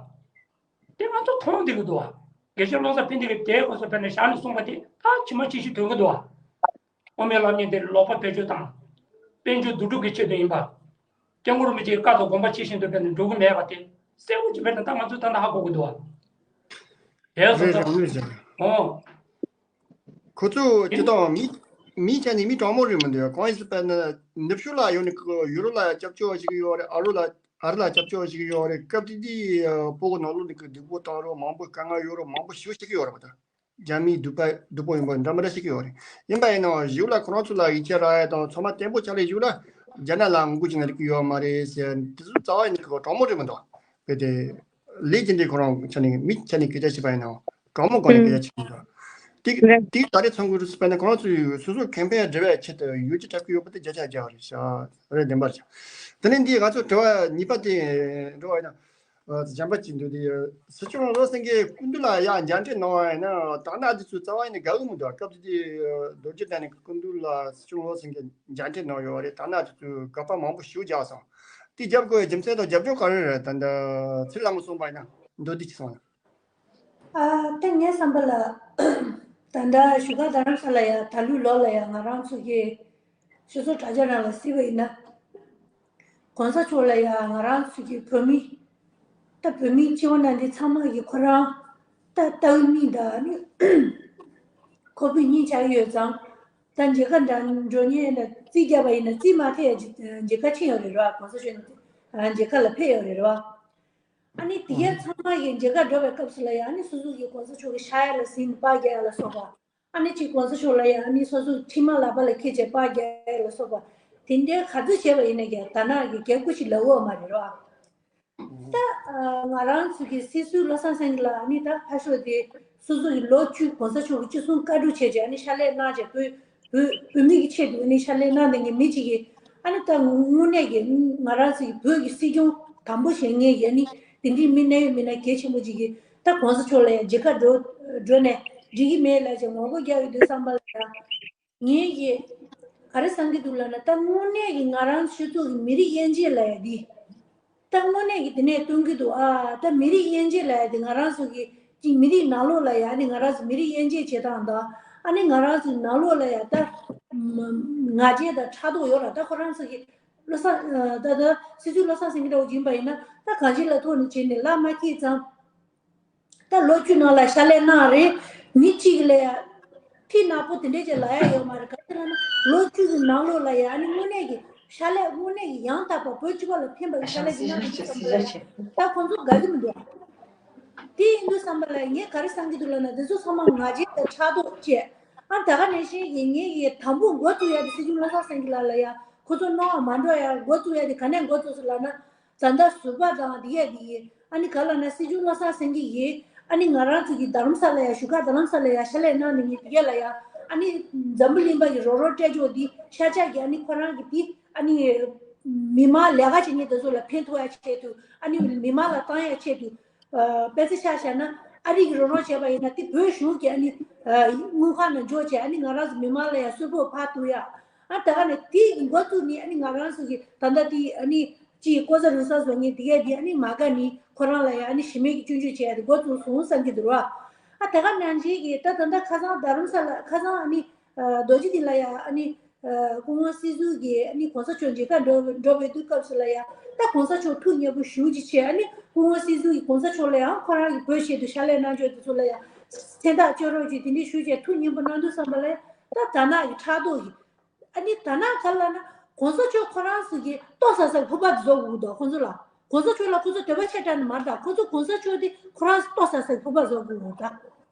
དེ་ང་ཚོ་མཐོང་བསྡད་ཀྱི་འདུག་བ། དགེ་བཤེས་བློ་བཟང་ཕན་བདེ་གིས་དེའི་སྐོར་སོགས་དཔེར་ན་ཞལ་ནས་གསུངས་པ་དེ་ད་ཇི་མ་ཇི་བཞིན་ཐོན་གྱི་འདུག་བ། དབུ་མའི་ལམ་གཉིས་དེ་ལོག་པ་བེད་སྤྱོད་དང་། དཔལ་འབྱོར་བསྡུ་སྒྲུབ་ཀྱི་ཆེད་དུ་ཡིན་པ། སྐྱབས་མགོན་རིན་པོ་ཆེའི་བཀའ་དང་དགོངས་པ་ཇི་བཞིན་དུ་སྤེལ་ནས་འགྲོ་གི་མེད་པ་དེ་གསལ་པོ་ཅིག་དཔེར་ན་ད་ང་ཚོས་ད་ལྟ་ཧ་གོ་གི་འདུག་བ། དེ་སོང་ཙང་། རེད་རེད་རེད། ཨོ། ཁོ་ཚོ་སྤྱིར་བཏང་མི་མི་ཆ་ནས་མི་དྲང་མོ་རེད་མི་འདུག་གང་ཡིན་ཟེར་བ་ན་ནུབ་ཕྱོགས་ལ་ཡོད་ནས་ཁོ་ཡུ་རོབ་ལ་སྐྱབས་བཅོལ་བ་ཞིག་ཡོད་རེད། ཨ་རོ་ལ་ ཨ་རི་ལ་སྐྱབས་བཅོལ་བ་ཞིག་ཡོད་རེད། སྐབས་དེ་དུས་བོད་ཀྱི་ནང་ལོགས་ནས་ཀྱི་སྡུག་པོ་བཏང་རོགས་མང་པོ་དཀའ་ངལ་ཡོད་རོགས་མང་པོ་ཞེ་པོ་ཞིག་ཡོད་རེད་པ། ད་རྒྱ་མིའི་སྡུག་པ་སྡུག་པོ་ཡིན་པ་འདྲ་མི་འདྲ་ཞིག་ཡོད་རེད། ཡིན་པ་ཡིན་ནའང་གཞུག་ལ་ཁོ་རང་ཚོ་ལ་ཡིད་ཆེས་རག་ཡ་དང་ཚང་མ་བརྟན་པོ་ཆགས་ལས་གཞུག་ལ་རྒྱ་ནག་ལ་ངོ་རྒོལ་བྱེད་ན་འགྲིག་གི་ཡོད་མ་རེད་ཟེར་དེ་ཚོ་རྩ་བ་ཉིད་ཀྱི་དྲང་མོ་རེད་མི་འདུག་གལ་ཏེ་ལས་ཀྱི་འདི་ཁོ་རང་ཆ་ནས་མི་ཆ་ནས་སྐད་ཆ་བཤད་པ་ཡིན་ནའང་དྲང་མོ་སྒོ་ནས་སྐད་ཆ་བཤད་མི་འདུག་དེ་དེ་ད་རེས་ཚང་གི་རུ་སུ་པ་ན་ཁོ་རང་ཚོས་སོ་སོ་ཁེམ་ཕན་འབྲེལ་བའི་ཆེད་དུ་ཡོ་ཅི་འཁྲབ་ཀྱི་ཡོད་པ་དེ་བརྒྱ་ཆ་བརྒྱ་རེད་ཤག་རེད་བདེན་པར་ཆགས། དེ་ནས་འདི་ང་ཚོ་དྲི་བ་གཉིས་པ་དེ་འགྲོ་བ་ཡིན་ན། ཨ་གཞན་པ་ཅིག་འདུག་དེ། སྲིད་སྐྱོང་བློ་སེང་གེའི་སྐུ་མདུན་ལ་ཡང་མཇལ་འཕྲད་གནང་བ་ཡིན་ན་དག་སྣང་དེ་ཚོ་རྩ་བ་ཡིན་ནས་དགའ་གི་མི་འདུག་སྐབས་དེ་དུས་རྡོ་རྗེ་གདན་ནས་སྐུ་མདུན་ལ་སྲིད་སྐྱོང་བློ་སེང་གེ་མཇལ་འཕྲད་གནང་ཡོད་རེད། དག་སྣང་དེ་ཚོས་དགག་པ་མང་པོ་ཞེ་པོ་རྒྱག་སོང་། དེ་རྒྱབ་དགོས་པའི་རྒྱུ་མཚན་དང་རྒྱབ་ལྗོངས་ག་རེ་རེད། ད་ལྟ་ཚེ་རིང་ལྷ་མོ་གསུངས་པ་ཡིན་ན་མདོར་བསྡུས་ཅིག་གསུངས་ན། ཨ་ད་ངའི་བསམ་པ་ལ་ད་ལྟ་བཞུགས་སྒར་རྡ་རམ་ས་ལ་ཡ་ད་ལོའི་ལོ་ལ་ཡ་ང་རང་ཚོ་གི་སྤྱི་ཚོགས་དྲ་རྒྱ་ནང་ལ་གཟིགས་པ་ཡིན་ན། གོང་ས་མཆོག་ལ་ཡང་ང་རང་ཚོ་གི་བོད་མི། ད་བོད་མི་སྤྱི་བ་ན་འདི་ཚང་མ་གི་ཁོ་རང་ད་ལྟ་བུ་མི་འདྲ་ནི་ཁོ་བོས་གཉིས་ཆགས་ཡོད་ཙང་། ད་མཇལ་ཁ་འདྲ་འགྲོ་མཁན་ལ་རྩིས་བརྒྱབ་པ་ཡིན་ན་རྩིས་མ་ཐེབས་ཡ་མཇལ་ཁ་ཕྱིན་ཡོད་རེད་ར། གོང་ས་མཆོག་ནི་མཇལ་ཁ་ལ་ཕེབས་ཡོད་རེད་ར། ཨ་ནི་དེ་ཡ་ཚང་མ་གི་མཇལ་ཁ་འགྲོ་བའི་སྐབས་སུ་ལ་ཡང་ཨ་ནི་སོ་སོ་གི་གོང་ས་མཆོག་གི་ཤ་ཡ་ལ་ཟིན་པ་རྒྱག་ཡ་ལ་སོགས་པ། ཨ་ནི་གཅིག་གོང་ས་མཆོག་ལ་ཡང་ཨ་ནི་སོ་སོའི་མཆིལ་མ་ལག་པ་ལ་འཁྱེར་བྱས་པར་རྒྱག་ཡ་ལ་སོགས་པ། དེ་འདྲའི་ག་ཚོད་བྱས་པ་ཡིན་ན་ཀྱང་དག་སྣང་གི་རྒྱབ་ཁུ་ཞིག་ལབ་འོག་མ་རེད་རོ། ད་ང་རང་ཚོ་གི་སྲིད་ཟུར་བློ་བཟང་སེང་གེ་ལགས་ཨ་ནི་ད་ཕར་ཞོག་དེ་སོ་སོ་གི་ལོ་བཅུ་གོང་ས་མཆོག་གི་བཅུ་གསུམ་བཀའ་སྒྲུབ་བྱས་བྱས་ཨ་ནི་ཕྱག་ལས་གནང་བྱས་བོད་བོད་བོད་མི་གི་ཆེད་དུ་ཨ་ནི་ཕྱག་ལས་གནང་བསྡད་མཁན་མི་གཅིག་གིས་ཨ་ནི་ད་དངོས་གནས་ཀྱི་ང་རང་ཚོ་གི་བོད་ཀྱི་སྲིད་སྐྱོང་དང་པོ་བྱེད་མཁན་གྱི་ཨ་ནི་དེ་འདྲའི་མི་གནད་ཡོད་མི་སྣ་གལ་ཆེན་པོ་གཅིག་གིས་ད་གོང་ས་མཆོག་ལ་ཡང་མཇལ་ཁ་འགྲོ་འགྲོ་ནས་འགྲིག་གི་མེད་ལབ་བྱས་ངོ་རྒོལ་རྒྱག་གི་འདུག་བསམ་པ་ལ་ཡང་ངས་ཀྱི་ག་རེ་བསམ་གྱི་འདུག་ལབ་ན་ད་དངོས་གནས་ཀྱི་ང་རང་ཆོས་ཚོགས་ཀྱི་མི་རིགས་དབྱེ་འབྱེད་ལབ་ཡ་འདི། ད་དངོས་གནས་ཀྱི་དེ་ནས་སྟོན་གྱི་འདུག་ཨ་ད་མི་རིགས་དབྱེ་འབྱེད་ལབ་ཡ་དེ་ང་རང་ཚོ་གི་ཅིག་མི་རིགས་ནང་ལོགས་ལ་ཡ་ཨ་ནི་ང་རང་ཚོ་མི་རིགས་དབྱེ་འབྱེད་བྱེད་སྟངས་དང་ཨ་ནི་ང་རང་ཚོ་ནང་ལོགས་ལ་ཡ་ད་ང་རྒྱལ་དང་ཕྲག་དོག་ཡོད་ར། ད་ཁོ་རང་ཚོ་གི་བློ་བཟང་ད་ད་སྲིད་ཟུར་བློ་བཟང་སེང་གེ་འདྲ་བོ་ཡིན་པ་ཡིན་ན་ད་གང་ཅི་ལ་ཐོག་ནས་བྱས་ནས་ལབ་མ་སྐྱེས་ཙང་། ད་ལོ་བཅུ་ནང་ལ་ཕྱག་ལས་གནང་རེད། མི་གཅིག་ལ་ཡ་ཐིག་ནག་པོ་དེ་འདྲས་ཅིག་ལབ་ཡ་ཡོད་མ་རེད། ག་རེ་ལབ་ན་ལོ་བཅུ་གི་ནང་ལོགས་ལ་ཡ་ཨ་ནི་དངོས་གནས་ཀྱི་ཕྱག་ལས་དངོས་གནས་ཀྱི་ཡང་དག་པ་བོད་སྤྱི་པ་ལ་ཕན་པ་གི་ཕྱག་ལས་ཅིག་གནང་རེད་བསམ་པ་ལ་ཡ་ད་ཁོང་ཚོ་དགའ་གི་མི་འདུག་དེ་ཡིན་དུས་བསམ་པ་ལ་ངས་ག་རེ་བསམ་གྱི་འདུག་ལབ་ན་འདི་ཚོ་ཚང་མ་ང་རྒྱལ་དང་ཕྲག་དོག་བཅས་ཨ་ད་ག་ནང་བཞིན་གྱི་ངས་ཀྱི་དང་པོ་འགོ་བཙུགས་ཡ་དེ་སྲིད་སྐྱོང་བློ་བཟང་སེང་གེ་ལགས་ལ་ཡ་ཁོ་ཚོ་རྣོ་བ་མ་འགྲོ་ཡ་འགོ་བཙུགས་ཡ་དེ་ག་ནས་འགོ་བཙུགས་སོང་ལབ་ན། ད་ལྟ་ཟུར་པ་དང་འདི་ཡ་འདི་ཡི་ཨ་ནི་ག་ལ་ན་སྲིད་སྐྱོང་བློ་བཟང་སེང་གེ་ཡིས་ཨ་ནི་ང་རང་ཚོ་གི་རྡ་རམ་ས་ལ་ཡ་བཞུགས་སྒར་རྡ་རམ་ས་ལ་ཡ་ཕྱག་ལས་གནང་ནས་ངས་འདི་ཡ་ལ་ཡ་ཨ་ནི་འཛམ་བུ་གླིང་པ་གི་རོགས་རོགས་སྤྲད་ཆོག་འདི་ཤ་ཆག་གི་ཨ་ནི་ཁོ་རང་གི་འདི་ཨ་ནི་མི་མང་ལས་ཀ་བྱེད་མཁན་དེ་ཚོ་ལ་ཕན་ཐོགས་ཡ་ཆེད་དུ་ཨ་ནི་མི་མང་ལ་བཏང་ཡ་ཆེད་དུ་དཔེ་ཆ་ཆ་བཞག་ན་ཨ་རི་གི་རོགས་རོགས་བྱས་པ་ཡིན་ན་དེ་བོད་གཞུང་གི་ཨ་ནི་དངུལ་ཁང་ནང་འཇོག་བྱས་ཨ་ནི་ང་རང་ཚོ་མི་མང་ལ་ཡ་གསོལ་ཕོགས་ཕར་གཏོང་ཡ། ཨ་ད་ག་ནས་དེ་འགོ་བཙུགས་ནས་ཨ་ནི་ང་རང་ཚོ་གི་ད་ལྟ་དེ་ཨ་ནི་ཅིག་ལྐོག་ཟ་རུལ་སུངས་བཟོ་མཁན་དེ་གས་དེ་ཨ་ནི་མ་དགའ་ནི་ཁོ་རང་ལ་ཡ་ཨ་ནི་གཞི་མེད་ཀྱི་སྐྱོན་བརྗོད་བྱས་ཡ་དེ་འགོ་བཙུགས་སོང་བསམ་གྱི་འདུག་ར། ཨ་ད་ག་ནང་བཞིན་གྱི་ད་ད་ལྟ་ཁ་སང་རྡ་རམ་ས་ལ་ཁ་སང་ཨ་ནི་རྡོ་རྗེ་གདན་ལ་ཡ་ཨ་ནི་སྐུ་ངོ་སྲིད་ཟུར་གྱི་ཨ་ནི་གོང་ས་མཆོག་མཇལ་ཁ་འགྲོ་འགྲོ་བའི་དུས་སྐབས་སུ་ལ་ཡ་ད་གོང་ས་མཆོག་ཐུགས་མཉེས་པོ་ཞེ་པོ་ཅིག་བྱས་ཨ་ནི་སྐུ་ངོ་སྲིད་ཟུར་གྱི་གོང་ས་མཆོག་ལ་ཡང་ཁོ་རང་གི་བོད་ཆེད་དུ་ཕྱག་ལས་གནང་ཕྱོགས་དེ་ཚོ་ལ་ཡ་མཚན་རྟགས་གཅོད་རོགས་ཅིག་དེ་འདྲའི་ཞུ་བྱས་ཐུགས་མཉེས་པོ་གནང་དུས་བསམ་པ་ལ་ཡ་ད་དག་སྣང་གི་ཕྲག་དོག་གི་ཨ་ནི་ད་ནང་ག་ལ་ན་གོང་ས་མཆོག་ཁོ་རང་ཚོ་གི་ལྟོ་ཟ་ས་གི་ཕོར་པ་དེ་བཟོ་དགོས་འདུག་ཁོང་ཚོ་ལ། གོང་ས་མཆོག་ལ་ཁོང་ཚོ་འདོད་པ་ཆེ་དྲགས་ནི་མ་རེད་ད། ཁོང་ཚོ་གོང་ས་མཆོག་དེ་ཁོ་རང་ལྟོ་ཟ་ས་གི་ཕོར་པ་བཟོ་དགོས་འདུག་ད།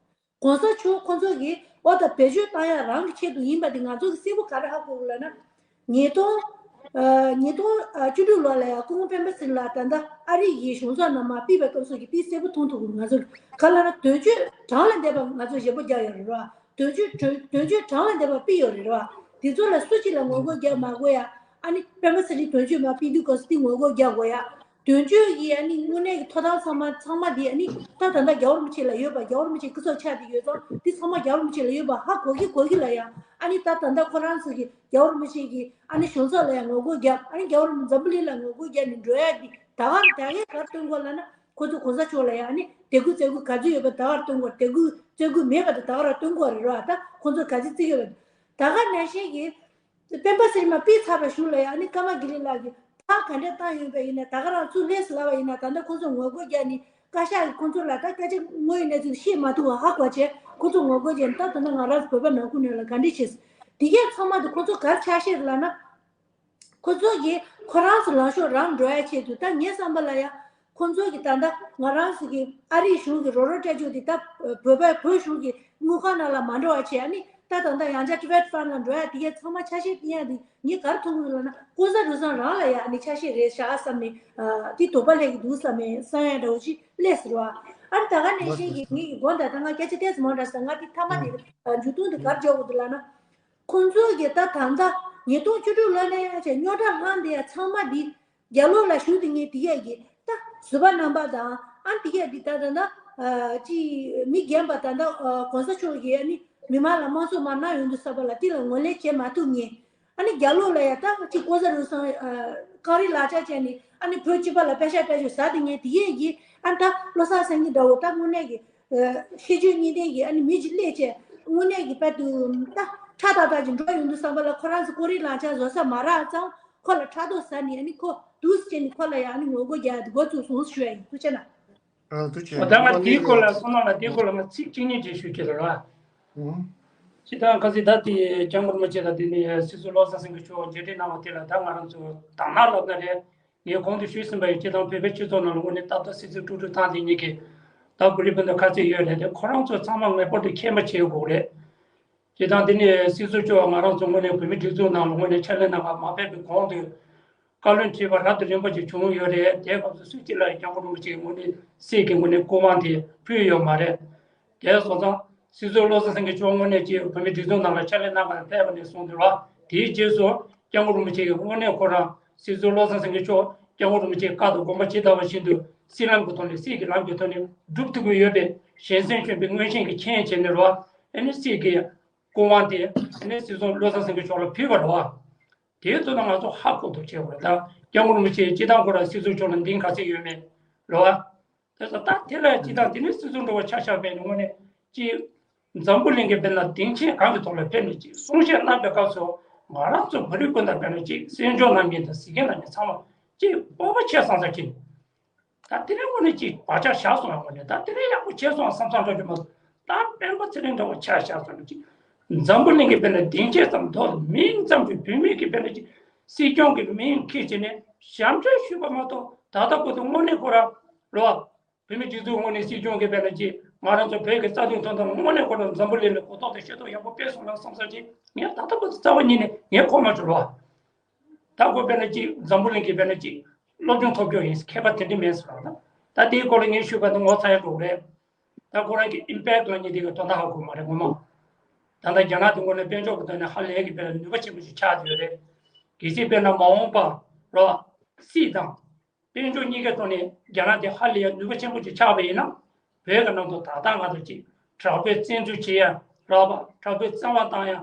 གོང་ས་མཆོག་ཁོང་ཚོ་གི་འོ་ད་བེད་སྤྱོད་བཏང་ཡ་རང་གི་ཆེད་དུ་ཡིན་པ་དེ་ང་ཚོ་གི་གསལ་པོ་ག་རེ་ཧ་གོ་དགོས་ལབ་ན། ཉིས་སྟོང་། ཉིས་སྟོང་བཅུ་དྲུག་ལོ་ལ་ཡ་སྐུ་ངོ་སྤེན་པ་ཚེ་རིང་ལགས་ད་ལྟ་ཨ་རི་ཡི་གཞུང་ཚབ་ནང་མར་ཕེབས་པའི་སྐབས་སུ་གི་དེ་གསལ་པོ་མཐོང་ཐུབ་ཀྱི་ང་ཚོ་ག་ལ་ན་དོན་གཅོད་གྲངས་ལས་འདས་པ་ང་ཚོ་བཞེས་པོ་རྒྱག་ཡོད་རེད་ར། དོན་གཅོད་དོན་གཅོད་གྲངས་ལས་འདས་པ་ཕུད་ཡོད་རེད་ར། དེ་ཚོ་ལ་སུ་གཅིག་ལ་ངོ་རྒོལ་རྒྱག་མ་དགོས་ཡ། ཨ་ནི་སྤེན་པ་ཚེ་རིང་དོན་གཅོད་མར་ཕེབས་དུས་སྐབས་སུ་དེ་ངོ་རྒོལ་རྒྱག་དགོས་ཡ། དོན་གཅོད་ཀྱི་ཨ་ནི་དངོས་གནས་ཀྱི་ཐོབ་ཐང་ཚང་མ་ཚང་མ་དེ་ཨ་ནི་ད་ད་ལྟ་རྒྱལ་བ་རིན་པོ་ཆེ་ལ་ཡོད་པ་རྒྱལ་བ་རིན་པོ་ཆེ་སྐུ་ཚབ་ཆགས་ཏེ་ཡོད་ཙང་དེ་ཚང་མ་རྒྱལ་བ་རིན་པོ་ཆེ་ལ་ཡོད་པ་ཧ་གོ་གི་གོ་གི་ལ་ཡ། ཨ་ནི་ད་ད་ལྟ་ཁོ་རང་ཚོ་གི་རྒྱལ་བ་རིན་པོ་ཆེ་གི་ཨ་ནི་གཞུང་ཚབ་ལ་ཡང་ངོ་རྒོལ་རྒྱག་ཨ་ནི་རྒྱལ་བ་རིན་འཛམ་བུ་གླིང་ལ་ངོ་རྒོལ་རྒྱག་ནས་འགྲོ་ཡ་དེ་ད་ག་ད་གས་གར་སྟོན་གོ་ལ་ན། ཁོ་ཚོ་གོང་ས་མཆོག་ལ་ཡང་ནི་དད་གུས་བརྩི་བཀུར་ག་ཚོད་ཡོད་པ་ད་གར་སྟོན་དགོས། དད་གུས་བརྩི་བཀུར་མེད་པ་དེ་ད་གར་སྟོན་དགོས་རེད་ར། ད་ཁོ་ཚོ་ག་ཚོད་བརྩི་ཡོད་པ་ད་ག་ནང་བཞིན་གྱི་སྤེན་པ་ཚེ་རིང་མར་ཕེབས་ཚར་བའི་གཞུག་ལ་ཡང་ནི་ཀརྨ་གྷི་རི་ལགས་ཀྱིས་ཕར་ག་འདྲ་བཏང་ཡོད་པ་ཡིན་ན་ད་ག་རང་ཚུར་ལན་ཞིག་ལབ་པ་ཡིན་ན་ད་ལྟ་ཁོ་ཚོ་ངོ་རྒོལ་རྒྱག་ནི་བཀའ་ཤག་གིས་ཁོ་ཚོ་ལ་ད་སྐད་ཆ་དངོས་ཡོད་གནས་ཚུལ་བཤད་མ་ཐུབ་པ་ཧ་གོ་བྱས་ཁོ་ཚོ་ངོ་རྒོལ་བྱས་ནས་ད་ད་ལྟ་ང་རང་ཚོ་བོད་པ་ནང་ཁུལ་ནང་ལ་ག་འདྲ་བྱས། དེ་གས་ཚང་མ་དེ་ཁོ་ཚོ་ག་རེ་ཆ་ཤས་རེད་ལབ་ན། ཁོ་ཚོ་གིས་ཁོ་རང་ཚོ་ལངས་ཕྱོགས་རང་འགྲོ་ཡ་ཆེད་དུ། ད་ངའི་བསམ་པ་ལ་ཡ། ཁོ་ཚོ་གིས་ད་ལྟ་ང་རང་ཚོ་གི་ཨ་རིའི་གཞུང་གི་རོགས་རོགས་སྤྲད་རྒྱུ་དེ་ད་བོད་པའི་བོད་གཞུང་གི་དངུལ་ཁང་ནང་ལ་མ་འགྲོ་བ་བྱས། ཨ་ནི་ད་ད་ལྟ་ཡང་བསྐྱར་ཊི་བེཊ་ཕན་ལ་འགྲོ་ཡ་དེ་གས་ཚང་མ་ཆ་ཤས་བསྟན་ཡ་དེ་ངས་ག་རེ་མཐོང་གི་འདུག་ལབ་ན། ལྐོག་ཟ་རུལ་སུངས་རང་ལ་ཡ་ཨ་ནི་ཆ་ཤས་རེད་བཞག་བསམ་ནས། དེ་དོགས་པ་སླེབས་ཀྱི་འདུག་བསམ་ནས་བསམ་ཡ་འདྲ་བོ་ཅིག་སླེབས་སོང་ར། ཨ་ནི་ད་ག་ནང་བཞིན་གྱི་ངེད་ཀྱི་མགོ་འདི་ད་ང་སྐད་ཆ་ཏོག་ཙམ་མང་དྲགས་སོང་། ད་ང་དེ་མཐའ་མ་དེ་མཇུག་སྡོམ་དེ་ག་རེ་རྒྱག་དགོས་འདུག་ལབ་ན། ཁོང་ཚོ་གིས་ད་ད་ལྟ་ཉིས་སྟོང་བཅུ་དྲུག་ལོ་ནས་བྱས་རྙོག་དྲ་ལངས་དེ་ཡ་ཚང་མ་འདི་རྒྱ་ལོག་ལ་ཞུགས་དེ་ངས་དེ་ཡ་གི་ད་བཟོད་པ་རྣམ་པ་དང་། ཨ་དེ་ཡ་གི་ད་ད་ད་ཅི་མི་རྒན་པ་ད་ད་གོང་ས་མཆོག་གིས་ཨ་ནི་མི་མང་ལ་དམངས་གཙོ་མར་གནང་ཡོང་དུས་ཙམ་པ་ལ་དེ་ལ་ངོས་ལེན་བྱེད་མ་ཐུབ་མཁན། ཨ་ནི་རྒྱ་ལོག་ལ་ཡ་ད་ཅི་ལྐོག་ཟ་རུལ་སུངས་རྐང་རིས་ལག་ཆ་བྱས་ནས་ཨ་ནི་བོད་སྤྱི་པ་ལ་པད་ཤག་སྤྲད་རྒྱུ་ཟེར་དེ་ངས་དེ་ཡ་གི་ཨ་ད་བློ་བཟང་སེང་གེ་འདྲ་བོ་ད་དངོས་གནས་ཀྱི་ཤེས་ཕྱོགས་གཉིས་ལྡན་གྱི་ཨ་ནི་མི་ཅིག་སླེབས་བྱས་དངོས་གནས་ཀྱི་དཔལ་དུ་ད་ཁྲ་ཏག་ཏག་ཅིག་འགྲོ་ཡོང་དུས་ཙམ་པ་ལ་ཁོ་རང་ཚོ་ལྐོག་རིས་ལག་ཆ་བཟོ་ས་མ་རག་ཙང་ཁོ་ལ་ཕྲག་དོག་ཟ་ནས་ཨ་ནི་ཁོ་འདུག་སེ་བྱས་ནས་ཁོ་ལ་ཡ་ཨ་ནི་ངོ་རྒོལ་རྒྱག་ཡ་དེ་འགོ་བཙུགས་སོང་ཞུ་ཡ་ཡིན། ཐུགས་རྗེ་གནང་། ཨ་ཐུགས་རྗེ་གནང་། ད་ང་དེའི་སྐོར་ལ་བསོད་ནམས་ལགས་དེའི་སྐོར་ལ་ང་ཚིག་གཅིག་གཉིས་ཅིག་ཞུ་གི་ལ་ར། ཨུ། སྤྱིར་བཏང་ཁ་སང་ད་དེ་སྐྱབས་མགོན་རིན་པོ་ཆེ་དང་དེ་ནས་སྲིད་ཟུར་བློ་བཟང་སེང་གེ་མཆོག་མཇལ་འཕྲད་གནང་བ་དེ་ལ་ད་ང་རང་ཚོ་དང་བླངས་ལབ་ན་རེད། ངས་གོང་དུ་ཞུས་ཟིན་པ་ཡིན། སྤྱིར་བཏང་བོད་པའི་སྤྱི་ཚོགས་ནང་ལ་དངོས་གནས་ཏག་ཏག་སྲིད་ཟུར་དཀྲུག་དཀྲུག་བཏང་དེ་གཉིས་ཀྱི་ད་བོད་རིགས་སྤུན་ཟླ་ཁ་ཚིག་ཡོད་རེད་དེ། ཁོ་རང་ཚོ་ཚང་མ་ངེས་པར་དུ་མཁྱེན་པ་བྱེད་དགོས་རེད། སྤྱིར་བཏང་དེ་ནས་སྲིད་ཟུར་མཆོག་ང་རང་ཚོ་དངོས་གནས་བོད་མི་སྒྲིག་འཛུགས་ནང་ལ་དངོས་གནས་ཕྱག་ལས་གནང་བ་མ་ཕེབས་པའི་གོང་དུ་བཀའ་བློན་ཁྲི་པ་རབ་ཏུ་རིམ་པ་ཅིག་བྱུང་ཡོད་རེད། དེའི་སྐབས་སུ་སུ་གཅིག་ལ་ཡང་སྐྱབས་མགོན་རིན་པོ་ཆེའི་དངོས་གནས་སྲིད་ཀྱི་དངོས་གནས་སྐུ་དབང་དེ་ཕུལ་ཡོད་མ་རེད། དེ་སོང་ཙང་སྲིད་ཟུར་བློ་བཟང་སེང་གེ་མཆོག་དངོས་གནས་ཀྱི་བོད་མི་སྒྲིག་འཛུགས་ནང་ལ་ཕྱག་ལས་གནང་གར་ཕེབས་པ་ནས་བཟུང་སྟེ་ར། དེའི་རྗེས་སུ་སྐྱབས་མགོན་རིན་པོ་ཆེ་གིས་དངོས་གནས་ཁོ་རང་སྲིད་ཟུར་བློ་བཟང་སེང་གེ་མཆོག་སྐྱབས་མགོན་རིན་པོ་ཆེའི་བཀའ་དང་དགོངས་པ་ཇི་ལྟ་བ་བཞིན་དུ་སྲིད་ལམ་གྱི་ཐོག་ནས་སྲིད་ཀྱི་ལམ་གྱི་ཐོག་ནས་སྒྲུབ་ཐུབ་ཀྱི་ཡོད་པའི་གཞན་སེམས་གཞོན་པའི་མངོན་ཤེས་ཀྱི་མཁྱེན་བྱས་ནས་ར། ཨ་ནི་སྲིད་ཀྱི་སྐུ་དབང་དེ་ཨ་ནི་སྲིད་ཟུར་བློ་བཟང་སེང་གེ་མཆོག་ལ་ཕུལ་བ་ར། དེའི་ཐོག་ན་ང་ཚོ་ཧ་གོ་ཐུབ་བྱེད་དགོས། ད་སྐྱབས་མགོན་རིན་པོ་ཆེ་སྤྱིར་བཏང་ཁོ་རང་སྲིད་ཟུར་མཆོག་ལ་འདེང་ག་ཚད་ཡོད་མེད་རེད་བ། དེ་ཚོ་ད་དེ་ལ་སྤྱིར་བཏང་དེ་ནི་སྲིད་ཟུར་འགྲོ་བ་ཆ་བཞག་པའི་ངོས་ནས་ཅི། འཛམ་བུ་གླིང་གི་དཔེར་ན་སྡིངས་ཆའི་སྒང་གི་ཐོག་ལ་ཕེབས་ནས་ཅིག་གསུང་བཤད་གནང་པའི་སྐབས་སུ་ང་རང་ཚོ་བོད་རིགས་སྤུན་ཟླ་དཔེར་ན་ཅིག་གསན་སྦྱོང་གནང་མཁན་དང་གཟིགས་མཁན་གནང་མཁན་ཚང་མ་ཅིག་སྤོབས་པ་ཆེ་སང་ས་ཅིག་ད་དེ་རིང་དངོས་གནས་ཅིག་བག་ཆགས་བཞག་སོང་བ་དངོས་གནས་ད་དེ་རིང་ཡག་པོ་བྱས་སོང་བསམ་བསམ་འདྲ་རྒྱུ་མ་གཏོགས། ད་སྤེན་པ་ཚེ་རིང་འདྲ་བོ་ཆ་བཞག་སོང་ན་ཅིག་འཛམ་བུ་གླིང་གི་དཔེར་ན་སྡིངས་ཆའི་ཙམ་མདོ་མིང་ཙམ་གྱི་བུད་མེད་ཀྱི་དཔེར་ན་ཅིག་སྲིད་སྐྱོང་གི་མིང་འཁྱེར་བྱས་ནས་ཞབས་འདྲེན་ཞུས་པ་མ་གཏོགས། ད་ལྟ་བར་དུ་དངོས་གནས་ཁོ་རང་རོ། བོད་མི་སྒྲིག་འཛུགས་དངོས་གནས་སྲིད་སྐྱོང་གི་དཔེར་ན་ཅིག་ང་རང་ཚོ་བོད་ཀྱི་རྩ་དོན་དོན་དག་དངོས་གནས་ཁོ་རང་འཛམ་བུ་གླིང་ལ་གོ་རྟོགས་དང་ཤེས་རྟོགས་ཡག་པོ་སྤེལ་སོང་ལ་བསམ་ས་ཅིག་ངས་ད་ལྟ་བར་དུ་རྩ་བ་ཉིད་ནས་ངས་གོ་མ་བྱུང་རོ། ད་ཁོ་དཔེར་ན་ཅིག་འཛམ་བུ་གླིང་གི་དཔེར་ན་ཅིག་སློབ་སྦྱོང་ཐོབ་རྒྱུ་ཡིན། མཁས་པ་དེ་འདྲ་མེད་ཟེར་བ་དང་། ད་དེའི་སྐོར་ལ་ངས་ཞུས་པ་དང་ངོ་ཚ་ཡག་འགྲོ་གི་རེད། ད་ཁོ་རང་གི་ཨིམ་པེག་ལ་ཉིན་དེ་ག་དོན་དག་ཧ་གོ་མ་རེད་ངོ་མ། ད་ལྟ་རྒྱ་ནག་དེ་ངོ་ནས་དཔལ་འབྱོར་གྱི་ཐོག་ནས་ཧ་ལས་ཀྱི་དཔེར་ན་ནུས་པ་ཆེན་པོ་ཞིག་ཆགས་ཡོད་རེད། གལ་སྲིད་དཔེར་ན་མ་འོངས་པ་རོ། སྲིད་དང་། དཔལ་འབྱོར་གཉིས་ཀའི་ཐོག་ནས་རྒྱ་ནག་དེ་ཧ་ལས་ཡ་ནུས་པ་ཆེན་པོ་ཅིག་ཆགས་པ་ཡིན་ན། བོད་ཀྱི་ནང་དུ་ད་ལྟ་ང་ཚོ་ཅིག་དྲག་པོའི་བཙན་འཛུལ་བྱེད་ཡ་རག་པ། དྲག་པོའི་བཙན་དབང་བཏང་ཡ།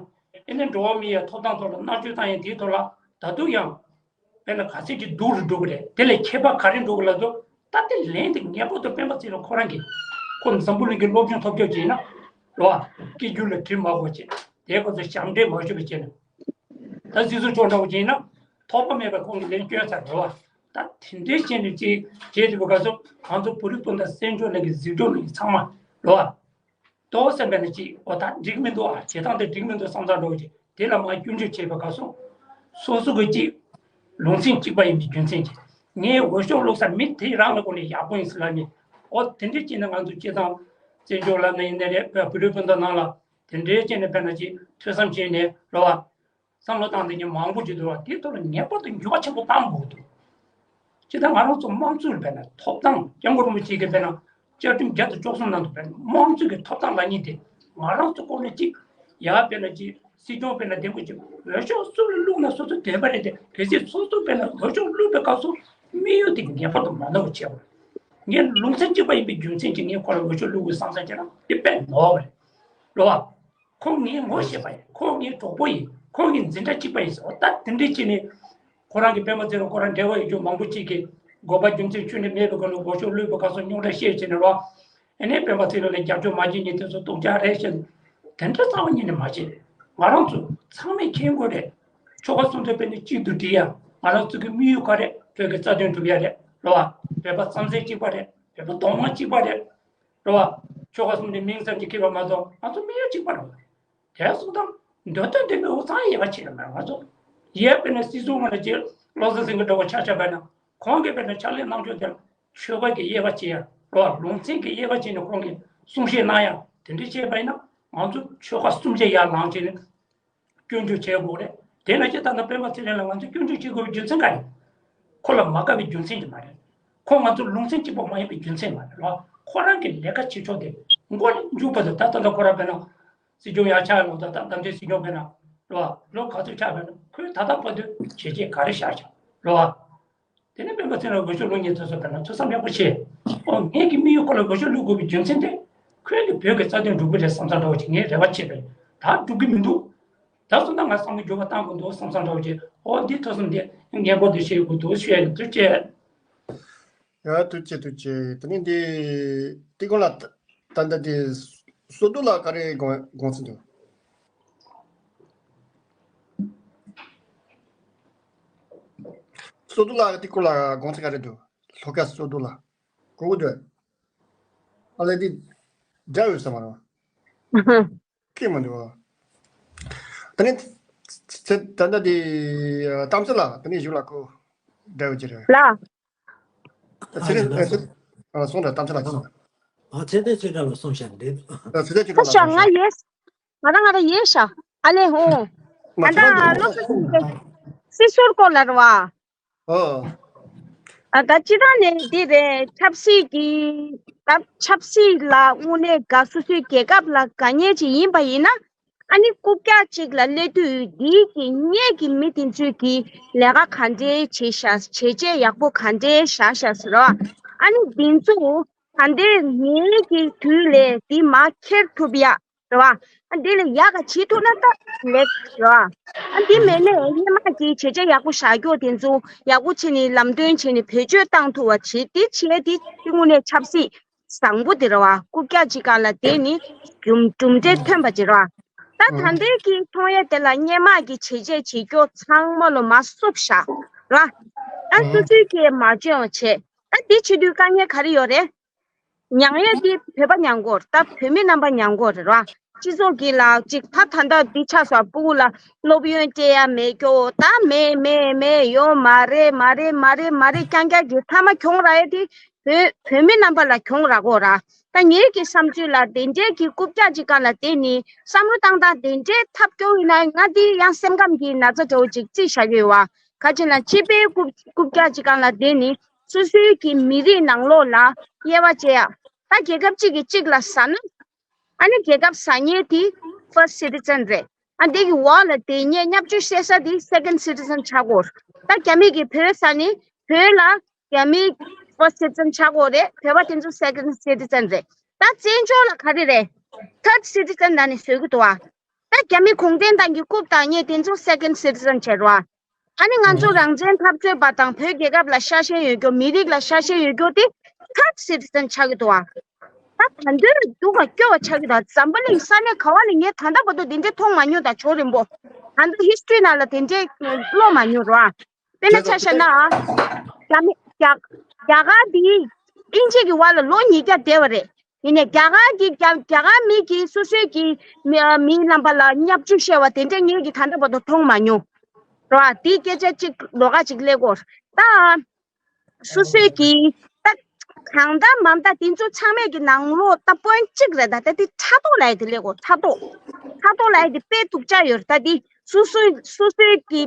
ཨེ་ནས་འགྲོ་བ་མི་ཡ་ཐོབ་ཐང་ཐོག་ལ་མནར་གཅོད་བཏང་ཡ་དེའི་ཐོག་ལ་ད་དུང་ཡང་དཔེར་ན་ག་ཚད་ཅིག་སྡུག་རུ་འགྲོ་གི་རེད། དེ་ལས་ཁྱད་པར་ག་རེ་འགྲོ་གི་ལབ་དུས། ད་དེ་ལན་དེ་ངེས་པར་དུ་སྤེན་པ་ཚེ་རིང་ཁོ་རང་གིས་ཁོ་འཛམ་བུ་གླིང་གི་སློབ་སྦྱོང་ཐོབ་རྒྱུ་བྱས་ན་རོ། སྐད་སྒྱུར་ལ་དྲི་མ་དགོས་བྱས། དེའི་སྐབས་སུ་ཞབས་འདྲེན་མ་ཞུ་བ་བྱས་ན། ད་སྲིད་ཟུར་མཆོག་འདྲ་བོ་ཡིན་ན་ཐོགས་པ་མེད་པར་ཁོང་གིས་ལན་སྐྱོན་ཚར་རེད་བ། ད་དེ་འདྲའི་བྱས་ནས་ཅིག་བྱས་ཏེ་བ་ག་སོ་ང་ཚོ་བོད་རིགས་སྤུན་ཟླ་གསན་སྦྱོང་གནང་མཁན་གཟིགས་སྐྱོང་གནང་མཁན་ཚང་མ་རེད་བ། ཏོག་ཙམ་པས་ན་ཅིག་འོ་ད་འགྲིག་མི་འདུག་ཨ། བྱེད་སྟངས་དེ་འགྲིག་མི་འདུག་བསམ་ཚར་འགྲོ་གི་དེ་ལ་མར་སྐྱོན་བརྗོད་བྱས་པ་ག་སོ། སོ་སོ་གི་ཅིག་ལུང་ཚན་གཅིག་པ་ཡིན་པའི་རྒྱུ་མཚན་གྱིས་ངས་འོས་ཤོག་བླུགས་ས་མི་དེ་རང་ལ་ཁོ་ནས་ཡག་པོ་ཡིན་ཟེར་ལབ་ནས། འོ་དེ་འདྲའི་བྱས་ན་ང་ཚོ་སྤྱིར་བཏང་བཙན་བྱོལ་ལ་ན་ཡིན་ནའི་རེད། བོད་རིགས་སྤུན་ཟླ་ནང་ལ་དེ་འདྲའི་བྱས་ནས་དཔེར་ན་ཅིག་ཐོས་བསམ་བྱས་ནས་རེད་བ། བསམ་བློ་བཏང་མཁན་མང་པོ་ཅིག་འདུག་བ། དེའི་ཐོག་ལ་ངེས་པར་དུ་འགྱུར་བ་ཆེན་པོ་གཏང་དགོས་འདུག་ཅི་ལྟར་ང་རང་ཚོ་དམངས་གཙོའི་དཔེར་ན་ཐོབ་ཐང་། སྐྱབས་མགོན་རིན་པོ་ཆེ་གིས་དཔེར་ན་བཅའ་ཁྲིམས་བརྒྱ་དང་བཅུ་གསུམ་ནང་དུ་དཔེར་ན་དམངས་གཙོ་གི་ཐོབ་ཐང་ལབ་མཁན་དེ་ང་རང་ཚོ་ཁོ་ནས་ཅིག་ཡར་དཔེར་ན་ཅིག་སྲིད་སྐྱོང་དཔེར་ན་འདེམས་དགོས་ཅིག་འོས་ཤོག་སུ་ལ་བླུགས་ན་སོ་སོ་བདེན་པ་རེད་དེ། གལ་སྲིད་སོ་སོ་དཔེར་ན་འོས་ཤོག་བླུགས་པའི་སྐབས་སུ་དམིགས་ཡུལ་དེ་ངེས་པར་དུ་མ་ནོར་བ་བྱེད་དགོས། ངས་ལུང་ཚན་གཅིག་པ་ཡིན་པའི་རྒྱུ་མཚན་གྱིས་ངས་ཁོ་ལ་འོས་ཤོག་བླུགས་དགོས་བསམ་བསམ་བྱས་ན་དེ་དཔེ་ནོར་བ་རེད། རེད་བ། ཁོ་ངའི་ངོ་ཤེས་པ་ཡིན། ཁོ་ངའི་གྲོགས་པོ་ཡིན། ཁོ་ངའི་འཛིན་གྲྭ་གཅིག་པ་ཡིན་ཟེར་བ། ད་དེ་འདྲའི་ཅིག་ནི་ཁོ་རང་གི་སྤེན་པ་ཚེ་རིང་ཁོ་རང་འབྲེལ་བ་ཡོད་རྒྱུ་མང་པོ་ཅིག་གིས་དགོས་པ་རྒྱུ་མཚན་ཁྱོན་ནས་མེད་པའི་སྒོ་ནས་འོས་ཤོག་བླུགས་པའི་སྐབས་སུ་རྙོག་དྲ་བཤད་བྱས་ནས་རོ། ཨ་ནི་སྤེན་པ་ཚེ་རིང་ལ་རྒྱབ་སྐྱོར་མ་བྱེད་མཁན་དེ་ཚོ་སྡུག་ཅག་རེད་ཟེར་ནས་དེ་འདྲ་རྩ་བ་ཉིད་ནས་མ་བྱེད། ང་རང་ཚོ་ཚང་མས་མཁྱེན་དགོས་རེད། ཆོལ་ཁ་གསུམ་དེ་དཔེ་ནི་གཅིག་ཏུ་སྒྲིལ་ཡ། ང་རང་ཚོ་གི་དམིགས་ཡུལ་ག་རེད། བོད་ཀྱི་རྩ་དོན་སྒྲུབ་ཡ་རེད། རེད་བ། བོད་པ་རྩམ་ཟན་གཅིག་པ་རེད། བོད་པ་གདོང་དམར་གཅིག་པ་རེད། རེད་བ། ཆོལ་ཁ་གསུམ་དེ་མིང་ཙམ་གྱིས་ཁེབས་པ་མ་གཏོགས་ང་ཚོ་དམིགས་ཡུལ་གཅིག་པ་རེད། དེ་སོང་ཙང་འདོད་དོན་ལྡན་པའི་དབུ་གཙང་ཡལ་ག་ཕྱིན་ཡོད་མ་རེད། ང་ཚོ་ ཡས་དཔེར་ན་སྲིད་ཟུར་ངོས་ནས་རྗེ་བློ་བཟང་སེང་གེ་འདྲ་བོ་ཆ་བཞག་པ་ན་ཁོང་གིས་དཔེར་ན་ཕྱག་ལས་གནང་ཕྱོགས་དེ་ལ་ཆོལ་ཁ་གི་དབྱེ་བ་ཕྱེ་ཡ་རོ། ལུང་ཚན་གྱི་དབྱེ་བ་ཕྱེ་ནས་ཁོང་གིས་གསུང་བཤད་གནང་ཡ་དེ་འདྲ་བྱས་པ་ཡིན་ན་ང་ཚོ་ཆོལ་ཁ་གསུམ་ཆ་ཡར་ལངས་བྱས་ནས་སྐྱོན་བརྗོད་བྱེད་དགོས་རེད། དེ་ན་ཅི་ད་ལྟ་སྤེན་པ་ཚེ་རིང་ལ་ང་ཚོས་སྐྱོན་བརྗོད་བྱེད་དགོས་པའི་རྒྱུ་མཚན་ག་རེ། ཁོ་ལ་མ་དགའ་བའི་རྒྱུ་མཚན་གྱི་མ་རེད། ཁོ་ང་ཚོ་ལུང་ཚན་གཅིག་པ་མ་ཡིན་པའི་རྒྱུ་མཚན་མ་རེད་རོ། ཁོ་རང་གི་ལས་ཀ་བྱེད་ཕྱོགས་དེ་མགོ་ནས་མཇུག་བར་དུ་ད་ལྟ་ད་ཁོ་རང་དཔེར་ན་སྲིད་སྐྱོང་ཡར་ཆགས་ལོ་ད་ད་ད་ལྟའི་སྲིད་སྐྱོང་དཔེར་ན་རོ་ལོ་ག་ཚོད་ཆགས་དཔེར་ན་ཁོས་ད་ལྟ་བར་དུ་བྱས་རྗེས་ག་རེ་བཞག་ཆགས་རོ། དེ་ནས་སྤེན་པ་ཚེ་རིང་འོས་ཤོག་བླུག་མཁན་ཚོ་ཚོ་དཔེར་ན་ཐུགས་བསམ་ཡག་པོ་བྱས། ཨོ་ངེད་ཀྱི་དམིགས་ཡུལ་ཁོ་ལ་འོས་ཤོག་བླུག་དགོས་པའི་རྒྱུ་མཚན་དེ། ཁོས་ནི་བོད་ཀྱི་རྩ་དོན་སྒྲུབ་ཀྱི་རེད་བསམ་བསམ་འདྲ་བོ་ཅིག་ངས་རེ་བ་བྱས་པས་ད་སྒྲུབ་ཀྱི་མི་འདུག་ད་སོང་ད་ང་བསམ་བློ་འགྱུར་བ་བཏང་དགོས་འདུག་བསམ་བསམ་འདྲ་བོ་ཅིག་ཨོ་འདི་ཐུགས་བསམ་འདི་ངས་མགོ་འདི་བཤད་དགོས་འདུག་ཞུ་ཡ་ཡིན། ཐུགས་རྗེ་ཆེ། ཡ་ཐུགས་རྗེ་ཆེ་ཐུགས་རྗེ་ཆེ། དེ་ནས་འདི་ཏི་ཀོ་ལ་ད་ད་ལྟ་འདི་སོ་ཏུ་ལ་ག་རེ་དགོངས་དགོངས་ཚུལ་འདུག་སོ་ཏུ་ལ་ཏི་ཀོ་ལ་དགོངས་ཚུལ་ག་རེ་འདུག་ལྷོ་ཁ་སོ་ཏུ་ལ་གོ་གི་འདུག་ཨ་ལས་འདི་འདྲ་ཡོད་ས་མ་རེད། ཁྱེད་མ་འདུག་ད་ནི་ཚེ་ད་ལྟ་དེ་གཏམ་ཚེ་ལ་ད་ནི་གཞུག་ལ་ཁོ་འདྲ་ཡོད་ཀྱི་རེད། ལ། ཚེ་རིང་ཨ་སོང་འདྲ་གཏམ་ཚེ་ལ་ཁྱེད་སོང་། ཨ་ཚེ་ཚེ་ཚེ་འདྲ་ལ་སོང་ཤག་འདི། ཚེ་ཚེ་ཁྱེད་འགྲོ་ལ་ཤ་སོང་ང་ཤག་ཡེ་ཤ། ང་རང་ང་རང་ཡེ་ཤ། ཨ་ལེ་ཧོ། ང་ད་ཚེ་རིང་ལ་ལོ་སི་སོར་སྐོར་ལ་ར་བ། ཨོ། ཨ་ད་སྤྱི་བཏང་ནས་འདི་རེད། ཆབ་སྲིད་ཀྱི་ད་ཆབ་སྲིད་ལ་དངོས་གནས་དགའ་སོ་སོའི་རྒྱལ་ཁབ་ལ་དགའ་ཉེ་ཅིག་ཡིན་པ་ཡིན་ན་ཨ་ནི་རྐུབ་བཀྱག་ཅིག་ལ་སླེབས་དུས་འདིའི་གི་སྔས་ཀྱི་མི་དེ་ཚོས་ཀྱི་ལས་ཀ་ག་འདྲའི་བྱེད་ཤག་བྱས་རྗེས་ཡག་པོ་ག་འདྲའི་བཞག་ཤག་ཟེར་རོ། ཨ་ནི་འདི་ཚོ་ད་ལྟའི་ངའི་གི་དུས་ལས་འདི་མར་ཁྱེར་ཐུབ་ཡ། རེད་བ། ཨ་འདི་ལ་ཡག་ག་བྱེད་ཐུབ་ན་ད་ལེགས་རེད་བ། ཨ་འདི་མེད་ནས་སྔས་མ་གི་བྱས་རྗེས་ཡག་པོ་བཞག་རྒྱུ་དེ་ཚོ་ཡག་པོ་བྱས་ནས་ལམ་སྟོན་བྱས་ནས་བེད་སྤྱོད་བཏང་ཐུབ་པ་བྱེད་དེ་བྱས་དེ་དངོས་གནས་ཆབ་སྲིད་བཟང་པོ་དེ་རེད་བ། རྐུབ་བཀྱག་ཅིག་སྒང་ལ་བསྡད་ནས་གྲུབ་གྲུབ་འབྲས་ཐོན་པ་ཅིག་རེད་བ། ད་ད་ལྟའི་གི་མཐོང་ཡས་དེ་ལ་སྔས་མ་གི་བྱས་རྗེས་བྱེད་རྒྱུ་ཚང་མ་ལོ་མ་བསུབ་བཞག་རེད་བ། ཨ་སོ་སོའི་གི་མ་འཇོན་བྱས་ད་དེ་བྱེད་དུས་དཀའ་ངལ་ག་རེ་ཡོད་རེད། མྱངས་ཡས་དེ་བོད་པ་མྱངས་དགོས་རེད། ད་བོད་མི་རྣམ་པ་མྱངས་དགོས་རེད་ར། སྤྱི་ཚོགས་ཀྱི་ལ་ཅིག་ད་ད་ལྟ་འདི་ཆགས་སོང་། སྤུ་གུ་ལ་སློབ་ཡོན་སྤྲད་ཡ་མེད་ཀྱོ་ད་མེད་མེད་མེད་ཡོད་མ་རེད་མ་རེད་མ་རེད་མ་རེད་རྐྱང་རྐྱང་གི་མཐའ་མ་གྱོང་རག་ཡས་དེ་བོད་བོད་མི་རྣམ་པ་ལ་གྱོང་རག་གོ་ར། ད་ངེད་ཀྱི་བསམ་ཚུལ་ལ་དེ་འདྲའི་གི་རྐུབ་བཀྱག་ཅིག་སྒང་ལ་བསྡད་ནི་བསམ་བློ་བཏང་སྟངས་དེ་འདྲའི་ཐབས་སྐྱོ་ཡིན་ན་ང་འདི་ཡང་སེམས་ཁམས་ཀྱི་ན་ཚ་འདྲ་བོ་ཅིག་རྩིས་བཞག་གི་ཡོད་བ། ག་ཅི་ན་སྤྱི་པའི་རྐུབ་རྐུབ་བཀྱག་ཅིག་སྒང་ལ་བསྡད་ནི་སོ་སོའི་གི་མི་རིགས་ནང་ལོགས་ལ་དབྱེ་བ་ཕྱེ་ཡ། ད་རྒྱལ་ཁབ་གཅིག་གིས་གཅིག་ལ་ཟ་ན། ཨ་ནི་རྒྱལ་ཁབ་ཟ་མཁན་དེ་first citizen རེད། ཨ་འདི་གི་འོག་ལ་དེ་ཉེ་བརྙས་བཅོས་བྱེད་ས་དེ་second citizen ཆགས་ཀྱི་ཡོད་རེད། ད་རྒྱ་མི་གིས་བོད་ཟ་ནི་བོད་ལ་རྒྱ་མི་first citizen ཆགས་ཀྱི་ཡོད་རེད། བོད་པ་དེ་ཚོ་second citizen རེད། ད་བཙན་བྱོལ་ལ་ག་རེ་རེད། third citizen ལབ་ནས་བཟོ་གི་འདུག་བ། ད་རྒྱ་མི་གུང་ཁྲན་ཏང་གི་རྐུབ་བཀྱག་མཁན་དེ་ཚོ་second citizen བྱས་རེད་བ། ཨ་ནི་ང་ཚོ་རང་བཙན་འཐབ་རྩོད་པ་དང་བོད་རྒྱལ་ཁབ་ལ་ཤ་ཞེན་ཡོད་རྒྱུ་མི་རིགས་ལ་ཤ་ཞེན་ཡོད་རྒྱུ་དེ་third citizen ཆགས་ཀྱི་འདུག་བ། ད་ད་འདོད་སྡུག་ག་སྐྱོ་བ་ཆགས་ཀྱི་འདུག་འཛམ་བུ་གླིང་ས་གནས་ག་བ་ལ་ངས་ད་ལྟ་བར་དུ་དེ་འདྲས་མཐོང་མ་མྱོང་། ད་ཇོ་རིན་པོ་ད་ལྟ་history ནང་ལ་དེ་འདྲས་ཀློག་མ་མྱོང་ར། དཔེར་ན་ཆ་བཞག་ན་རྒྱ་མི་རྒྱ་རྒྱ་གར་འདི་དབྱིན་ཇི་གི་བར་ལ་ལོ་ཉིས་བརྒྱ་བསྡད་པ་རེད། ཡིན་ནའི་རྒྱ་གར་གྱི་རྒྱ་རྒྱ་གར་མི་གིས་སོ་སོའི་གི་མི་མི་རྣམ་པ་ལ་བརྙས་བཅོས་བྱས་པ་དེ་འདྲ་ངེད་ཀྱིས་ད་ལྟ་བར་དུ་མཐོང་མ་མྱོང་། རེད་བ། དེའི་སྐད་ཆ་གཅིག་ལོགས་ཀ་གཅིག་སླེབས་ཀྱི་ཡོད་རེད། ད་སོ་སོའི་གི་ད་གང་ལྟར་མ་ལྟར་དེ་ཚོ་ཚང་མས་ཀྱི་ནང་ལོགས་ད་point གཅིག་རེད། ད་ད་དེ་ཕྲག་དོག་ལབ་ཡ་དེ་སླེབས་ཀྱི་ཡོད་རེད། ཕྲག་དོག་ཕྲག་དོག་ལབ་ཡ་དེ་དཔེ་སྡུག་ཅག་ཡོད་རེད། ད་དེ་སོ་སོའི་སོ་སོའི་གི་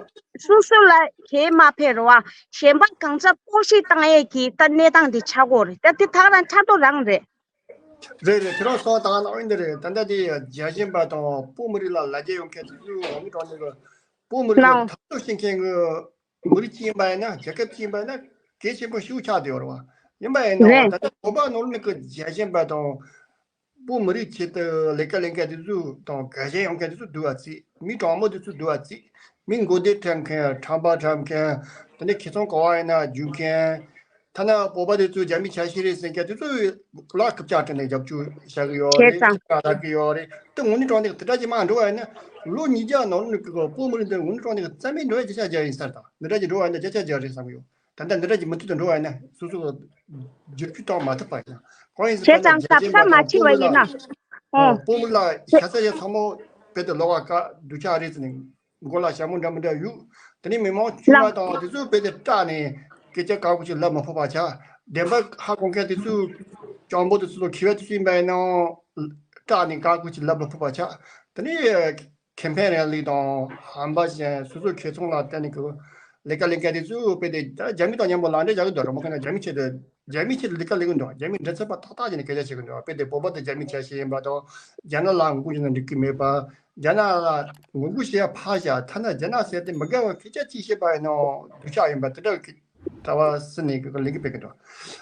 སོ་སོ་ལ་གལ་མ་ཕེབས་རེད་བ། གཞན་པ་གང་ཚ་གཏོར་བཤིག་བཏང་ཡས་ཀྱི་ད་གནས་སྟངས་དེ་ཆགས་ཀྱི་ཡོད་རེད། ད་དེ་ད་ག་རང་ཕྲག་དོག་རང་རེད། རེད་རེད། ཁྱེད་རང་གསུངས་བཏང་ན་འོན་ཏེ་རེད། ད་ལྟ་དེ་རྒྱལ་ཞེན་པ་དང་བོད་མི་རིགས་ལ་ལ་རྒྱ་ཡོད་མཁན་དེ་ཚོས་འོ་མི་དྲང་ནས་བོད་མི་རིགས་ལ་ལའོ། འཐབ་རྩོད་བྱེད་མཁན་གྱི་མི་རིགས་གཅིག་ཡིན་པ་ཡིན་ན། རྒྱལ་ཁབ་གཅིག་ཡིན་པ་ཡིན་ན་གལ་ཆེན་པོ་ཞིག་ཆགས་བསྡད་ཡོད་རེད་བ། ཡིན་པ་ཡིན་ནའང་རེད། ད་ལྟ་བོད་པ་ནང་ལོགས་ཀྱི་རྒྱལ་ཞེན་པ་དང་བོད་མི་རིགས་ཆེད་དུ་ལས་ཀ་ལས་མཁན་དེ་ཚོ་དང་དགའ་ཞེན་ཡོད་མཁན་དེ་ཚོ་སྡུག་པ་བརྩི། མི་དྲང་མོ་དེ་ཚོ་སྡུག་པ་བརྩི། མི་མགོ་སྡེ་འཁྲབ་མཁན། ཁྲམ་པ་འཁྲབ་མཁན། དེ་ནས་ཁེ་བཟང་ག་བ་ཡིན་ན་རྒྱུག་མཁན། ཐ་ན་བོད་པ་དེ་ཚོས་རྒྱ་མིའི་ཆ་ཤས་རེད་ཟེར་མཁན་དེ་ཚོ་ལ་རྐུབ་བཀྱག་སྤྲད་ནས་རྒྱབ་སྐྱོར་བྱ་གི་ཡོད་རེད། བྱས་ཙང་ཁ་ལག་གི་ཡོད་རེད། དེ་དངོས་གནས་དྲང་གནས་དེ་འདྲ་ཅིག་མ་འགྲོ་བ་ཡིན་ན་ལོ་ཉིས་བརྒྱ་ནང་ལོགས་ཀྱི་བོད་མི་རིགས་འདི་དངོས་གནས་དྲང་གནས་རྩ་མེད་འགྲོ་ཡ་བརྒྱ་ཆ་བརྒྱ་ཡིན་ས་རེད། ད་འདི་འདྲ་ཅིག་འགྲོ་བ་ཡིན་ན་བརྒྱ་ཆ་བརྒྱ་རེད་བསམ་གི་ཡོད། ད་ལྟ་འདི་འདྲ་ཅིག་མུ་མཐུད་དུ་འགྲོ་བ་ཡིན་ན་སོ་སོ་བསྒྱུར་བཅོས་བཏང་མ་ཐུབ་པ་ཡིན། གང་ཡིན་ཟེར་བྱས་ཙང་ཟབ་ས་མ་ཕྱེ་བ་ཡིན་ན། ཨོ། བོད་མི་ལ་ཤ་ཚ་ཡ་ཚང་མ་བོད་དུ་ལོག་པ་དཀའ་སྡུག་ཅག་རེད་ཟེར་ནས། མགོ་ལ་ཞྭ་མོ་འདྲ་མི་འདྲ་གཡུག་དེ་ནས་མི་མང་ཆུང་བ་དང་དེ་ཚོས་དཔེ་དེ་སྐྲག་ནས་སྐད་ཆ་ག་གུ་ཅིག་ལབ་མ་ཕོད་པ་ཆགས། བདེན་པ་ཧ་གོ་མཁན་དེ་ཚོས་སྤྱང་པོ་དེ་ཚོ་ལ་མཁས་པ་དེ་ཚོ་ཡིན་པ་ཡིན་ནའང་སྐྲག་ནས་ག་གུ་ཅིག་ལབ་མ་ཕོད་པ་ཆགས། དེ་ནས་ཁེ་ཕན་རག་ལས་དང་ཧམ་པ་ཅན་སོ་སོའི་ཁེ་ཚོང་ལ་བརྟེན་ནས་ཁོ་ལས་ཀ་ལས་མཁན་དེ་ཚོས་དཔེ་དེ་ད་རྒྱ་མི་དང་མཉམ་པོ་ལག་འབྲེལ་བྱ་གི་འདུག་ར། མ་གོ་ན་རྒྱ་མི་ཆེད་དུ་རྒྱ་མི་ཆེད་དུ་ལས་ཀ་ལས་གི་འདུག་རྒྱ་མི་མགྲིན་ཚབ་པ་ཏག་ཏག་བྱས་ནས་སྐད་ཆ་བཤད་གི་འདུག་དཔེ་དེ་བོད་པ་དང་རྒྱ་མི་ཆ་ཤས་ཡིན་པ་དང་། རྒྱ་ནག་ལ་ངོ་རྒོལ་བྱས་ན་འགྲིག་གི་མེད་པ། རྒྱ་ནག་ལ་ངོ་རྒོལ་བྱེད་ཡ་ཕར་བཞག་ཐ་ན་རྒྱ་ནག་ཟེར་དེ་མི་དགའ་བ་སྐད་ཆ་གཅིག་བཤད་པ་ཡིན་ནའང་སྡུག་ཅག་ཡིན་པ་དེ་འདྲ་གི་ལྟ་བ་ཟིན་ནས་གི་ལས་ཀ་སྤེལ་གི་འདུག་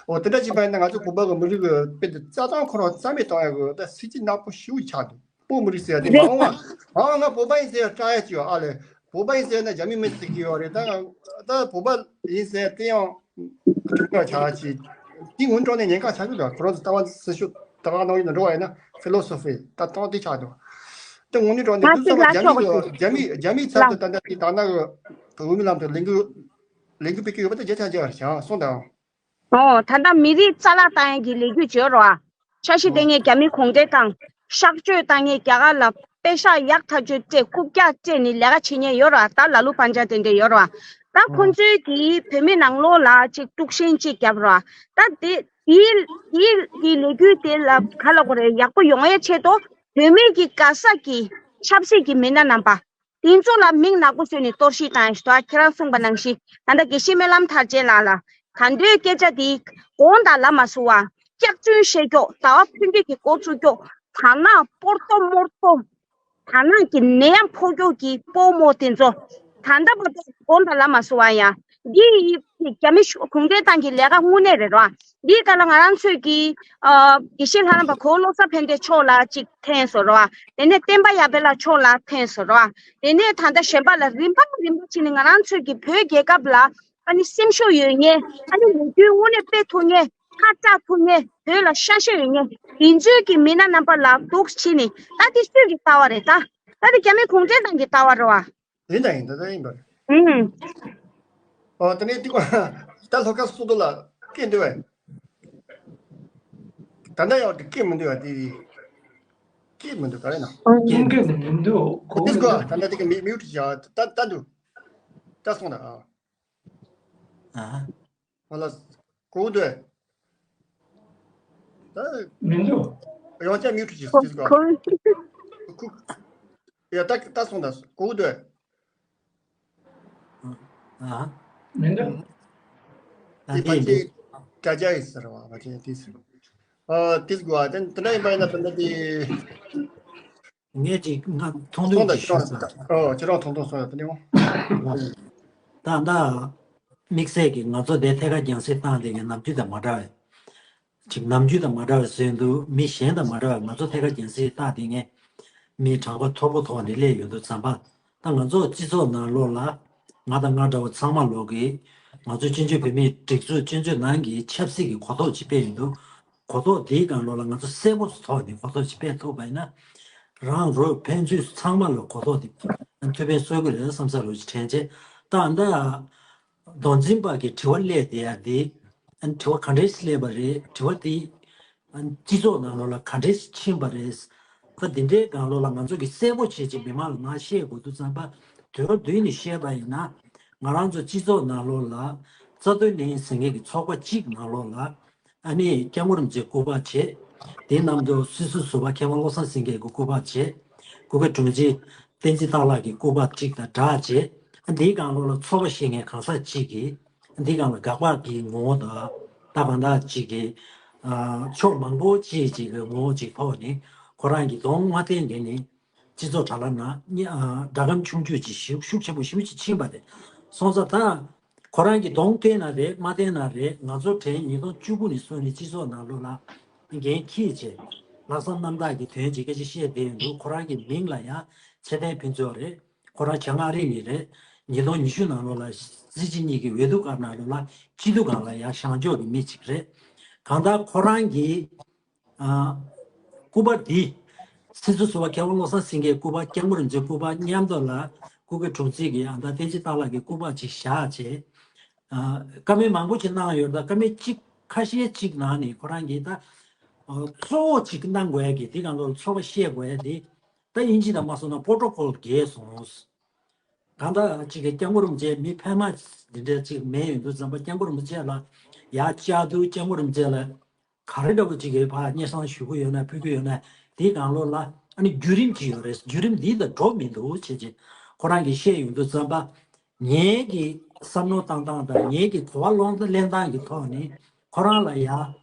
འོ་དེ་འདྲ་བྱས་པ་ཡིན་ན་ང་ཚོ་བོད་པ་གི་མི་རིགས་གི་དཔེ་དེ་རྩ་དང་ཁོ་རང་རྩ་མེད་གཏོང་ཡ་གི་ད་སྲིད་ཇུས་ནག་པོ་ཞེ་པོ་ཆགས་འདུག་བོད་མི་རིགས་ཟེར་ཡ་དེ་མ་འོངས་པ་མ་འོངས་ང་བོད་པ་ཡིན་ཟེར་ཡ་སྐྲག་ཡ་ཅིག་ཡོད་ཨ་ལས། བོད་པ་ཡིན་ཟེར་ན་རྒྱ་མི་མི་ཟེར་གྱི་ཡོད་རེད། ད་ད་བོད་པ་ཡིན་ཟེར་དེ་ཡང་ཁྱོད་ཆ་ཅིག་དེ་ངོ་འགྲོ་ནས་ཉེན་ཁ་ཆགས་ཀྱི་འདུག་ཁོ་རང་ཚོ་ལྟ་བ་སྲིད་ཤུགས་ལྟ་བ་ནང་ཡིན་ན་འགྲོ་བ་ཡིན་ན་ཕི་ལོ་སོ་ཕི་ད་སྟངས་དེ་ཆགས་འདུག་དེ་ངོ་ནས་འགྲོ་ནས་ང་དུས་ཚོད་ལ་རྒྱ་མི་ཆོག་གི་རྒྱ་མི་རྒྱ་མིའི་ཚབ་ཏུ་ད་ལྟ་དེ་ད་ལྟ་གི་འོས་མི་ལམ་དུ་ལས་འགུལ་ལས་འགུལ་སྤེལ་གྱི་ཡོད་པ་དེ་རྒྱ་ཆ་རྒྱ་བར་བྱང་སོང་དང་། ཨོ། ད་ལྟ་མི་རིགས་རྩ་བརླག་བཏང་ཡས་ཀྱི་ལས་འགུལ་བྱེད་རོགས། འཆར་གཞི་ལྡན་ངེས་རྒྱ་མི་གུང་ཁྲན་ཏང་། གཤག་བཅོས་བཏང་ངེས་རྒྱ་གར་ལ་པེ་ཤག་ཡག་ཐག་ཆོད་སྤྲད་རྐུབ་བཀྱག་སྤྲད་ནས་ལས་ཀ་བྱེད་ཉེས་ཡོད་རོགས། ད་ལ་ལུ་པན་ཇ་དེ་འདྲས་ཡོད་རོགས། ད་ཁོ་ཚོའི་གི་བོད་མི་ནང་ལོགས་ལ་ཅིག་དཀྲུག་ཤིང་ཅིག་བརྒྱབ་རོགས། ད་དེ་དེའི་དེའི་གི་ལས་འགུལ་དེ་ལ་ག་ལ་གོ་རེ་ཡག་པོ་ཡོང་ཡས་ཆེད་དུ་བོད་མི་གི་ག་ས་གི་ཆབ་སྲིད་ཀྱི་མི་སྣ་རྣམ་པ། དེ་ཚོ་ལ་མིང་ནག་པོ་བཟོས་ནས་གཏོར་བཤིག་བཏང་ཡ་ཞིག་འདུག་ཁྱེད་རང་གསུངས་པ་ནང་བཞིན་ད་ལྟ་དགེ་བཤེས་སྨོན་ལམ་མཐར་ཕྱིན་ལགས་ལ་ད་འདོད་སྐད་ཆ་དེ་དགོངས་དག་ལ་མ་སུ་བ། སྐྱག་རྫུན་བཤད་ཀྱོག་ཟླ་བ་ཕུན་སྐྱིད་ཀྱི་སྐོར་ཚུགས་ཀྱོག་ད་ནག་སྤོར་ཏོ་མོར་ཏོ། ད་ནག་གི་ནད་ཡམས་ཕོག་ཀྱོག་གི་སྤོ་རྨོ་དེ་ཚོ་ད་ལྟ་བར་དུ་དགོངས་དག་ལ་མ་སུ་བ་ཡ། འདི་ཡི་རྒྱ་མི་གུང་ཁྲན་ཏང་གི་ལས་ཀ་དངོས་གནས་རེད་རོ། འདིའི་སྐབས་ལ་ང་རང་ཚོས་ཀྱི་ཨ་དགེ་བཤེས་ལྷ་རམས་པ་གོ་བོ་བློ་བཟང་ཕན་བདེ་མཆོག་ལ་ཅིག་འཐེན་སོང་རོ། དེ་ནས་བསྟན་པ་ཡར་འཕེལ་ལགས་མཆོག་ལ་འཐེན་སོང་རོ། དེ་ནས་ད་ལྟ་གཞན་པ་ལ་རིམ་པ་རིམ་པ་བྱས་ནས་ང་རང་ཚོས་ཀྱི་བོད་རྒྱལ་ཁབ་ལ་ཨ་ནི་སེམས་ཤུགས་ཡོད་མཁན། ཨ་ནི་ལོ་རྒྱུས་དངོས་གནས་སྤེལ་ཐུབ་མཁན། ཁ་བྲལ་ཐུབ་མཁན། བོད་ལ་ཤ་ཤེད་ཡོད་མཁན། དེ་ཚོའི་གི་མི་སྣ་རྣམ་པ་ལ་འདུག་བྱས་ནས་ད་དེ་སུས་ཀྱི་ལྟ་བ་རེད་ད། ད་དེ་རྒྱ་མི་གུང་ཁྲན་ཏང་གི་ལྟ་བ་རེད་བ། ཡིན་ད་ཡིན་ད་ད་ཡིན་པ་རེད། ཨུམ། ཨོ་དེ་ནས་དེ་ད་ལྷོ་ཁ་སོ་དོ་ལ་སྐད་འདོད་བས། ད་ལྟ་ཡང་དེ་སྐད་མི་འདོད་བ་དེ། སྐད་མི་འདོད་ག་རེ་ན། སྐད་མི་འདོད་གོ་དེ་སྐོར་ད་ལྟ་དེ་གི་མི་མིའུ་ཏི་ཡ་ད་ད་འདུག་ད་སོང་ད་ཨ། ཨ། ཨ་ལ་གོ་འདོད། ད་མི་འདོད། ཡང་ཅག་མིའུ་ཏི་ཅི་སྐད་སྐོར། ཁུ། ཡ་ད་ད་སོང་ད་གོ་འདོད། ཨ། མི་འདུག་དེ་ཕལ་ཆེར་དྲ་རྒྱ་ཡིན་ཟེར་བ་ཕལ་ཆེར་དེ་ཟེར། ཨ་དེ་དགོས་ཨ་དེ་དེ་འདྲ་ཡིན་པ་ཡིན་ན་དེ་འདྲ་དེ། ངས་ཅིག་ང་ཐུང་ཐུང་ཅིག་ཞུས་ས། ཨོ་ཁྱེད་རང་ཐུང་ཐུང་སོང་ཡ་དེ་ནི་འོང་། ད་ད་དམིགས་བསལ་གྱི་ང་ཚོ་དེ་ཐད་ཀར་རྒྱང་སྲིང་བཏང་དེ་གི་ནམ་རྒྱུན་དང་མ་འདྲ་བས། ཅིག་ནམ་རྒྱུན་དང་མ་འདྲ་བའི་བཟོས་འདུག་མི་གཞན་དང་མ་འདྲ་བའི་ང་ཚོ་ཐད་ཀར་རྒྱང་སྲིང་བཏང་དེ་ངས་མི་གྲངས་ཀ་མཐོ་པོ་ཐོག་ནས་སླེབས་ཡོང་དུས་ཙམ་པ། ད་ང་ཚོ་སྤྱི་ཚོགས་ནང་ལོགས་ལ་ང་དང་ང་འདྲ་བ་ཚང་མ་ལོག་གི་ང་ཚོ་སྤྱི་སྤྱོད་བོད་མིའི་སྒྲིག་འཛུགས་སྤྱི་སྤྱོད་ནང་གི་ཆབ་སྲིད་ཀྱི་གོ་རྟོགས་ཅིག་སྤེལ་ཡོང་དུས་གོ་རྟོགས་དེའི་སྒང་ལོགས་ལ་ང་ཚོ་གསལ་པོ་ཐོག་ནས་གོ་རྟོགས་ཅིག་སྤེལ་ཐུབ་པ་ཡིན་ན་རང་རོགས་ཕན་ཚུན་ཚང་མ་ལ་གོ་རྟོགས་དེ་ཐུགས་ཕན་གསོས་ཀྱི་རེད་བསམ་ས་རོགས་ཅིག་དྲན་བྱས་ད་ད། མདོ་འཛིན་པ་གི་དྲི་བ་སླེབས་བསྡད་ཡ་དེ། ཨ་ནི་དྲི་བ་ག་འདྲས་སླེབས་པ་རེད། དྲི་བ་དེ། ཨ་ནི་སྤྱི་ཚོགས་ནང་ལོགས་ལ་ག་འདྲས་ཕྱིན་པ་རེད། ད་དེ་འདྲའི་སྒང་ལོགས་ལ་ང་ཚོ་གི་གསལ་པོ་བྱས་ཅིག་མི་མང་ལ་ནང་བཤད་དགོས་དུས་ཙམ་པ། དོན་བསྡུས་ནས་བཤད་པ་ཡིན་ན། ང་རང་ཚོ་སྤྱི་ཚོགས་ནང་ལོགས་ལ། རྩ་དོན་ལས་འགན་ཟེར་མཁན་གྱི་ཚོགས་པ་གཅིག་ནང་ལོགས་ལ། ཨ་ནི་སྐྱབས་མགོན་རིན་པོ་ཆེའི་སྐུ་པར་བྱས། དེའི་ནང་དུ་སྲིད་ཟུར་ཟུར་པ་མཁས་དབང་བློ་བཟང་སེང་གེའི་སྐུ་པར་བྱས། སྐུ་སྒེར་དྲུང་ཆེ་བསྟན་འཛིན་སྟག་ལྷ་གི་སྐུ་པར་གཅིག་དང་སྦྲགས་བྱས། ཨ་འདིའི་སྒང་ལོགས་ལ་ཚོར་བ་ཤེས་མཁན་གང་ཟག་གཅིག་གིས་ཨ་འདིའི་སྒང་ལ་དགག་པ་གི་ངོ་བོ་དང་ད་གང་ལྟར་གཅིག་གིས་ཨ་ཕྱོགས་མང་པོ་གཅིག་གཅིག་གི་ངོ་བོ་གཅིག་ཐོག་ནས་ཁོ་རང་གི་གདོང་མ་བསྟན་གྱི་ནས། སྤྱི་ཚོགས་དྲ་ལམ་ནང་སྒྲ་སྒམ་ཆུང་ཆུང་ཅིག་ཤུགས་ཤུགས་ཆེན་པོ་ཞེ་པོ་ཅིག་ཕྱིན་པ་རེད། སོང་ཙང་ད་ཁོ་རང་གི་གདོང་བསྟན་ན་རེད་མ་བསྟན་ན་རེད། ང་ཚོ་དྲན་ཉིས་སྟོང་བཅུ་དགུ་ནས་བཟུང་ནས་སྤྱི་ཚོགས་ནང་ལོགས་ལ་འགན་འཁྱེར་བྱས་ལྷག་བསམ་རྣམ་དག་གི་དོན་ཅིག་སྐད་ཆ་བཤད་བསྡད་ཡོད་འདུག་ཁོ་རང་གི་མིང་ལ་ཡང་ཚེ་བརྟན་ཕུན་ཚོགས་རེད། ཁོ་རང་བྱང་ཨ་རི་ནས་རེད། ཉིས་སྟོང་ཉི་ཤུ་ནང་ལོགས་ལ་སྲིད་སྤྱི་གཉིས་ཀྱི་འོས་བསྡུ་སྐབས་ནང་ལོགས་ལ་སྤྱི་འཐུས་སྒང་ལ་ཡང་བཞེངས་ཕྱོགས་ཀྱི་མི་ཅིག་རེད། གང་ལྟར་ཁོ་རང་གི་སྐུ་པར་འདི། སྲིད་ཟུར་ཟུར་པ་མཁས་དབང་བློ་བཟང་སེང་གེའི་སྐུ་པར་སྐྱབས་མགོན་རིན་པོ་ཆེའི་སྐུ་པར་མཉམ་དུ་ལ་སྐུ་སྒེར་དྲུང་ཆེ་གི་ཨ་མདའ་བསྟན་འཛིན་སྟག་ལྷ་གི་སྐུ་པར་ཅིག་བཞག་བྱས། ཨ་བཀའ་མོལ་མང་པོ་ཅིག་གནང་ཡོད་རེད། ད་བཀའ་མོལ་གཅིག་ཁ་ཤས་གཅིག་ནང་ནས་ཁོ་རང་གིས་ད་ཨ་གཙོ་བོ་གཅིག་གནང་དགོས་ཡ་གི་དེ་གང་ལོར་ཚོར་བ་བཤད་དགོས་ཡ་དེ་ད་དབྱིན་ཇི་ལ་མ་སོང་ན་པོ་ཊོ་ཀོལ་བརྒལ་སོང་། གང་ལྟར་ཅིག་གི་སྐྱབས་མགོན་རིན་པོ་ཆེ་མི་ཕལ་མ་འདི་འདྲ་ཅིག་མེད་ཡོང་དུས་ཙམ་པ་སྐྱབས་མགོན་རིན་པོ་ཆེ་ལ་ཡར་བཅར་དུས་སྐྱབས་མགོན་རིན་པོ་ཆེ་ལ་ག་རེ་འདྲ་བོ་ཅིག་གི་ཕར་སྙན་སེང་ཞུ་གི་ཡོད་ན་ཕུལ་གི་ཡོད་ན་དེའི་སྒང་ལོགས་ལ་ཨ་ནི་བརྒྱུད་རིམ་ཅིག་ཡོད་རེད། བརྒྱུད་རིམ་འདི་ལ་འགྲོ་མི་འདུག་བྱས་རྗེས་ཁོ་རང་གིས་བཤད་ཡོང་དུས་ཙམ་པ། ངེད་ཀྱི་བསམ་བློ་བཏང་སྟངས་དང་ངེད་ཀྱི་གོ་བ་ལོན་ལེན་སྟངས་ཀྱི་ཐོག་ནས་ཁོ་རང་ལ་ཡ་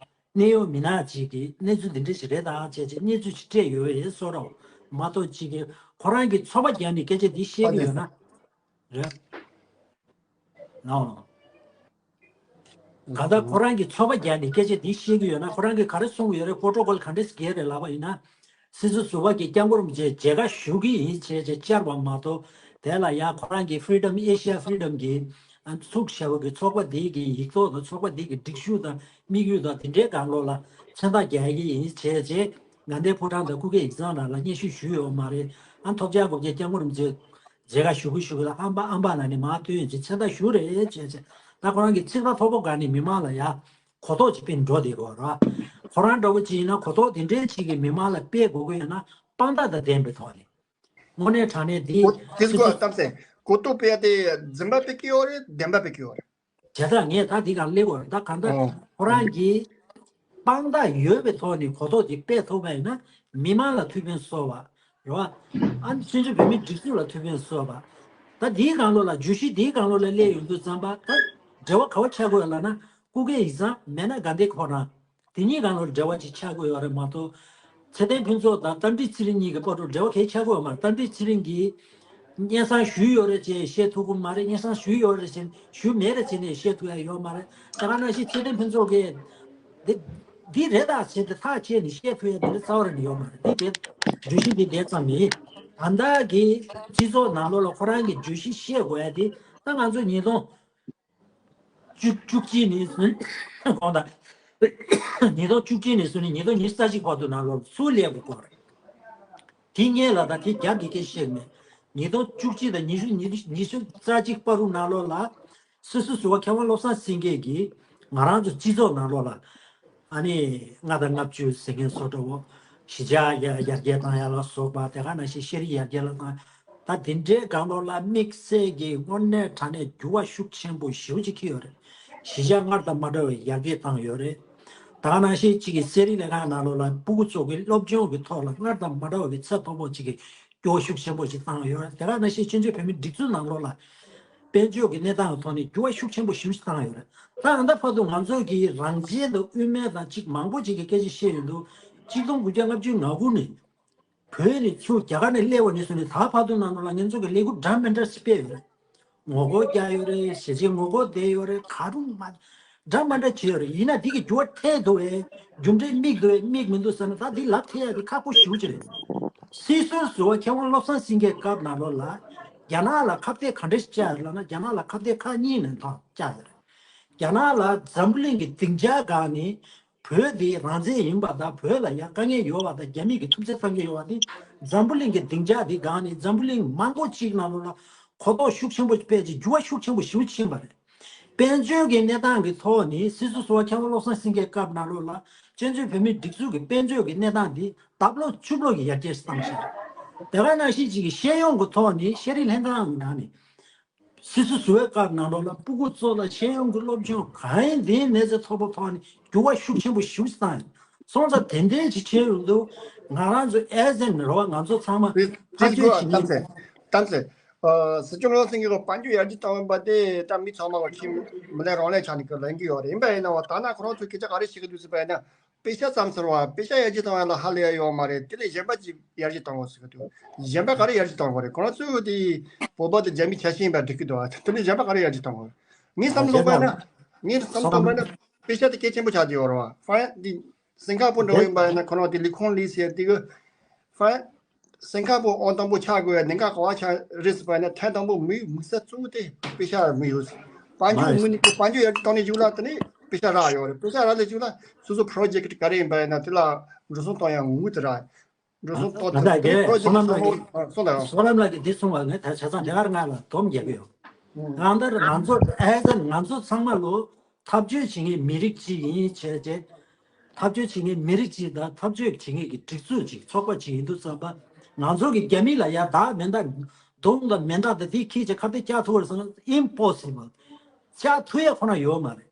གནད་ཡོད་མི་སྣ་ཅིག་གིས་གནས་ཚུལ་འདི་འདྲ་ཞིག་རེད་ད་བྱས་རྗེས་གནས་ཚུལ་ཞིག་སྤྲད་ཡོད་པའི་བཟོ་འདྲ་མ་གཏོགས་ཅིག་གིས་ཁོ་རང་གི་ཚོགས་པ་རྒྱག་ནས་སྐད་ཆ་འདི་བཤད་ཀྱི་ཡོད་ན་རེད། ནའོ། གང་ལྟར་ཁོ་རང་གི་ཚོགས་པ་རྒྱག་ནས་སྐད་ཆ་འདི་བཤད་ཀྱི་ཡོད་ན་ཁོ་རང་གིས་ག་རེ་གསུང་གི་ཡོད་རེད། པོ་ཊོ་ཀོལ་ག་འདྲས་བརྒལ་རེད་ལབ་པ་ཡིན་ན། སྲིད་ཟུར་ཟུར་པ་གིས་སྐྱབས་མགོན་རིན་པོ་ཆེ་མཇལ་ཁ་ཞུ་གི་ཡིན་བྱས་བྱས་བཅར་བ་མ་གཏོགས་དེ་ལ་ཡང་ཁོ་རང་གི་Freedom Asia Freedom གི་ཚུགས་བཞག་པའི་ཚོགས་པ་འདི་གི་ཡིག་ཐོག་དང་ཚོགས་པ་འདི་གི་སྒྲིག་གཞི་དང་དམིགས་ཡུལ་དང་དེ་འདྲའི་སྒང་ལོགས་ལ་མཚན་རྟགས་རྒྱག་གི་ཡིན་བྱས་བྱས་དགའ་ལྡན་ཕོ་བྲང་དང་སྐུ་སྒེར་ཡིག་ཚང་ནང་ལ་སྙན་ཞུ་ཞུས་ཡོད་མ་རེད། ཨ་ཐོབ་རྒྱལ་དགོངས་རྒྱལ་སྐྱབས་མགོན་རིན་པོ་ཆེ་མཇལ་ཁ་ཞུ་གི་ཞུ་གི་ལ་ཨམ་པ་ཨམ་པ་ལ་ནི་མ་སྟོན་ཅིག་མཚན་རྟགས་ཞུ་རེད་བྱས་བྱས་ད་ཁོ་རང་གི་ཚིག་ཐག་མཐོ་པོ་སྒང་ནས་མི་མང་ལ་ཡ་གོ་རྟོགས་ཅིག་སྤེལ་འགྲོ་བསྡད་དགོས་ར། ཁོ་རང་འདྲ་བོ་ཅིག་ཡིན་ན་གོ་རྟོགས་དེ་འདྲའི་ཅིག་གི་མི་མང་ལ་སྤེལ་དགོས་ཀྱི་ཡོད་ན་དཔང་རྟགས་དང་ལྡན་པའི་ཐོག་ནས་དངོས་གནས་དྲང་གནས་འདི་གོ་དེ་སུ་གོ་ཚོ་གཏམ་སེ་གོ་རྟོགས་སྤེལ་ཏེ་རྫུན་པ་སྤེལ་གི་ཡོད་རེད་བདེན་པ་སྤེལ་གི་ཡོད་རེད། བྱས་ཙང་ངས་ད་འདི་ག་སླེབས་དགོས་རེད་ད་གང་ལྟར་ཨོ། ཁོ་རང་གིས། དཔང་རྟགས་ཡོད་པའི་ཐོག་ནས་གོ་རྟོགས་དེ་སྤེལ་ཐུབ་པ་ཡིན་ན་མི་མང་ལ་ཐུགས་ཕན་གསོས་པ་རེད་བ། ཨ་ནི་བཙན་བྱོལ་བོད་མིའི་སྒྲིག་འཛུགས་ལ་ཐུགས་ཕན་གསོས་པ། ད་འདིའི་སྒང་ལོགས་ལ་བརྗོད་གཞི་འདིའི་སྒང་ལོགས་ལ་སླེབས་ཡོང་དུས་ཙམ་པ་ད་འབྲེལ་བ་ག་བ་ཆགས་དགོས་ལབ་ན་སྐུ་སྒེར་ཡིག་ཚང་མེད་ན་དགའ་ལྡན་ཕོ་བྲང་དེ་གཉིས་སྒང་ལོགས་འབྲེལ་བ་ཅིག་ཆགས་དགོས་ཡོད་རེད་མ་གཏོགས། ཚེ་བརྟན་ཕུན་ཚོགས་དང་རྟ་མགྲིན་ཚེ་རིང་གཉིས་ཀྱི་བར་དུ་འབྲེལ་བ་གལ་ཆགས་དགོས་ཡོད་མ་རེད། རྟ་མགྲིན་ཚེ་རིང་གིས། སྙན་སེང་ཞུས་ཡོད་རེད་ཅེས་བཤད་ཐུབ་ཀྱི་མ་རེད། སྙན་སེང་ཞུས་ཡོད་རེད་ཅེས་ཞུས་མེད་རེད་ཅེས་ནས་བཤད་ཐུབ་ཡ་ཡོད་མ་རེད། དེ་ག་ནང་བཞིན་ཚེ་བརྟན་ཕུན་ཚོགས་ཀྱིས་འདི་འདི་རེད་ད་ཟེར་ཏེ་ཐག་བཅད་ནས་བཤད་ཐུབ་ཡ་དེ་འདྲ་རྩ་བ་རང་ཡོད་མ་རེད། འདི་དེ་བརྗོད་གཞི་འདི་དེ་ཙམ་ཡིན། ད་ལྟ་གི་སྤྱི་ཚོགས་ནང་ལོགས་ལ་ཁོ་རང་གི་བརྗོད་གཞི་བཤད་དགོས་ཡ་དེ་ད་ང་ཚོ་ཉིས་སྟོང་བཅུ་བཅུ་གཅིག་ནས་བཟུང་དགོངས་དག་ཉིས་སྟོང་བཅུ་གཅིག་ནས་བཟུང་ནས་ཉིས་སྟོང་ཉི་ཤུ་རྩ་གཅིག་བར་དུ་ནང་ལོགས་སུ་སླེབས་དགོས་རེད། དེ་སྔོན་ལ་དང་དེ་རྒྱབ་ཀྱི་སྐད་ཆ་བཤད་མེད། ཉིས་སྟོང་བཅུ་གཅིག་དང་ཉི་ཤུ་ཉི་ཤུ་ཉི་ཤུ་རྩ་གཅིག་བར་དུ་ནང་ལོགས་ལ་སྲིད་ཟུར་ཟུར་པ་མཁས་དབང་བློ་བཟང་སེང་གེ་གིས་ང་རང་ཚོ་སྤྱི་ཚོགས་ནང་ལོགས་ལ་ཨ་ནི་ལྔ་དང་ལྔ་བཅུ་ཟེར་མཁན་བཟོ་འདྲ་བོ་གཞིས་ཆགས་ཡར་ཡར་རྒྱས་བཏང་ཡ་ལ་སོགས་པ་དེ་ག་ནང་བཞིན་ཤེས་རིག་ཡར་རྒྱས་ལ་བཏང་ད་དེ་འདྲའི་སྒང་ལོགས་ལ་དམིགས་བསལ་གྱི་དངོས་གནས་དྲང་གནས་འགྱུར་བ་ཤུགས་ཆེན་པོ་ཞེ་པོ་ཅིག་ཁེལ་ཡོད་རེད། གཞིས་ཆགས་སྔར་དང་མ་འདྲ་བའི་ཡར་རྒྱས་བཏང་ཡོད་རེད། ད་ག་ནང་བཞིན་གཅིག་གི་གསོ་རིག་ལས་ཁང་ནང་ལོགས་ལ་སྤུ་གུ་ཚོ་གི་སློབ་སྦྱོང་གི་ཐོག་ལ་སྔར་དང་མ་འདྲ་བ་གི་ཚད་མཐོ་པོ་གཅིག་གི་སྐྱོ་ཤུགས་ཆེན་པོ་ཞིག་བཏང་ཡོད་རེད། དེ་ག་ནང་བཞིན་སྤྱི་ཚོགས་བོད་མིའི་སྒྲིག་འཛུགས་ནང་ལོགས་ལ་དཔལ་འབྱོར་གྱི་གནས་སྟངས་ཀྱི་ཐོག་ནས་འགྱུར་བ་ཤུགས་ཆེན་པོ་ཞེ་པོ་ཞིག་བཏང་ཡོད་རེད། ད་ཨ་ད་བར་དུ་ང་ཚོ་གི་རང་བཙན་དང་དབུ་མའི་དང་གཅིག་མང་པོ་ཅིག་གི་སྐད་ཆ་བཤད་ཡོང་དུས་གཅིག་སྟོང་དགུ་བརྒྱ་ལྔ་བཅུ་ང་དགུ་ནས་བོད་ནས་ཚུར་རྒྱ་གར་ནས་སླེབས་པ་ནས་བཟུང་ནས་ད་བར་དུ་ནང་ལོགས་ལ་ང་ཚོ་གི་ལས་འགུལ་འདྲ་མི་འདྲ་ཞིག་སྤེལ་ཡོད་རེད། ངོ་རྒོལ་རྒྱག་ཡོད་རེད། ཞེ་ཆེ་ངོ་རྒོལ་བསྡད་ཡོད་རེད། ག་རུ་མ་འདྲ་མ་འདྲ་བྱས་ཡོད་རེད། ཡིན་ན་འདི་གི་འགྱུར་བ་ཐེབས་འདུག་བས་རྒྱུ་འབྲས་དམིགས་འདུག་བས་དམིགས་མི་འདུག་ཟེར་ན་ད་འདི་ལབ་ཐེབས་ཡ་འདི་ཁག་པོ་ཞེ་པོ་ཅིག་རེད། སྲིད་ཟུར་ཟུར་པ་མཁས་དབང་བློ་བཟང་སེང་གེའི་སྐབས་ནང་ལོགས་ལ་རྒྱ་ནག་ལ་ཁ་གཏད་ག་འདྲ་ཞིག་བཅག་ཡོད་ལབ་ན་རྒྱ་ནག་ལ་ཁ་གཏད་ཁག་གཉིས་ནས་ཐོག་བཅག་ཡོད་རེད། རྒྱ་ནག་ལ་འཛམ་བུ་གླིང་གི་སྡིངས་ཆ་སྒང་ནས་བོད་འདི་རང་བཙན་ཡིན་པ་དང་བོད་ལ་ཡང་དཀའ་ངལ་ཡོད་པ་དང་རྒྱ་མི་གི་ཐུབ་ཚོད་བཏང་གི་ཡོད་པ་འདི་འཛམ་བུ་གླིང་གི་སྡིངས་ཆ་འདི་སྒང་ནས་འཛམ་བུ་གླིང་མང་པོ་གཅིག་ནང་ལོགས་ལ་གོ་རྟོགས་ཤུགས་ཆེན་པོ་སྤེལ་ཅིག་འགྱུར་བ་ཤུགས་ཆེན་པོ་ཞེ་པོ་ཕྱིན་པ་རེད། དཔལ་འབྱོར་གྱི་གནས་སྟངས་ཀྱི་ཐོག་ནས་སྲིད་ཟུར་ཟུར་པ་མཁས་དབང་བློ་བཟང་སེང་གེའི་སྐབས་ནང་ལོགས་ལ་སྤྱི་ཚོགས་བོད་མིའི་སྒྲིག་འཛུགས་ཀྱི་དཔལ་འབྱོར་གྱི་གནས་སྟངས་འདི་ལྡབ་ལོག་བཅུ་ལོག་གི་ཡར་རྒྱས་སུ་བཏང་ཤག་དེ་ག་ནང་བཞིན་གཅིག་གི་ཤེས་ཡོན་གྱི་ཐོག་ནས་ཤེས་རིག་ལྷན་ཁང་གི་ནང་ནས། སྲིད་ཟུར་ཟུར་པའི་སྐབས་ནང་ལོགས་ལ་སྤུ་གུ་ཚོ་ལ་ཤེས་ཡོན་གྱི་སློབ་སྦྱོང་གང་ཡིན་དེའི་གནས་ཚད་མཐོ་པོ་ཐོག་ནས་འགྱུར་བ་ཤུགས་ཆེན་པོ་ཞེ་པོ་ཞིག་བཏང་ཡོད། སོང་ཙང་དེ་འདྲའི་ཅིག་བྱས་ཡོང་དུས་ང་རང་ཚོ་ཨེ་ཟེར་ནས་རེད་བ། ང་ཚོ་ཚང་མ་ཐག་གཅོད་བྱེད་མཁན། གཏམ་ཚེ། གཏམ་ཚེ། ཨ། སྲིད་སྐྱོང་བློ་བཟང་སེང་གེ་གི་དཔལ་འབྱོར་ཡར་རྒྱས་བཏང་བ་དེ་ད་མི་ཚང་མ་གི་ཁྱིམ་མི་ལས་རང་ལས་ཆགས་ནས་གི་ལེན་གི་ཡོད་རེད། ཡིན་པ་ཡིན་ན་བ་ད་ན་ཁོ་རང་ཚོ་སྐད་ཆ་ག་རེ་བཤད་གི་འདུག་ཟེར་བ་ཡིན་ན། པེ་ཤ་ཙམ་ཟེར་བ། པེ་ཤ་ཡར་རྒྱས་བཏང་བ་ལ་ཧ་ལས་ཡ་ཡོད་མ་རེད། དེ་ལས་གཞན་པ་ཅིག་ཡར་རྒྱས་བཏང་དགོས་ཟེར་གི་འདུག་གཞན་པ་ག་རེ་ཡར་རྒྱས་བཏང་དགོས་རེད། ཁོ་རང་ཚོས་དེ་བོད་པ་དང་རྒྱ་མི་ཆ་ཤས་ཡིན་པ་འགྲིག་གི་འདུག་དེ་ལས་གཞན་པ་ག་རེ་ཡར་རྒྱས་བཏང་དགོས་རེད། ངའི་བསམ་བློ་བྱས་ན། ངའི་བསམ་བློ་བྱས་ན་པེ་ཤ་དེ་གལ་ཆེན་པོ་ཆགས་བསྡད་ཡོད་རེད་བ། ཧྥ་རན་འདི་སིང་ག་པུར་འགྲོ་ཡིན་པ་ཡིན་ན་ཁོ་རང་དེ་ལི་ཁུང་ལི་ཟེར་དེ་གི་ཧྥ་རན། སིང་ག་པུར་ཨང་དང་པོ་ཆགས་དགོས་ཡ་གནད་འགག་ག་བ་ཆགས་རེད་ཟེར་བ་ཡིན་ན། ཐེངས་དང་པོ་དམིགས་དམིགས་བསལ་གཙོ་བོ་དེ་པེ་ཤ་དམིགས་ཡོད་ཟེར། དཔལ་འབྱོར་དངོས་གནས་ཀྱི་དཔལ་འབྱོར་ཡར་རྒྱས་བཏང་ནས་གཞུག་ལ་དེ་ནས་པེ་ཤ་རག་ཡོད་རེད། པེ་ཤ་རག་ལས་གཞུག་ལ་སོ་སོ་པོ་རོ་ཇེཀ་ག་རེ་ཡིན་པ་ཡིན་ན་དེ་ལ་འགྲོ་སོང་གཏོང་ཡ་དངུལ་དེ་རག་འགྲོ་སོང་གཏོང་ང་དང་དེ་གས་པོ་རོ་ཇེཀ་བསོད་ནམས་ལགས་ཀྱིས། སོང་དང་། བསོད་ནམས་ལགས་ཀྱིས་འདི་གསུངས་པ་ངས་ད་ཆ་ཚང་དེ་གར་ང་ལ་སྡོམ་རྒྱག་གི་ཡོད། ང་ལྟར་ང་ཚོ་ཨེ་ཟེར་ང་ཚོ་ཚང་མ་ལོ་འཐབ་རྩོད་བྱེད་མཁན་མི་རིགས་གཅིག་ཡིན་བྱས་རྗེས། འཐབ་རྩོད་བྱེད་མཁན་མི་རིགས་གཅིག་དང་འཐབ་རྩོད་བྱེད་མཁན་གྱི་སྒྲིག་འཛུགས་གཅིག་ཚོགས་པ་གཅིག་ཡིན་དུས་ཙམ་པ། ང་ཚོ་གི་རྒྱ་མི་ལ་ཡ་བདག་མེད་ད། རྡུང་དང་མེ་མདའ་དང་དེ་ཁྱེར་བྱས་ཁ་གཏད་བཅག་ཐུབ་པ་རེད་ཟེར་ན་ཨིམ་པོ་སི་བལ། བཅག་ཐུབ་ཡ་ཁོ་ན་ཡོད་མ་རེད།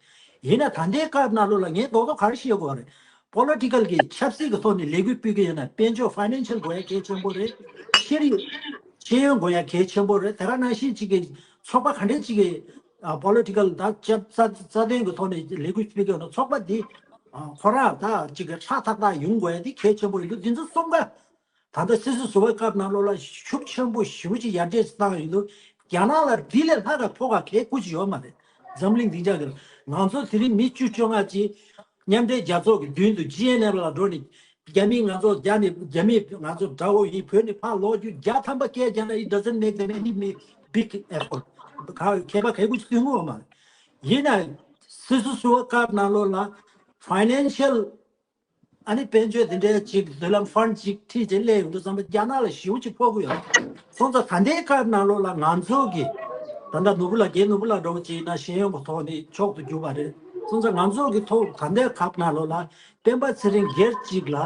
ཡིན་ན་ད་ལྟའི་སྐབས་ནང་ལོགས་ལ་ངས་རྡོག་རྡོག་ག་རེ་ཤེས་དགོས་རེད། པོ་ལི་ཊི་ཀལ་གྱི་ཆབ་སྲིད་ཀྱི་ཐོག་ནས་ལས་འགུལ་སྤེལ་གྱི་ཡོད་ན་དཔལ་འབྱོར་ཕའི་ནན་ཤལ་དགོས་ཡ་གལ་ཆེན་པོ་རེད། ཤེས་རིག་ཤེས་ཡོན་དགོས་ཡ་གལ་ཆེན་པོ་རེད། དེ་ག་ནང་བཞིན་གཅིག་གི་ཚོགས་པ་ག་འདྲས་གཅིག་གི་ཨ་པོ་ལི་ཊི་ཀལ་ད་ཆབ་རྩ་རྩ་དོན་གྱི་ཐོག་ནས་ལས་འགུལ་སྤེལ་གྱི་ཡོད་ན་ཚོགས་པ་འདི་ཨ་ཁོ་རང་ད་གཅིག་གི་ཧྲག་ཐག་ཐག་ཡོང་དགོས་ཡ་འདི་གལ་ཆེན་པོ་ཡིན་འདུག་འདི་ཚོ་གསུམ་ཀ་ད་ལྟ་སྲིད་ཟུར་ཟུར་པའི་སྐབས་ནང་ལོགས་ལ་ཤུགས་ཆེན་པོ་ཞེ་པོ་ཅིག་ཡར་རྒྱས་བཏང་ཡོད་འདུག་རྒྱ་ནག་ལ་འདི་ལས་ལྷག་ག་ཕོག་ག་གལ་ཁུར་གྱི་ཡོད་མ་རེད། འཛམ་གླིང་སྡིངས་ཆ་གི་ང་ཚོ་དེ་རིང་མི་བཅུ་བཅོ་ལྔ་ཅིག་མཉམ་འབྲེལ་རྒྱལ་ཚོགས་ཀྱི་མདུན་དུ་ཇི་ཨེན་ཨེཕ་ལ་འགྲོ་ནས་རྒྱ་མི་ང་ཚོ་རྒྱ་ནས་རྒྱ་མི་ང་ཚོ་དགྲ་བོ་ཡིན། བོད་ནས་ཕར་ལོག་རྒྱུ་བརྒྱ་ཐམ་པ་སྐད་རྒྱག་ན་it doesn't make them any big effort. ག་ཁྱད་པར་གལ་ཁུར་གྱི་སྟོན་གྱི་ཡོད་མ་རེད། ཡིན་ན་སྲིད་ཟུར་ཟུར་པའི་སྐབས་ནང་ལོགས་ལ་ཕའི་ནན་ཤལ་ཨ་ནི་དཔལ་འབྱོར་འདི་འདྲའི་ཅིག་མདུན་ལམ་ཕན་ཌི་ཅིག་ཁྲིད་ཅིག་སླེབས་ཡོང་དུས་ཙམ་པ་རྒྱ་ནག་ལ་ཞེ་པོ་ཅིག་ཕོག་གི་ཡོད། སོང་ཙང་ད་ལྟའི་སྐབས་ནང་ལོགས་ལ་ང་ཚོ་གི་ད་ལྟ་ནོར་བུ་ལགས་རྒན་ནོར་བུ་ལགས་འདྲ་བོ་ཅིག་ཡིན་ན་ཤེས་ཡོན་གྱི་ཐོག་ནས་མཆོག་ཏུ་གྱུར་པ་རེད། སོང་ཙང་ང་ཚོ་གི་ཐོག་ད་ལྟའི་སྐབས་ནང་ལོགས་ལ་སྤེན་པ་ཚེ་རིང་སྒེར་གཅིག་ལ་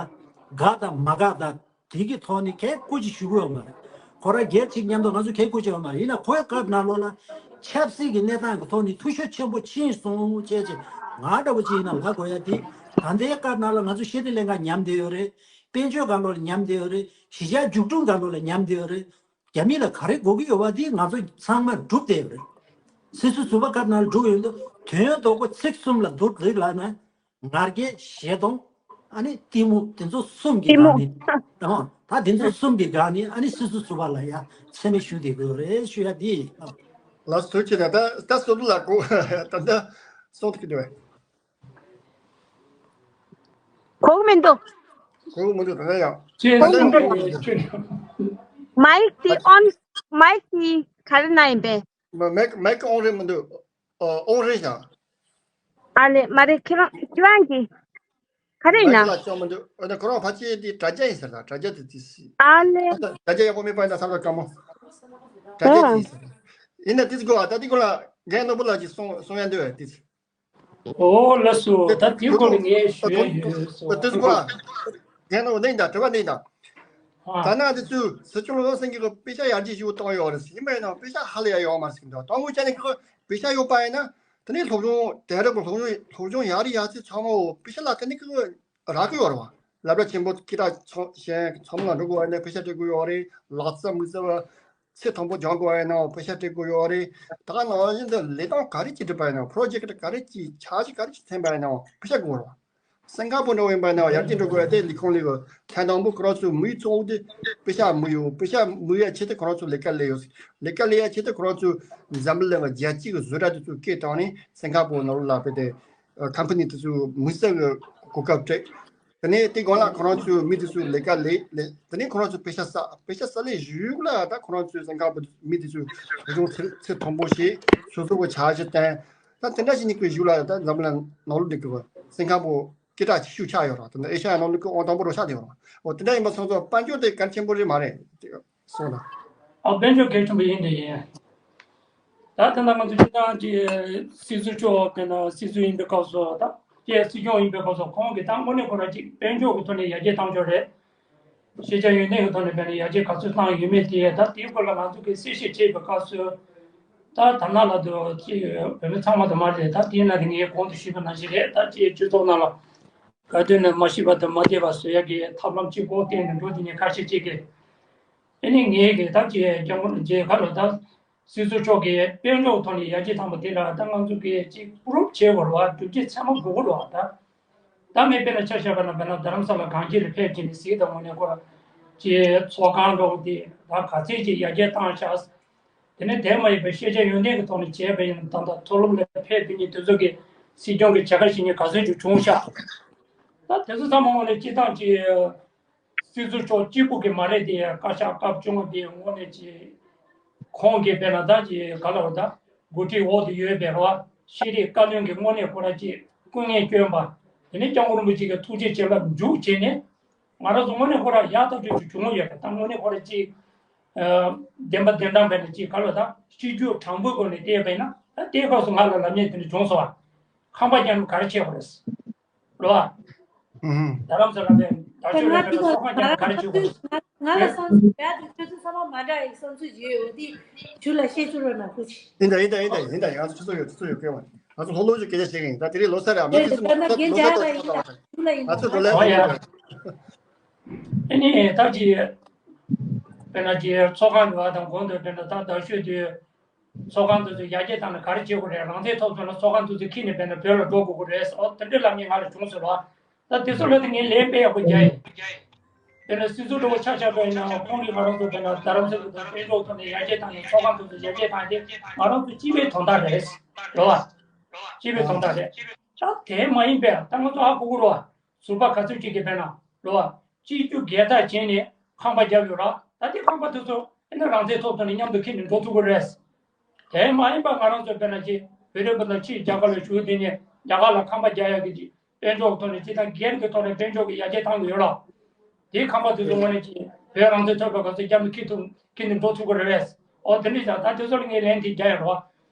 དགའ་དང་མ་དགའ་དང་། དེ་གི་ཐོག་ནས་གལ་ཁུར་ཅིག་ཞུ་གི་ཡོད་མ་རེད། ཁོ་རང་སྒེར་གཅིག་མཉམ་དུ་ང་ཚོ་གལ་ཁུར་ཅིག་ཡོད་མ་རེད། ཡིན་ན་ཁོའི་སྐབས་ནང་ལོགས་ལ་ཆབ་སྲིད་ཀྱི་གནས་སྟངས་ཀྱི་ཐོག་ནས་འཐུས་ཤོར་ཆེན་པོ་ཕྱིན་སོང་བྱས་ཅིག་ང་འདྲ་བོ་ཅིག་ཡིན་ན་ལབ་དགོས་ཡ་དེ། ད་ལྟའི་སྐབས་ནང་ལ་ང་ཚོ་ཤེས་རིག་ལྷན་ཁང་ཉམས་བསྡད་ཡོད་རེད། དཔལ་འབྱོར་སྒང་ལོགས་ལ་ཉམས་བསྡད་ཡོད་རེད། གཞིས་ཆགས་འཛུགས་སྐྲུན་སྒང་ལོགས་ལ་ཉམས་བསྡད་ཡོད་རེད། རྒྱ་མི་ལ་ག་རེ་དགོས་ཀྱི་ཡོད་པ་དེ་ང་ཚོ་ཚང་མ་བསྒྲུབས་བསྡད་ཡོད་རེད། སྲིད་ཟུར་ཟུར་པ་སྐབས་ནང་ལ་བསྒྲུབས་ཡོད་འདུག་དོན་དག་པོ་ཚིག་གསུམ་ལ་བསྡུ་འདུག་ལབ་ན། ང་རྒྱལ་ཞེ་སྡང་། ཨ་ནི་གཏི་མུག་དེ་ཚོ་གསུམ་གྱི་གཏི་སྒང་མུག་ནས། ཨ་ད་དེ་ཚོ་གསུམ་གྱི་སྒང་ནས་ཨ་ནི་སྲིད་ཟུར་ཟུར་པ་ལ་ཡ་མཚན་སྨད་ཞུ་བསྡད་དགོས་རེད་ཞུ་ཡ་དེ་ཡིན། ལགས་སོ་ཐུགས་རྗེ་ཆེ། ད་ད་སྲིད་ཟུར་ལ་གོ་ད་ད་གསུང་ཐུབ་ཀྱི་འདུག་གས། གོ་གི་མི་འདུག་གོ་གི་མི་འདུག་ད་ལྟ་ཡང་ད་ལྟ་ཡང་གོ་གི་མི་འདུག་མའིག་དེ་ཨོན། མའིག་དེ་ག་རེ་ན་ཡིན་པས། མ་མེག་མེག་ཨོན་རེད་མི་འདུག་ཨོ་ཨོན་རེད་ཤག་ཨ་ལེ་མ་རེད། ཁྱེད་རང་ཁྱེད་རང་གི་ག་རེ་ཡིན་མེག་ན། ལ་ཅང་མི་འདུག་ཨ་ནི་ཁོ་རང་ཕལ་ཆེར་དེ་དྲ་རྒྱ་ཡིན་ཟེར་ལ། དྲ་རྒྱ་དེ་དེ་སི་ཨ་ལེ། ཨ་ད་དྲ་རྒྱ་ཡག་པོ་མེད་པ་ཡིན་ན་ས་ར་དཀའ་མོ། དྲ་རྒྱ་དེ་ཨོ་ཡིན་ཟེར། ཡིན་ན་དེ་ཚོ་གོ་ཨ་ད་དེ་གོ་ལ་རྒན་ནོར་བུ་ལགས་ཀྱིས་གསུང་གསུང་ཡ་འདོད་པ་དེ། ཨོ་ལགས་སོ། ད་དེའི་སྐོར་ལ་ངས་ཞུ་ཡ་ཡོད་སོ། ད་དེ་ཚོ་གོ་ཨ་རྒན་ནོར་བུ་ནི་ཡིན་ད་དྲི་བ་ནི་ཡིན་ད། ད་ནང་དེ་ཚོས་སྲིད་སྐྱོང་བློ་བཟང་སེང་གེ་གི་དཔེ་ཆ་ཡར་རྒྱས་ཞུ་བཏང་ཡོད་རེད། ཡིན་པ་ཡིན་ན་དཔེ་ཆ་ཧ་ལས་ཡ་ཡོད་མ་རེད་ཟེར་གྱི་འདུག་དང་པོ་ཆ་ནས་ཁོ་དཔེ་ཆ་ཡོད་པ་ཡིན་ན་དེ་ནས་སློབ་སྦྱོང་དེང་རབས་ཀྱི་སློབ་སྦྱོང་སློབ་སྦྱོང་ཡག་རེད་ཡག་ཚད་ཚང་མ་འོ་དཔེ་ཆ་ལ་དེ་ནས་ཁོ་རག་གི་ཡོད་རེད་བ། སློབ་གྲྭ་ཆེན་པོ་སྐད་གྲགས་ཚང་གཞན་ཚང་མ་ལ་འགྲོ་དགོས་པ་ཡིན་ན་དཔེ་ཆ་སྤྲད་དགོས་ཡོད་རེད། ལག་རྩལ་མི་རྩལ་བ་ཚད་མཐོན་པོ་སྦྱང་དགོས་པ་ཡིན་ན་དཔེ་ཆ་སྤྲད་དགོས་ཡོད་རེད། ད་ག་ནང་བཞིན་དུ་ལས་སྟངས་ག་རེ་ཅིག་སྒྲུབ་པ་ཡིན་ན་པོ་རོ་ཇེག་ཊི་ག་རེ་ཅིག་འཆར་གཞི་ག་རེ་ཅིག་འཐེན་པ་ཡིན་ན་དཔེ་ཆ་དགོས་རེད་བ། སིང་ག་པོར་འགྲོ་བ་ཡིན་པ་ན་ཡར་རྒྱས་འགྲོ་དགོས་ཡ་དེ་ལས་ཁུངས་ལས་གོ། ཐེངས་དང་པོ་ཁོ་རང་ཚོའི་མིའི་གཙོ་བོ་དེ་དཔེ་ཆ་མི་ཡོད། དཔེ་ཆ་མི་ཡོད་ཆེད་དུ་ཁོ་རང་ཚོ་ལས་ཀ་ལས་ཡོད། ལས་ཀ་ལས་ཡ་ཆེད་དུ་ཁོ་རང་ཚོ་འཛམ་བུ་གླིང་གི་རྒྱལ་སྤྱི་གི་བཟོ་གྲྭ་དེ་ཚོ་སྐད་བཏང་ནས་སིང་ག་པོར་ནང་ལོགས་ལ་ཕེབས་ཏེ་ཀམ་པ་ནི་དེ་ཚོའི་མི་སེར་གི་གོ་སྐབས་སྤྲད། དེ་ནས་དེ་སྒང་ལ་ཁོ་རང་ཚོའི་མི་དེ་ཚོའི་ལས་ཀ་ལས་ལས་དེ་ནས་ཁོ་རང་ཚོ་དཔེ་ཆ་ས་དཔེ་ཆ་ས་ལས་བཞུགས་ལ་ད་ཁོ་རང་ཚོའི་སིང་ག་པོར་མི་དེ་ཚོའི་སློབ་སྦྱོང་ཚད་ཚད་མཐོན་པོ་བྱས། སོ་སོ་གི་འཆར་གཞི་བཏིང་། ད་དེ་འདྲ་ཞིག་ནི་ཁོའི་གཞུག་ལ་ད་འཛམ་གླིང་ནང་ལོགས་འདི་གི་སིང་ག་པོར་སྐད་གྲགས་ཆེ་ཤོས་ཆགས་ཡོད་རེད། དེ་འདྲ་ཨེ་ཤ་ཡ་ནང་ལོགས་ཀྱི་ཨང་དང་པོ་རུ་ཆགས་བསྡད་ཡོད་རེད། འོ་དེ་འདྲ་ཡིན་པ་སོང་ཙང་དཔལ་འབྱོར་དེ་གལ་ཆེན་པོ་རེད་མ་རེད་གསུངས་ན། ཨ་དཔལ་འབྱོར་གལ་ཆེན་པོ་ཡིན་དེ་ཡིན། ད་ད་ལྟ་ང་ཚོ་སྤྱི་བཏང་གི་སྲིད་ཟུར་མཆོག་དཔེར་ན་སྲིད་ཟུར་ཡིན་པའི་སྐབས་སུ་ད་ཀྱེ་སྲིད་སྐྱོང་ཡིན་པའི་སྐབས་སུ་ཁོང་གིས་ད་དངོས་གནས་ཁོ་རང་གཅིག་དཔལ་འབྱོར་གྱི་ཐོག་ནས་ཡར་རྒྱས་བཏང་ཆོག་རེད། ཤེས་བྱ་ཡོན་ཏན་གྱི་ཐོག་ནས་དཔེར་ན་ཡར་རྒྱས་ག་ཚོད་བཏང་ཡོད་མེད་དེ་ད་དེའི་སྐོར་ལ་ང་ཚོ་གིས་གསལ་བཤད་བྱེད་པའི་སྐབས་སུ། ད་ད་ནང་ལ་དུ་ཅིག་བོད་མི་ཚང་མ་དུ་མ་རེད། ད་དེའི་ནང་གི་ངས་གོང་དུ་ཞུས་པ་ནང་བཞིན་རེད། ད་ཅིག་སྤྱི་ཚོགས་ནང་ལ་ག་དུས་ནས་མ་ཤི་བ་དུ་མ་བསྡད་པ་བཟོ་ཡ་གི་ཐབས་ལམ་གཅིག་པོ་བསྟན་ནས་འགྲོ་དེ་ནས་ཁ་ཤས་ཅིག་གིས་ཨེ་ནི་ངས་གི་ད་ཅིག་སྐྱབས་མགོན་རྒྱལ་ཁ་ལ་ད་སྲིད་ཟུར་མཆོག་གིས་དཔལ་འབྱོར་ཐོག་ནས་ཡར་རྒྱས་བཏང་བ་དེ་ལ་ད་ང་ཚོ་གིས་ཅིག་པུ་རུབ་བྱེད་དགོས་རེད་བ། སྒྲུབ་བྱེད་ཚད་མ་དགོས་ཀྱི་རེད་བ། ད་ད་མི་དཔེར་ན་ཆ་བཞག་པ་ན་དཔེར་ན་རྡ་རམ་ས་ལ་གངས་སྐྱིད་ལ་ཕེབས་ཀྱི་ནི་གཟིགས་དང་དངོས་གནས་ཁོ་ར་ཅིག་ཚོགས་ཁང་འགྲོ་དེ་ད་ག་ཚད་ཅིག་ཡར་རྒྱས་བཏང་ཤག་དེ་ནས་དེ་མ་ཡིན་པའི་ཤེས་བྱ་ཡོན་ཏན་གྱི་ཐོག་ནས་བྱས་པ་ཡིན་ན་ད་ལྟ་མཐོ་སློབ་ལ་ཕེབས་དེ་ཉིད་དེ་ཚོ་གི་སྲིད་སྐྱོང་གི་བྱ་དགའ་ཞིག་ཉིད་ག་ཚོད་ཅིག་བྱུང་ཤག་ད་དེ་ཚོ་ཚང་མ་དངོས་གནས་སྤྱི་བཏང་ཅིག་སྲིད་ཟུར་མཆོག་གཅིག་པུ་གི་མ་རེད་དེ། བཀའ་ཤག་སྐབས་བཅོ་ལྔ་དེ་དངོས་གནས་ཅིག་ཁོང་གིས་དཔེར་ན་ད་ཅིག་ག་ལ་བ་ད་འགོ་ཁྲིད་འོག་ཏུ་ཡོད་པའི་རོ་ཤེས་རིག་བཀའ་བློན་གྱི་དངོས་གནས་ཁོ་ར་ཅིག་སྐུ་ངལ་བསྐྱོན་པ། དེ་ནས་སྐྱབས་མགོན་རིན་པོ་ཆེ་གི་ཐུགས་རྗེ་བྱིན་རླབས་འཇུག་བྱས་ནས། ང་རང་ཚོ་དངོས་གནས་ཁོ་ར་ཡག་ཐག་ཆོད་ཅིག་བྱུང་ཡོད་པ་དང་། དངོས་གནས་ཁོ་ར་ཅིག་ཨ་བདེན་པ་བདེན་དྲང་བས་ན་ཅིག་ག་ལ་དང་གཅིག་གྱུར་དྲང་པོའི་སྒོ་ནས་བལྟས་པས་ན། ད་ལྟའི་སྐབས་སུ་ང་ལ་ལབ་མཁན་དེ་འདྲ་བྱུང་སོང་བ། ཁང་པ་རྒྱག་ནས་ག་རེ་བྱེད་དགོས་རེད་ལོ། ཨ་ཧུམ། རྡ་རམ་ས་ལ་ནས་རྡ་ཤོད་ལ་ཕེབས་ན་ཚོགས་ཁང་རྒྱག་ནས་ག་རེ་བྱེད་དགོས་རེད། ང་ལ་བསམ་ཚུལ་རྦད་དེ་ཁྱོད་ཚོ་ཚང་མ་མ་འདྲ་བའི་བསམ་ཚུལ་ཡོད་ཡོད་དེ་ཞུ་ལ་བཤད་ཆོག་རོགས་གནང་ཐུགས་རྗེ་ཆེ། ཡིན་ད་ཡིན་ད་ཡིན་ད་ཡིན་ད་ང་ཚོ་ཆུ་ཚོད་ཡོད་ཆུ་ཚོད་ཡོད་སྐྱོན་མ་རེད། ང་ཚོ་ལྷོ་ལྷོ་ཞིག་སྐད་ཆ་བཤད་གི་ཡིན། ད་དེ་རིང་ལོ་གསར་རེད། ཨ་མ་ཁྲི་སི་མ་ད་ལོ་གསར་ཏོག་ཙམ་ལ་བ་ད་ཞུ་ལ་ཡིན་ད། ང་ཚོ་ལོ་ལ་ཡིན་ད། ཨ་ནི་ད་ཅི་དཔེར་ན་ཅི་ཚོགས་ཁང་འགྲོ་བ་དང་གོང་དུ་དཔེར་ན་ད་ད་ཤོད་དུས། ཚོགས་ཁང་དེ་ཚོས་ཡར་རྒྱས་བཏང་ནས་ག་རེ་བྱེད་དགོས་རེད། རང་བཙན་ཐོབ་སོང་ན་ཚོགས་ཁང་དེ་ཚོ་ཁྱེར་ནས་དཔེར་ན་བོད་ལ་འགྲོ་དགོས་ཀྱི་རེད་ཟེར། ཨོ་དེ་འདྲ་ལབ་མཁན་ང་ལ་བྱུང་སོང་ལ། ད་དེ་ཚོ་ལ་དེ་ངས་ལན་དཔེ་ཡག་པོ་རྒྱག་ཡིན། དཔེར་ན་སྲིད་ཟུར་འགྲོ་བ་ཆ་བཞག་པ་ཡིན་ན་ཁོང་གིས་ང་རང་ཚོ་དཔེར་ན་རྡ་རམ་ས་ལ་དང་དཔལ་འབྱོར་ཐོག་ནས་ཡར་རྒྱས་བཏང་ནས་ཚོགས་ཁང་དེ་ཚོ་ཡར་རྒྱས་བཏང་སྟེ་ང་རང་ཚོ་སྤྱི་པའི་དོན་དག་རེད། རེད་བ། སྤྱི་པའི་དོན་དག་རེད། ད་དེ་མ་ཡིན་པས་ད་ང་ཚོ་ཧ་གོ་གི་རེད་བ། ཟུར་པ་ག་ཚོད་ཅིག་གིས་དཔེར་ན་རེད་བ། སྤྱི་རྒྱུ་སྒེར་བདག་བྱས་ནས་ཁང་པ་བརྒྱབ་ཡོད་ར། ད་ལྟའི་ཁང་པ་དེ་ཚོ་ཨེ་ན་རང་བཙན་ཐོབ་ཐོབ་ནས་མཉམ་དུ་ཁྱེར་ནས་འགྲོ་ཐུབ་ཀྱི་རེད། དེ་མ་ཡིན་པ་ང་རང་ཚོ་དཔེར་ན་ཅིག་བོད་རིགས་པ་དང་ཕྱིར་རྒྱ་གར་ལ་བཞུགས་དེ་ནས་རྒྱ་གར་ལ་ཁང་པ་རྒྱག་ཡག་གི་ཅིག་དཔལ་འབྱོར་ཐོག་ནས་ཅིག་དང་སྒེར་གྱི་ཐོག་ནས་དཔལ་འབྱོར་གྱི་ཡར་རྒྱས་བཏང་གི་ཡོད་ར། དེའི་ཁང་པ་དེ་ཚོ་དངོས་གནས་ཅིག་བོད་རང་བཙན་ཐོབ་པའི་སྐབས་སུ་རྒྱབ་ནས་ཁྱེར་ཐུབ་ཁྱེར་ནས་འགྲོ་ཐུབ་ཀྱི་རེད། ཨོ་དེ་འདྲ་ཡང་ད་དེ་ཚོ་ལ་ངས་ལན་དེ་རྒྱག་ཡོད་ར།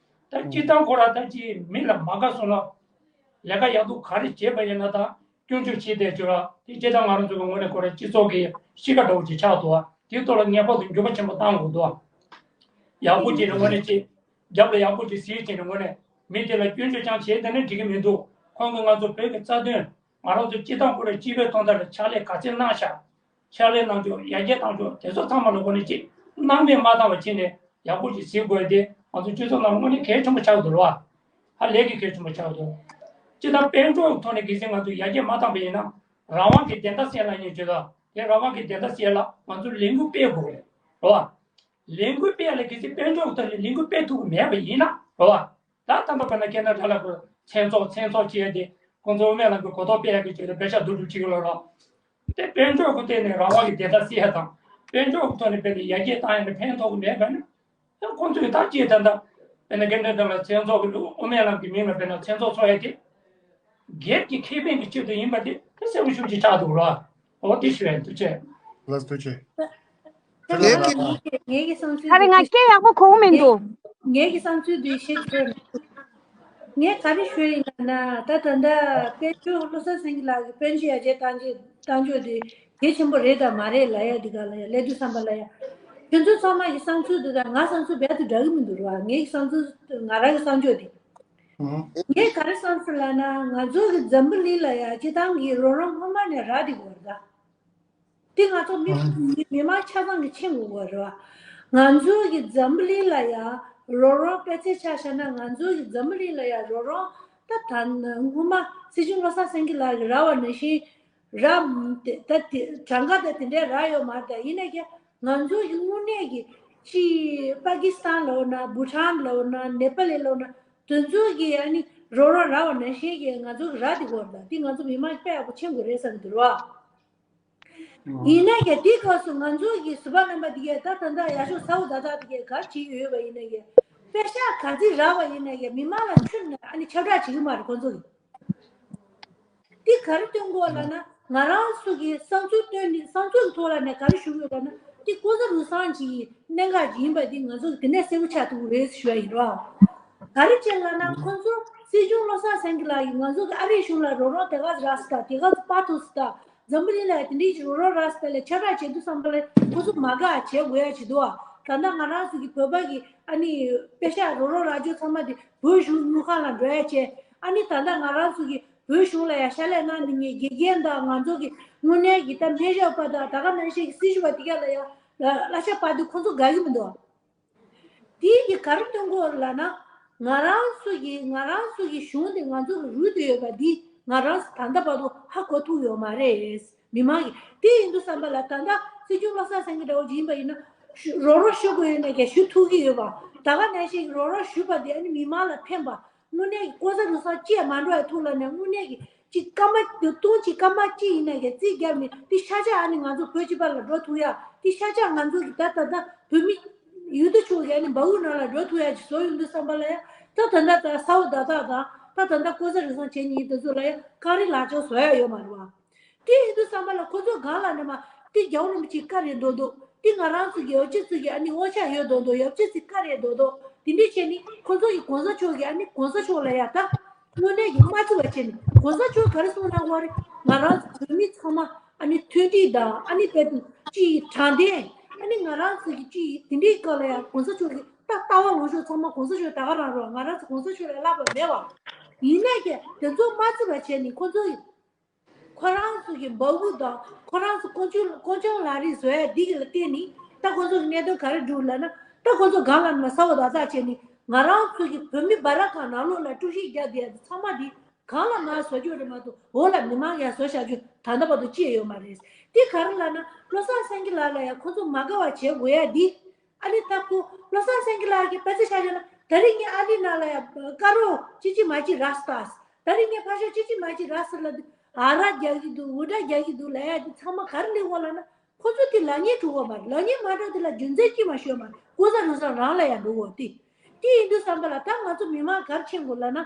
ད་སྤྱིར་བཏང་ཁོ་ར་ད་ཅིག་མི་ལ་མ་དགའ་སོང་ན་ལས་ཀ་ཡག་སྡུག་ག་རེ་བྱས་པ་ཡིན་ན་ད། སྐྱོན་བརྗོད་བྱེད་བསྡད་རྒྱུ་ར། དེ་སྤྱིར་བཏང་ང་རང་ཚོ་གི་ངོས་ནས་ཁོ་ར་སྤྱི་ཚོགས་ཀྱི་གཤིས་ཀ་འདྲ་བོ་ཅིག་ཆགས་འདུག་བ། དེའི་ཐོག་ལ་ངེས་པར་དུ་འགྱུར་བ་ཆེན་པོ་བཏང་དགོས་འདུག་བ། ཡག་པོ་ཅིག་ནི་དངོས་གནས་ཅིག་རྒྱབ་ལ་ཡག་པོ་ཅིག་གཟིགས་བྱས་ནས་དངོས་གནས་མི་དེ་ལ་སྐྱོན་བརྗོད་ཀྱང་བྱས་བསྡད་ན་འགྲིག་གི་མི་འདུག་ཁོང་གིས་ང་ཚོ་བོད་ཀྱི་རྩ་དོན་ང་རང་ཚོ་སྤྱི་བཏང་ཁོ་ར་སྤྱི་པའི་དོན་དག་ལ་ཕྱག་ལས་ག་ཚད་གནང་ཤག་ཕྱག་ལས་གནང་ཕྱོགས་ཡར་རྒྱས་བཏང་ཕྱོགས་དེ་ཚོ་ཚང་མ་ལ་དངོས་གནས་ཅིག་སྣང་མེད་མ་བཏང་བ་བྱས་ནས་ཡག་པོ་ཅིག་གཟིགས་དགོས་ཏེ་ང་ཚོ་སྤྱི་ཚོགས་ནང་དངོས་གནས་གལ་ཆེན་པོ་ཆགས་འདུག་ར། ཧ་ལས་ཀྱི་གལ་ཆེན་པོ་ཆགས་འདུག་སྤྱིར་བཏང་དཔལ་འབྱོར་ཐོག་ནས་གལ་སྲིད་ང་ཚོ་ཡར་རྒྱས་མ་བཏང་པ་ཡིན་ན་རང་དབང་གི་བདེན་མཐའ་གསལ་ལ་ཉེ་བརྗོད་ལ་དེ་རང་དབང་གི་བདེན་མཐའ་གསལ་ལ་ང་ཚོ་ལས་འགུལ་སྤེལ་དགོས་རེད་ར། ལས་འགུལ་སྤེལ་ལ་གལ་སྲིད་དཔལ་འབྱོར་ཐོག་ནས་ལས་འགུལ་སྤེལ་ཐུབ་ཀྱི་མེད་པ་ཡིན་ན་ར། ད་ད་ལྟ་བར་ན་ཁེ་ན་ཌ་ལ་གོ་མཚན་ཚོགས་མཚན་ཚོགས་བྱས་ཏེ་ཁོང་ཚོ་དབུ་མའི་ལམ་གྱི་གོ་རྟོགས་སྤེལ་ཡག་གི་ཆེད་དུ་པེ་ཤ་བསྡུ་སྒྲུབ་བྱེད་ཀྱི་ལོ་རོགས། དེ་དཔལ་འབྱོར་གྱི་སྟེང་ནས་རང་དབང་གི་བདེན་མཐའ་གསལ་ཡག་དང་དཔལ་འབྱོར་གྱི་ཐོག་ནས་དཔེ་ནས་ཡར་རྒྱས་བཏང་ཡག་ལ་ཕན་ཐོགས་ཀྱི་མེད་པ་ནི། ཡང་ཁོང་ཚོས་ད་ཅིའི་ད་ལྟ་དཔེ་ན་ཁེ་ན་ཌ་ལ་མཚན་ཚོགས་ཀྱི་དབུ་མའི་ལམ་གྱི་མིང་ལ་དཔེ་ན་མཚན་ཚོགས་ཚོགས་ཡག་དེ། སྒེར་གྱི་ཁེ་ཕན་གྱི་ཆེད་དུ་ཡིན་པ་དེ་དེ་གསལ་པོ་ཞེ་པོ་ཅིག་ཆགས་འདུག་ལ། འོ་དེ་ཞུ་ཡག་ཐུགས་རྗེ་ཆེ། ལགས་ཐུགས་རྗེ་ཆེ། ངས་ཀྱི་ངས་ཀྱི་བསམ་ཚུལ་ད་རེས་ང་སྐད་ཡག་པོ་གོ་གི་མི་འདུག་ངས་ཀྱི་བསམ་ཚུལ་འདི་བཤད་ཆོག་ངས་ག་རེ་ཞུ་ཡིན་ལབ་ན་ད་ད་ལྟ་དཔལ་འབྱོར་བློ་བཟང་སེང་གེ་ལགས་ཀྱི་དཔལ་འབྱོར་ཡར་རྒྱས་བཏང་རྒྱུ་བཏང་རྒྱུ་དེ་གལ་ཆེན་པོ་རེད་དང་མ་རེད་ལབ་ཡག་འདི་ག་ལ་ཡ་ལས་དུས་བསམ་པ་ལ་ཡ། ཁྱོད་ཚོ་ཚང་མ་གི་བསམ་ཚུལ་འདི་དང་ང་བསམ་ཚུལ་རྦད་དེ་འདྲ་གི་མི་འདུག་ར། ངའི་བསམ་ཚུལ་ང་རང་གི་བསམ་ཕྱོགས་དེ། ངས་ག་རེ་བསམ་སོང་ལབ་ན་ང་ཚོ་གི་འཛམ་བུ་གླིང་ལ་ཡ་སྤྱིར་བཏང་གི་རོགས་རམ་སྔོན་མ་ནས་རག་བསྡད་ཡོད་རེད་ད། དེ་ང་ཚོ་མི་མི་མང་ཆ་ཚང་གི་མཁྱེན་དགོས་པ་རེད་བ། ང་ཚོ་གི་འཛམ་བུ་གླིང་ལ་ཡ་རོགས་རམ་དཔེ་ཆ་ཆ་བཞག་ན་ང་ཚོ་གི་འཛམ་བུ་གླིང་ལ་ཡ་རོགས་རམ་ད་ད་སྔོན་མ་སྲིད་སྐྱོང་བློ་བཟང་སེང་གེ་ལགས་ཀྱིས་རག་པ་ནང་བཞིན་རག་དེ་ད་དེ་གྲངས་ཀ་ད་དེ་འདྲས་རག་ཡོད་མ་རེད་ད། ཡིན་ན་ཀྱང་ང་ཚོ་གི་དངོས་གནས་ཀྱི་ཅི་པ་ཀི་སི་ཐན་ལབ་ན་བྷུ་ཊན་ལབ་ན་ནེ་པ་ལི་ལབ་ན་དེ་ཚོ་གི་ཨ་ནི་རོགས་རམ་རག་པ་ནང་བཞིན་གྱི་ང་ཚོ་གི་རག་བསྡད་ཡོད་རེད་ད། དེ་ང་ཚོ་མི་མང་དཔེ་ཡག་པོ་མཁྱེན་དགོས་རེད་བསམ་གྱི་འདུག་ར། ཡིན་ན་ཡང་དེའི་སྐབས་སུ་ང་ཚོ་གི་ཟུར་པ་རྣམ་པ་དེ་གས་ད་ད་ལྟ་ཡག་ཤོས་ས་འོག་ད་ད་དེ་གས་ག་བྱེད་ཡོད་པ་ཡིན་ན་ཡང་པེ་ཤག་ག་ཚོད་རག་པ་ཡིན་ན་ཡང་མི་མང་ལ་ཁྱོན་ནས་ཨ་ནི་ཁྱབ་བསྒྲགས་བྱེད་ཀྱི་མ་རེད་ཁོང་ཚོ་གིས། དེ་ག་རེ་སྟོན་གྱི་ཡོད་ལབ་ན་ང་རང་ཚོ་གི་བསམ་ཚུལ་བཏོན་ནས་བསམ་ཚུལ་གྱི་ཐོག་ལ་ནས་ག་རེ་ཞུ་གི་ཡོད་ལབ་ན་དེ་ལྐོག་ཟ་རུལ་སུངས་ཀྱི་གནད་འགག་ཅིག་ཡིན་པ་དེ་ང་ཚོ་གི་དེ་ནས་གསལ་པོ་ཆགས་ཐུབ་ཀྱི་རེད་ཞུ་ཡ་ཡིན་རོགས། ག་རེ་བྱས་ལབ་ན་ཁོང་ཚོ་སྲིད་སྐྱོང་བློ་བཟང་སེང་གེ་ལགས་ཀྱིས་ང་ཚོ་གི་ཨ་རིའི་གཞུང་ལ་རོགས་རམ་དེ་ག་ཚོད་རག་སོང་ད། དེ་ག་ཚོད་སྤར་ཐུབ་སོང་ད། འཛམ་བུ་གླིང་ལ་དེ་འདྲའི་ཞིག་རོགས་རམ་རག་སོང་ད་ལས་ཁྱབ་བསྒྲགས་བྱེད་དུས་ཙམ་པ་ལ་ཁོ་ཚོ་མ་དགའ་བྱེད་དགོས་ཡ་ཅིག་འདུག་ཨ། ད་ལྟ་ང་རང་ཚོ་གི་བོད་པ་གི་ཨ་ནི་པེ་ཤག་རོགས་རམ་རག་རྒྱུ་ཚང་མ་དེ་བོད་གཞུང་དངུལ་ཁང་ལ་འགྲོ་ཡ་བྱས། ཨ་ནི་ད་ལྟ་ང་རང་ཚོ་གི་བོད་གཞུང་ལ་ཡ་ཕྱག་ལས་གནང་མི་ངེད་དགེ་རྒན་དང་ང་ཚོ་གི་དངོས་གནས་ཀྱི་ད་སྨན་ཞབས་པ་དང་ད་ག་ནང་བཞིན་གྱི་སྲི་ཞུ་བ་དེ་ག་ལ་ཡ་གླ་ཆ་སྤར་དུས་ཁོ་ཚོ་དགའ་གི་མི་འདུག་དེ་གི་ག་རེ་སྟོན་གྱི་ཡོད་ལབ་ན། ང་རང་ཚོ་གི་ང་རང་ཚོ་གི་གཞུང་དེ་ང་ཚོ་གི་རུལ་དུ་ཡོད་པ་འདི་ང་རང་ཚོ་ད་ལྟ་བར་དུ་ཧ་གོ་ཐུབ་ཡོད་མ་རེད། མི་མང་གི་དེ་ཡིན་དུས་ཙམ་པ་ལ་ད་ལྟ་སྲིད་སྐྱོང་བློ་བཟང་སེང་གེ་འདྲ་བོ་ཅིག་ཡིན་པ་ཡིན་ན་ཞུ་རོགས་རོགས་ཞུ་དགོས་ཡོད་ན་ཀྱང་ཞུ་ཐུབ་ཀྱི་ཡོད་པ། ད་ག་ནང་བཞིན་གྱི་རོགས་རོགས་ཞུས་པ་དེ་ཨ་ནི་མི་མང་ལ་ཕན་པ། དངོས་གནས་ཀྱི་ལྐོག་ཟ་རུལ་སུངས་ཅི་ཡང་མ་འགྲོ་ཡ་ཐུག་ལ་ནས་དངོས་གནས་ཀྱི་ཅིག་སྐར་མ་དུང་ཅིག་སྐར་མ་གཅིག་ཡིན་ན་ཀྱང་རྩིས་བརྒྱབ་ནས་དེ་ཤ་ཆ་ཨ་ནི་ང་ཚོ་བོད་སྤྱི་པ་ལ་འགྲོ་ཐུབ་ཡ། དེ་ཤ་ཆ་ང་ཚོ་གི་ད་ད་ལྟ་བོད་མི་ཡོད་དོ་ཅོག་གི་ཨ་ནི་འབའ་འུ་ནང་ལ་འགྲོ་ཐུབ་ཡ་ཅིག་བཟོ་ཡོང་དུས་ཙམ་པ་ལ་ཡ་ད་ད་ལྟ་ད་ས་འོག་ད་ད་དང་ད་ད་ལྟ་ལྐོག་ཟ་རུལ་སུངས་བྱེད་མཁན་དེ་ཚོ་ལ་ཡ་ག་རེ་ལག་ཆ་བཟོ་ཡ་ཡོད་མ་རེད་བ། དེ་ཡིན་དུས་ཙམ་པ་ལ་ཁོ་ཚོ་སྒང་ལ་ནི་མ་དེ་རྒྱལ་བ་རིན་པོ་ཆེ་བཀའ་རེད་མདོག་མདོག་དེ་ང་རང་ཚོ་གི་ཡོ་ཆེ་ཚོ་གི་ཨ་ནི་འོ་ཆ་ཡོད་མདོག་མདོག་ཡོ་ཆེ་ཚོའི་བཀའ་རེད་མདོག་མདོག་དེ་འདྲས་བྱས་ནི་ཁོ་ཚོ་གི་གོང་ས་མཆོག་གི་ཨ་ནི་གོང་ས་མཆོག་ལ་ཡ་ད་དངོས་གནས་ཀྱི་མ་བརྩི་བ་བྱས་ནི་གོང་ས་མཆོག་ག་རེ་གསུངས་གནང་བ་རེད། ང་རང་ཚོ་བོད་མི་ཚང་མ་ ཨ་ནི་མཐུན་སྒྲིལ་དང་ཨ་ནི་དཔེ་དུ་ཅི་ཡི་དྲང་བདེན། ཨ་ནི་ང་རང་ཚོ་གི་ཅི་ཡི་དེ་འདྲའི་སྐབས་ལ་ཡང་གོང་ས་མཆོག་གི་ད་ལྟ་བ་ལོངས་སྤྱོད་ཚང་མ་གོང་ས་མཆོག་ད་ག་རང་རོགས། ང་རང་ཚོ་གོང་ས་མཆོག་ལས་སླ་པོ་མེད་པ། ཡིན་ནའི་ཀྱང་དེ་ཚོ་མ་བརྩི་བ་བྱས་ནས་ཁོ་ཚོ་ཡི་ཁོ་རང་ཚོ་གི་འབའ་འབུ་དང་ཁོ་རང་ཚོ་ཀོང་ཅོང་ཀོང་ཅོང་ལ་རི་བཟོ་ཡ་འདི་གི་ལ་བརྟེན་ནས་ད་ཁོ་ཚོ་གི་གནད་དོན་ག་རེ་འགྲུབ་ལབ་ན། ད་ཁོ་ཚོ་སྒང་ལ་མ་ས་འོག་ད་ཚགས་བྱས་ནས་ང་རང་ཚོ་གི་བོད་མི་སྦ་ར་ཁང་ནང་ལོགས་ལ་དཀྲུག་ཤིང་རྒྱག་བསྡད་ཡ་དེ་ཚང་མ་འདི་སྒང་ལ་མར་བཟོ་རྒྱུ་རེད་མ་གཏོགས་འོག་ལ་མི་མང་ཡར་བཟོ་བཞག་རྒྱུ་ད་ལྟ་བར་དུ་ཅི་ཡང་ཡོད་མ་རེད། དེ་ག་རེ་ལབ་ན་བློ་བཟང་སེང་གེ་ལགས་ལ་ཡང་ཁོ་ཚོ་མ་དགའ་བ་བྱེད་དགོས་ཡ་འདི། ཨ་ནི་ད་ཁོ་བློ་བཟང་སེང་གེ་ལགས་ཀྱིས་དཔེ་ཆ་ཆ་བཞག་ན་ད་རེས་ངས་ཨ་རི་ནང་ལ་ཡང་དཀར་རོ་ཅི་ཅི་མ་ཅི་ར་སྟ་ད་རེས་ངས་ཕ་ཤོ་ཅི་ཅི་མ་ཅི་ར་སི་ལ་འདུག་ཨ་ར་རྒྱག་གི་འདུག་འུ་སྒྲ་རྒྱག་གི་འདུག་ལབ་ཡ་འདི་ཚང་མ་ག་རེ་ལས་འོ་ལབ་ན། ཁོ་ཚོ་དེ་ལབ་ཉན་འགྲོ་གི་མ་རེད། ལབ་ཉན་མ་འགྲོ་དེ་ལ་རྒྱུ་མཚན་ཅི་མ་ཤོད་མ་རེད། ཀོ་ས་ནོ་ས་རང་ལ་ཡང་འགྲོ་གི་འོ་དེ། དེ་ཡིན་དུས་བསམ་པ་ལ་ད་ང་ཚོ་མི་མང་ག་རེ་མཁྱེན་དགོས་ལབ་ན།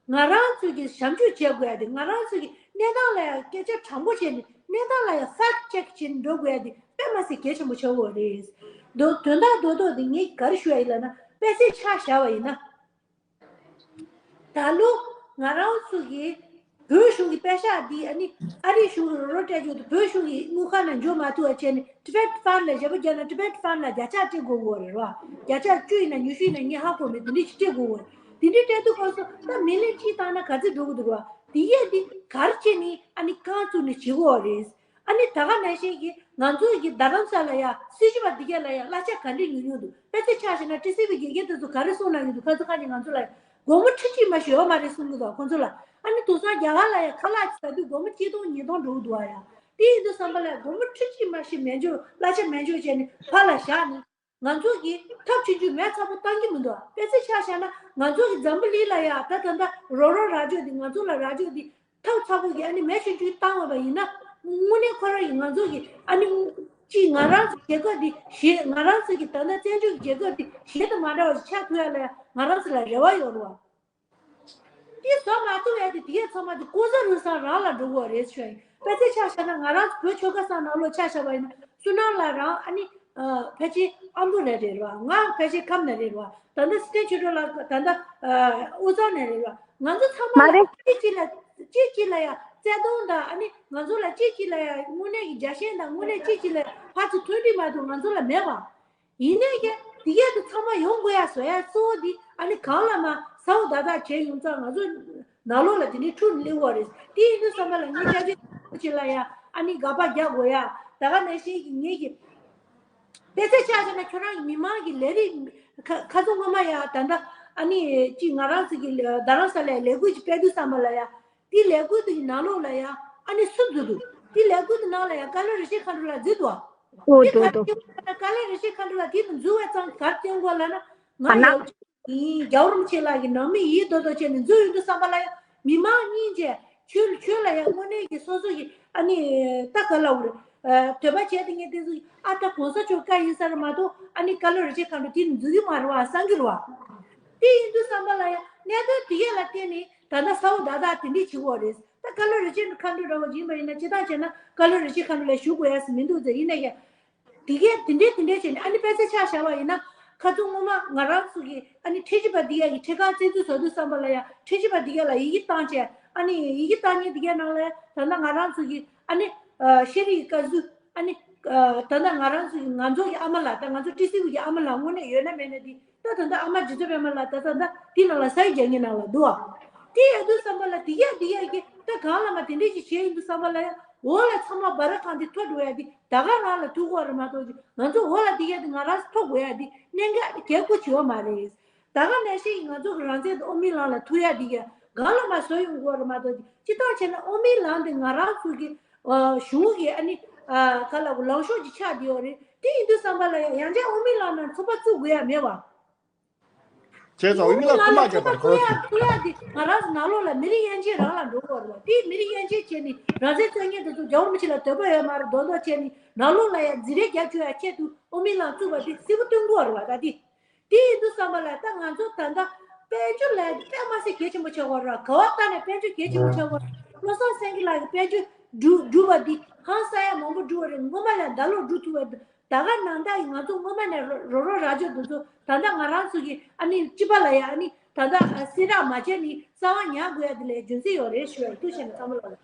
ང་རང་ཚོ་གི་ཞབས་འཇུག་བྱེད་དགོས་ཡ་དེ་ང་རང་ཚོ་གི་གནས་སྟངས་ལ་ཡང་སྐད་ཆ་དྲང་པོ་བྱས་ནས་གནས་སྟངས་ལ་ཡང་ཕེག་ཅེག་བྱས་ནས་འགྲོ་དགོས་ཡ་དེ་དཔེ་མ་སྲིད་གལ་ཆེན་པོ་ཆགས་ཡོད་རེད། དོ་དོན་དག་རྡོག་རྡོག་དེ་ངས་ག་རེ་ཞུ་ཡ་ཡིན་ལབ་ན་དཔེ་ཆའི་ཆ་བཞག་པ་ཡིན་ན། ད་ལོ་ང་རང་ཚོ་གི་བོད་གཞུང་གི་པད་ཤག་འདི་ཨ་ནི་ཨ་རིའི་གཞུང་གི་རོགས་རོགས་སྤྲད་རྒྱུ་དང་བོད་གཞུང་གི་དངུལ་ཁང་ནང་འཇོག་མ་ཐུབ་པ་བྱས་ནས་Tibet Fund ལ་ཞབས་པ་བརྒྱབ་ན་Tibet Fund ལ་བརྒྱ་ཆ་སྤྲད་དགོས་ཀྱི་ཡོད་རེད་བ། བརྒྱ་ཆ་བཅུ་ཡིན་ན་ཉི་ཤུ་ཡིན་ན་ངས་ཧ་གོ་མེད། དེ་འདྲས་ཅིག་སྤྲད་དགོས་ཀྱི་ཡོད་རེད། དེ་འདྲས་སྤྲད་དུས་སྐབས་སུ་ད་མི་ལན་གཅིག་བཏང་ན་ག་ཚོད་འགྲོ་གི་འདུག་བ། དེ་ཡས་འདི་ག་རེ་བྱས་ནས་ཨ་ནི་རྐང་བཙུགས་ནས་བྱེད་དགོས་རེད། ཨ་ནི་ད་ག་ནང་བཞིན་གྱི་ང་ཚོ་གི་རྡ་རམ་ས་ལ་ཡ་སྲིད་ཞུ་བ་འདི་གས་ལ་ཡ་གླ་ཆ་ག་འདྲས་ཉོ་ཉོ་འདུག་དཔེ་ཆ་ཆ་བཞག་ན་ཊི་སི་ཝི་དགེ་རྒན་དེ་ཚོ་ག་རེ་གསུང་གནང་གི་འདུག་ཁ་ཚོ་ཁ་ཉིན་ང་ཚོ་ལ་ཡ་སྒོར་མོ་ཁྲི་གཅིག་མ་ཞིག་ཡོད་མ་རེད་གསུང་གི་འདུག་ཁོ་ཚོ་ལ། ཨ་ནི་དེང་སང་རྒྱ་གར་ལ་ཡ་ཁ་ལག་ཅིག་ཟ་དུས་སྒོར་མོ་གཅིག་སྟོང་ཉིས་སྟོང་འགྲོ་གི་འདུག་ཨ་ཡ། དེ་ཡིན་དུས་བསམ་པ་ལ་ཡ་སྒོར་མོ་ཁྲི་གཅིག་མ་ཞིག་མེད་འཇོག་གླ་ཆ་མེད་འཇོག་བྱས་ནས་ཕར་ལ་བཞག་ནས། ང་ཚོ་གིས་ཐབས་ཆུང་ཆུང་མེ་ཚ་པོ་བཏང་གི་མི་འདུག་དཔེ་ཆ་ཆ་བཞག་ན་ང་ཚོ་གི་འཛམ་བུ་གླིང་ལ་ཡ་ད་ད་ལྟ་རོགས་རོགས་ར་ཅོ་འདི་ང་ཚོ་ལ་ར་ཅོ་འདི་ཐབས་ཚ་པོ་གིས་ཨ་ནི་མེ་ཆུང་ཆུང་བཏང་བ་བ་ཡིན་ན་དངོས་གནས་ཁོ་རང་གིས་ང་ཚོ་གི་ཨ་ནི་ཅིག་ང་རང་ཚོ་རྒྱལ་ཁབ་འདི་གཞན་ང་རང་ཚོ་གི་ད་ལྟ་བཙན་བྱོལ་གྱི་རྒྱལ་ཁབ་འདི་གཞན་དང་མ་འདྲ་བ་ཞིག་ཆགས་ཐུབ་ཡ་ལ་ཡ་ང་རང་ཚོ་ལ་རེ་བ་ཡོད་རེད་བ། དེ་བཟོ་མ་ཐུབ་ཡ་དེ་དེ་གས་ཚང་མ་དེ་ལྐོག་ཟ་རུལ་སུངས་རང་ལ་འགྲོ་གི་རེད་ཤོད་ཡིན། དཔེ་ཆ་ཆ་བཞག་ན་ང་རང་ཚོ་བོད་ཆོལ་ཁ་གསུམ་ནང་ལོགས་ཆ་བཞག་པ་ཡིན་ན་སུ་ནང་ལ་རང་ཨ་ནི་ཕལ་ཆེར་ཨ་མདོ་ནས་རེད་བ། ང་ཕལ་ཆེར་ཁམས་ནས་རེད་བ། ད་ལྟ་སི་ཏན་ཆོས་སྒྲོན་ལགས་ད་ལྟ་དབུས་གཙང་ནས་རེད་བ། ང་ཚོ་ཚང་མ་མ་ལ་རེད། གཅིག་གཅིག་ལ་གཅིག་གཅིག་ལ་ཡ་བརྩེ་དུང་དང་ཨ་ནི་ང་ཚོ་ལ་གཅིག་གཅིག་ལ་ཡ་དངོས་གནས་ཀྱི་རྒྱལ་ཞེན་དང་དངོས་གནས་གཅིག་གཅིག་ལ་ཕར་ཚུར་མཐུན་སྒྲིལ་མ་གཏོགས་ང་ཚོ་ལ་མེད་བ། ཡིན་ནའི་ཀྱང་དེ་གས་དེ་ཚང་མ་ཡོང་དགོས་ཡ་བཟོ་ཡ་གཙོ་བོ་འདི་ཨ་ནི་གང་ལ་མ་ས་འོག་ད་ད་བྱས་ཡོང་ཙང་ང་ཚོ་ནང་ལོགས་ལ་དེ་འདྲའི་འཁྲུག་སླེབས་ཡོད་རེད། དེ་ཡིན་དུས་བསམ་པ་ལ་ངས་སྐྱབས་རྗེ་རིན་པོ་ཆེ་ལ་ཡ་ཨ་ནི་དགག་པ་རྒྱག་དགོས་ཡ། ད་ག་ནང་བཞིན་གྱི་ངེད་ཀྱི་དཔེ་ཆ་ཆ་བཞག་ན་ཁྱོད་རང་གི་མི་མང་གི་ལས་རིགས་ཁ་ཁ་ཚོ་སྔོན་མ་ཡ་ད་ལྟ་ཨ་ནི་ཅིག་ང་རང་ཚོ་གི་རྡ་རམ་ས་ལའི་ལས་འགུལ་ཅིག་སྤེལ་དུས་བསམ་པ་ལ་ཡ། དེ་ལས་འགུལ་དེ་གི་ནང་ལོགས་ལ་ཡ་ཨ་ནི་སུ་འཛུལ་འདུག་དེ་ལས་འགུལ་དེ་ནང་ལ་ཡ་ཀ་ལོ་རི་ཆེ་མཁའ་འགྲོ་ལགས་འཛུལ་འདུག་ཨོ་དེ་དོ་ག་དོ། རེ་ཀ་ལོ་རི་ཆེ་མཁའ་འགྲོ་ལགས་དེ་དུ་འཛུལ་བའི་ཙང་གར་བསྟན་དགོས་ལབ་ན་ང་ཡ་ཡིན་རྒྱལ་བ་རིན་པོ་ཆེ་ལགས་ཀྱི་ནང་མི་ཡིན་དོ་དོ་བྱས་ནས་འཛུལ་ཡོང་དུས་བསམ་པ་ལ་ཡ་མི་མང་གཉིས་བྱས་ཆོས་ཆོས་ལ་ཡ་དངོས་གནས་ཀྱི་སོ་སོ་གི་ཨ་ནི་ད་ག་ལ་འུར་དོད་པ་བྱས་དེ་ངས་དེ་ཚོ་ཨ་ད་གོང་ས་མཆོག་བཀའ་ཡིན་ས་རེད་མ་གཏོགས་ཨ་ནི་ཀ་ལོ་རི་ཆེ་མཁའ་འགྲོ་དེ་འཛུལ་གི་མ་རེད་བ་བསམ་གི་རེད་བ། དེ་ཡིན་དུས་བསམ་པ་ལ་ཡ་གནད་དོན་དེ་གས་ལ་བརྟེན་ནས་ད་ལྟ་ས་འོག་ད་ད་དེ་འདྲས་བྱེད་དགོས་རེད། ད་ཀ་ལོ་རི་ཆེ་མཁའ་འགྲོ་འདྲ་བོ་ཡིན་པ་ཡིན་ན་སྤྱིར་བཏང་བྱས་ན་ཀ་ལོ་རི་ཆེ་མཁའ་འགྲོ་ལ་ཞུ་དགོས་ཡ་ཟེར་མི་འདུག་ཟེར། ཡིན་ན་ཡང་དེ་གས་དེ་འདྲས་དེ་འདྲས་བྱས་ནས་ཨ་ནི་དཔེ་ཆ་ཆ་བཞག་པ་ཡིན་ན་ཁ་ཚོ་སྔོན་མ་ང་རང་ཚོ་གི་ཨ་ནི་ཁྲི་ཆེན་པ་འདི་གས་ཀྱི་ཁྲི་ཁང་བཙན་འཛུལ་བཟོ་དུས་བསམ་པ་ལ་ཡ་ཁྲི་ཆེན་པ་འདི་གས་ལ་ཡི་གེ་བཏང་བྱས་ཨ་ནི་ཡི་གེ་བཏང་མཁན་འདི་གས་ནང་ལ་ད་ལྟ་ང་རང་ཚོ་གི་ཨ་ནི་ཤེས་རིག་བཀའ་ཟུར་ཨ་ནི་ད་ལྟ་ང་རང་ཚོ་གི་ང་ཚོ་གི་ཨ་མ་ལགས་ད་ང་ཚོ་ཊི་སི་ཝི་གི་ཨ་མ་ལགས་དངོས་གནས་ཡོད་ན་མེད་ན་འདི། ད་ད་ལྟ་ཨ་མ་རྗེ་བཙུན་པད་མ་ལགས་ད་ད་ལྟ་འདི་ནང་ལ་ས་ཡིག་རྒྱག་མཁན་ནང་ལ་འདུག་ཨ། དེ་ཡོད་དུས་བསམ་པ་ལ་དེ་ཡ་དེ་ཡ་གི་ད་གང་ལ་མ་དེ་འདྲས་ཅིག་བྱས་ཡིན་དུས་བསམ་པ་ལ་ཡ་འོག་ལ་ཚང་མ་སྦ་ར་ཁང་འདི་ཐོ་འགྲོ་ཡ་འདི་ད་ག་རང་ལ་ཐུག་གོ་རེད་མ་གཏོགས་ཅིག་ང་ཚོ་འོག་ལ་དེ་ཡ་འདི་ང་རང་ཐོ་དགོས་ཡ་འདི་གནད་འགག་གལ་ཁུ་ཆེ་བ་མ་རེད། ད་ག་ནང་བཞིན་ང་ཚོ་གི་རང་བཙན་དང་དབུ་མའི་ལམ་ལ་ཐུག་ཡ་འདི་ག་གང་ལ་མ་བཟོ་ཡོང་གོ་རེད་མ་གཏོགས་ཅིག་སྤྱིར་བཏང་བྱས་ན་དབུ་མའི་ལམ་འདི་ང་རང་ཚོ་གི་གཞུང་གི་ཨ་ནི་ག་ལ་ལངས་ཕྱོགས་ཅིག་ཆགས་བསྡད་ཡོད་རེད། དེ་ཡིན་དུས་བསམ་པ་ལ་ཡ་ཡང་བསྐྱར་དབུ་མའི་ལམ་ནང་ཚོགས་པ་བཙུགས་དགོས་ཡ་མེད་བ། བྱས་ཙང་དབུ་མའི་ལམ་རྐུ་མ་བརྒྱབ་པར་གོ་ཐུབ་ཡ་ཐུབ་ཡ་དེ་ང་རང་ཚོ་ནང་ལོགས་ལ་མི་རིགས་དབྱེ་འབྱེད་རང་ལ་འགྲོ་དགོས་རེད་བ། དེ་མི་རིགས་དབྱེ་འབྱེད་བྱས་ནས་རང་བཙན་རྩོད་མཁན་དེ་ཚོ་རྒྱལ་བ་རིན་པོ་ཆེ་ལ་འདོད་པ་ཡོད་མ་རེད་མདོག་མདོག་བྱས་ནས་ནང་ལོགས་ལ་ཡ་འཛིང་རེས་རྒྱབ་ཆོག་ཡ་ཆེད་དུ་དབུ་མའི་ལམ་བཙུགས་པ་དེ་གསལ་པོ་སྟོན་དགོས་རེད་བ། ད་དེ་དེ་ཡིན་དུས་བསམ་པ་ལ་ད་ང་ཚོ་ད་ལྟ་དཔལ་འབྱོར་ལ་ཡ་དཔེ་མ་སྲིད་གལ་ཆེན་པོ་ཆགས་ཀྱི་ཡོད་རེད་བ། ག་བ་ལྟ་ནས་དཔལ་འབྱོར་གལ་ཆེན་པོ་ཆགས་ཀྱི་ཡོད་རེད། བློ་བཟང་སེང་གེ་ལགས་ཀྱིས་དཔལ་འབྱོར་སྒྲུབ་སྒྲུབ་པ་འདི་ཧང་སང་ཡ་མང་པོ་སྒྲུབ་པ་རེད། སྔོན་མ་ལས་ད་ལོ་སྒྲུབ་ཐུབ་པ་འདུག་ད་ག་ནང་ལྟར་ཡིན་ང་ཚོ་སྔོན་མ་ནས་རོགས་རོགས་ར་ཅོ་འདི་ཚོ་ད་ལྟ་ང་རང་ཚོ་གི་ཨ་ནི་སྤྱི་པ་ལ་ཡ་ཨ་ནི་ད་ལྟ་སེམས་ཁྲལ་མ་བྱས་ནི་རྩ་བ་ཉར་དགོས་ཡ་འདི་ལས་རྒྱུ་མཚན་ཡོད་རེད་ཞུ་ཡ་ཐུགས་རྗེ་ཆེ་ནས་བསམ་བློ་ལ།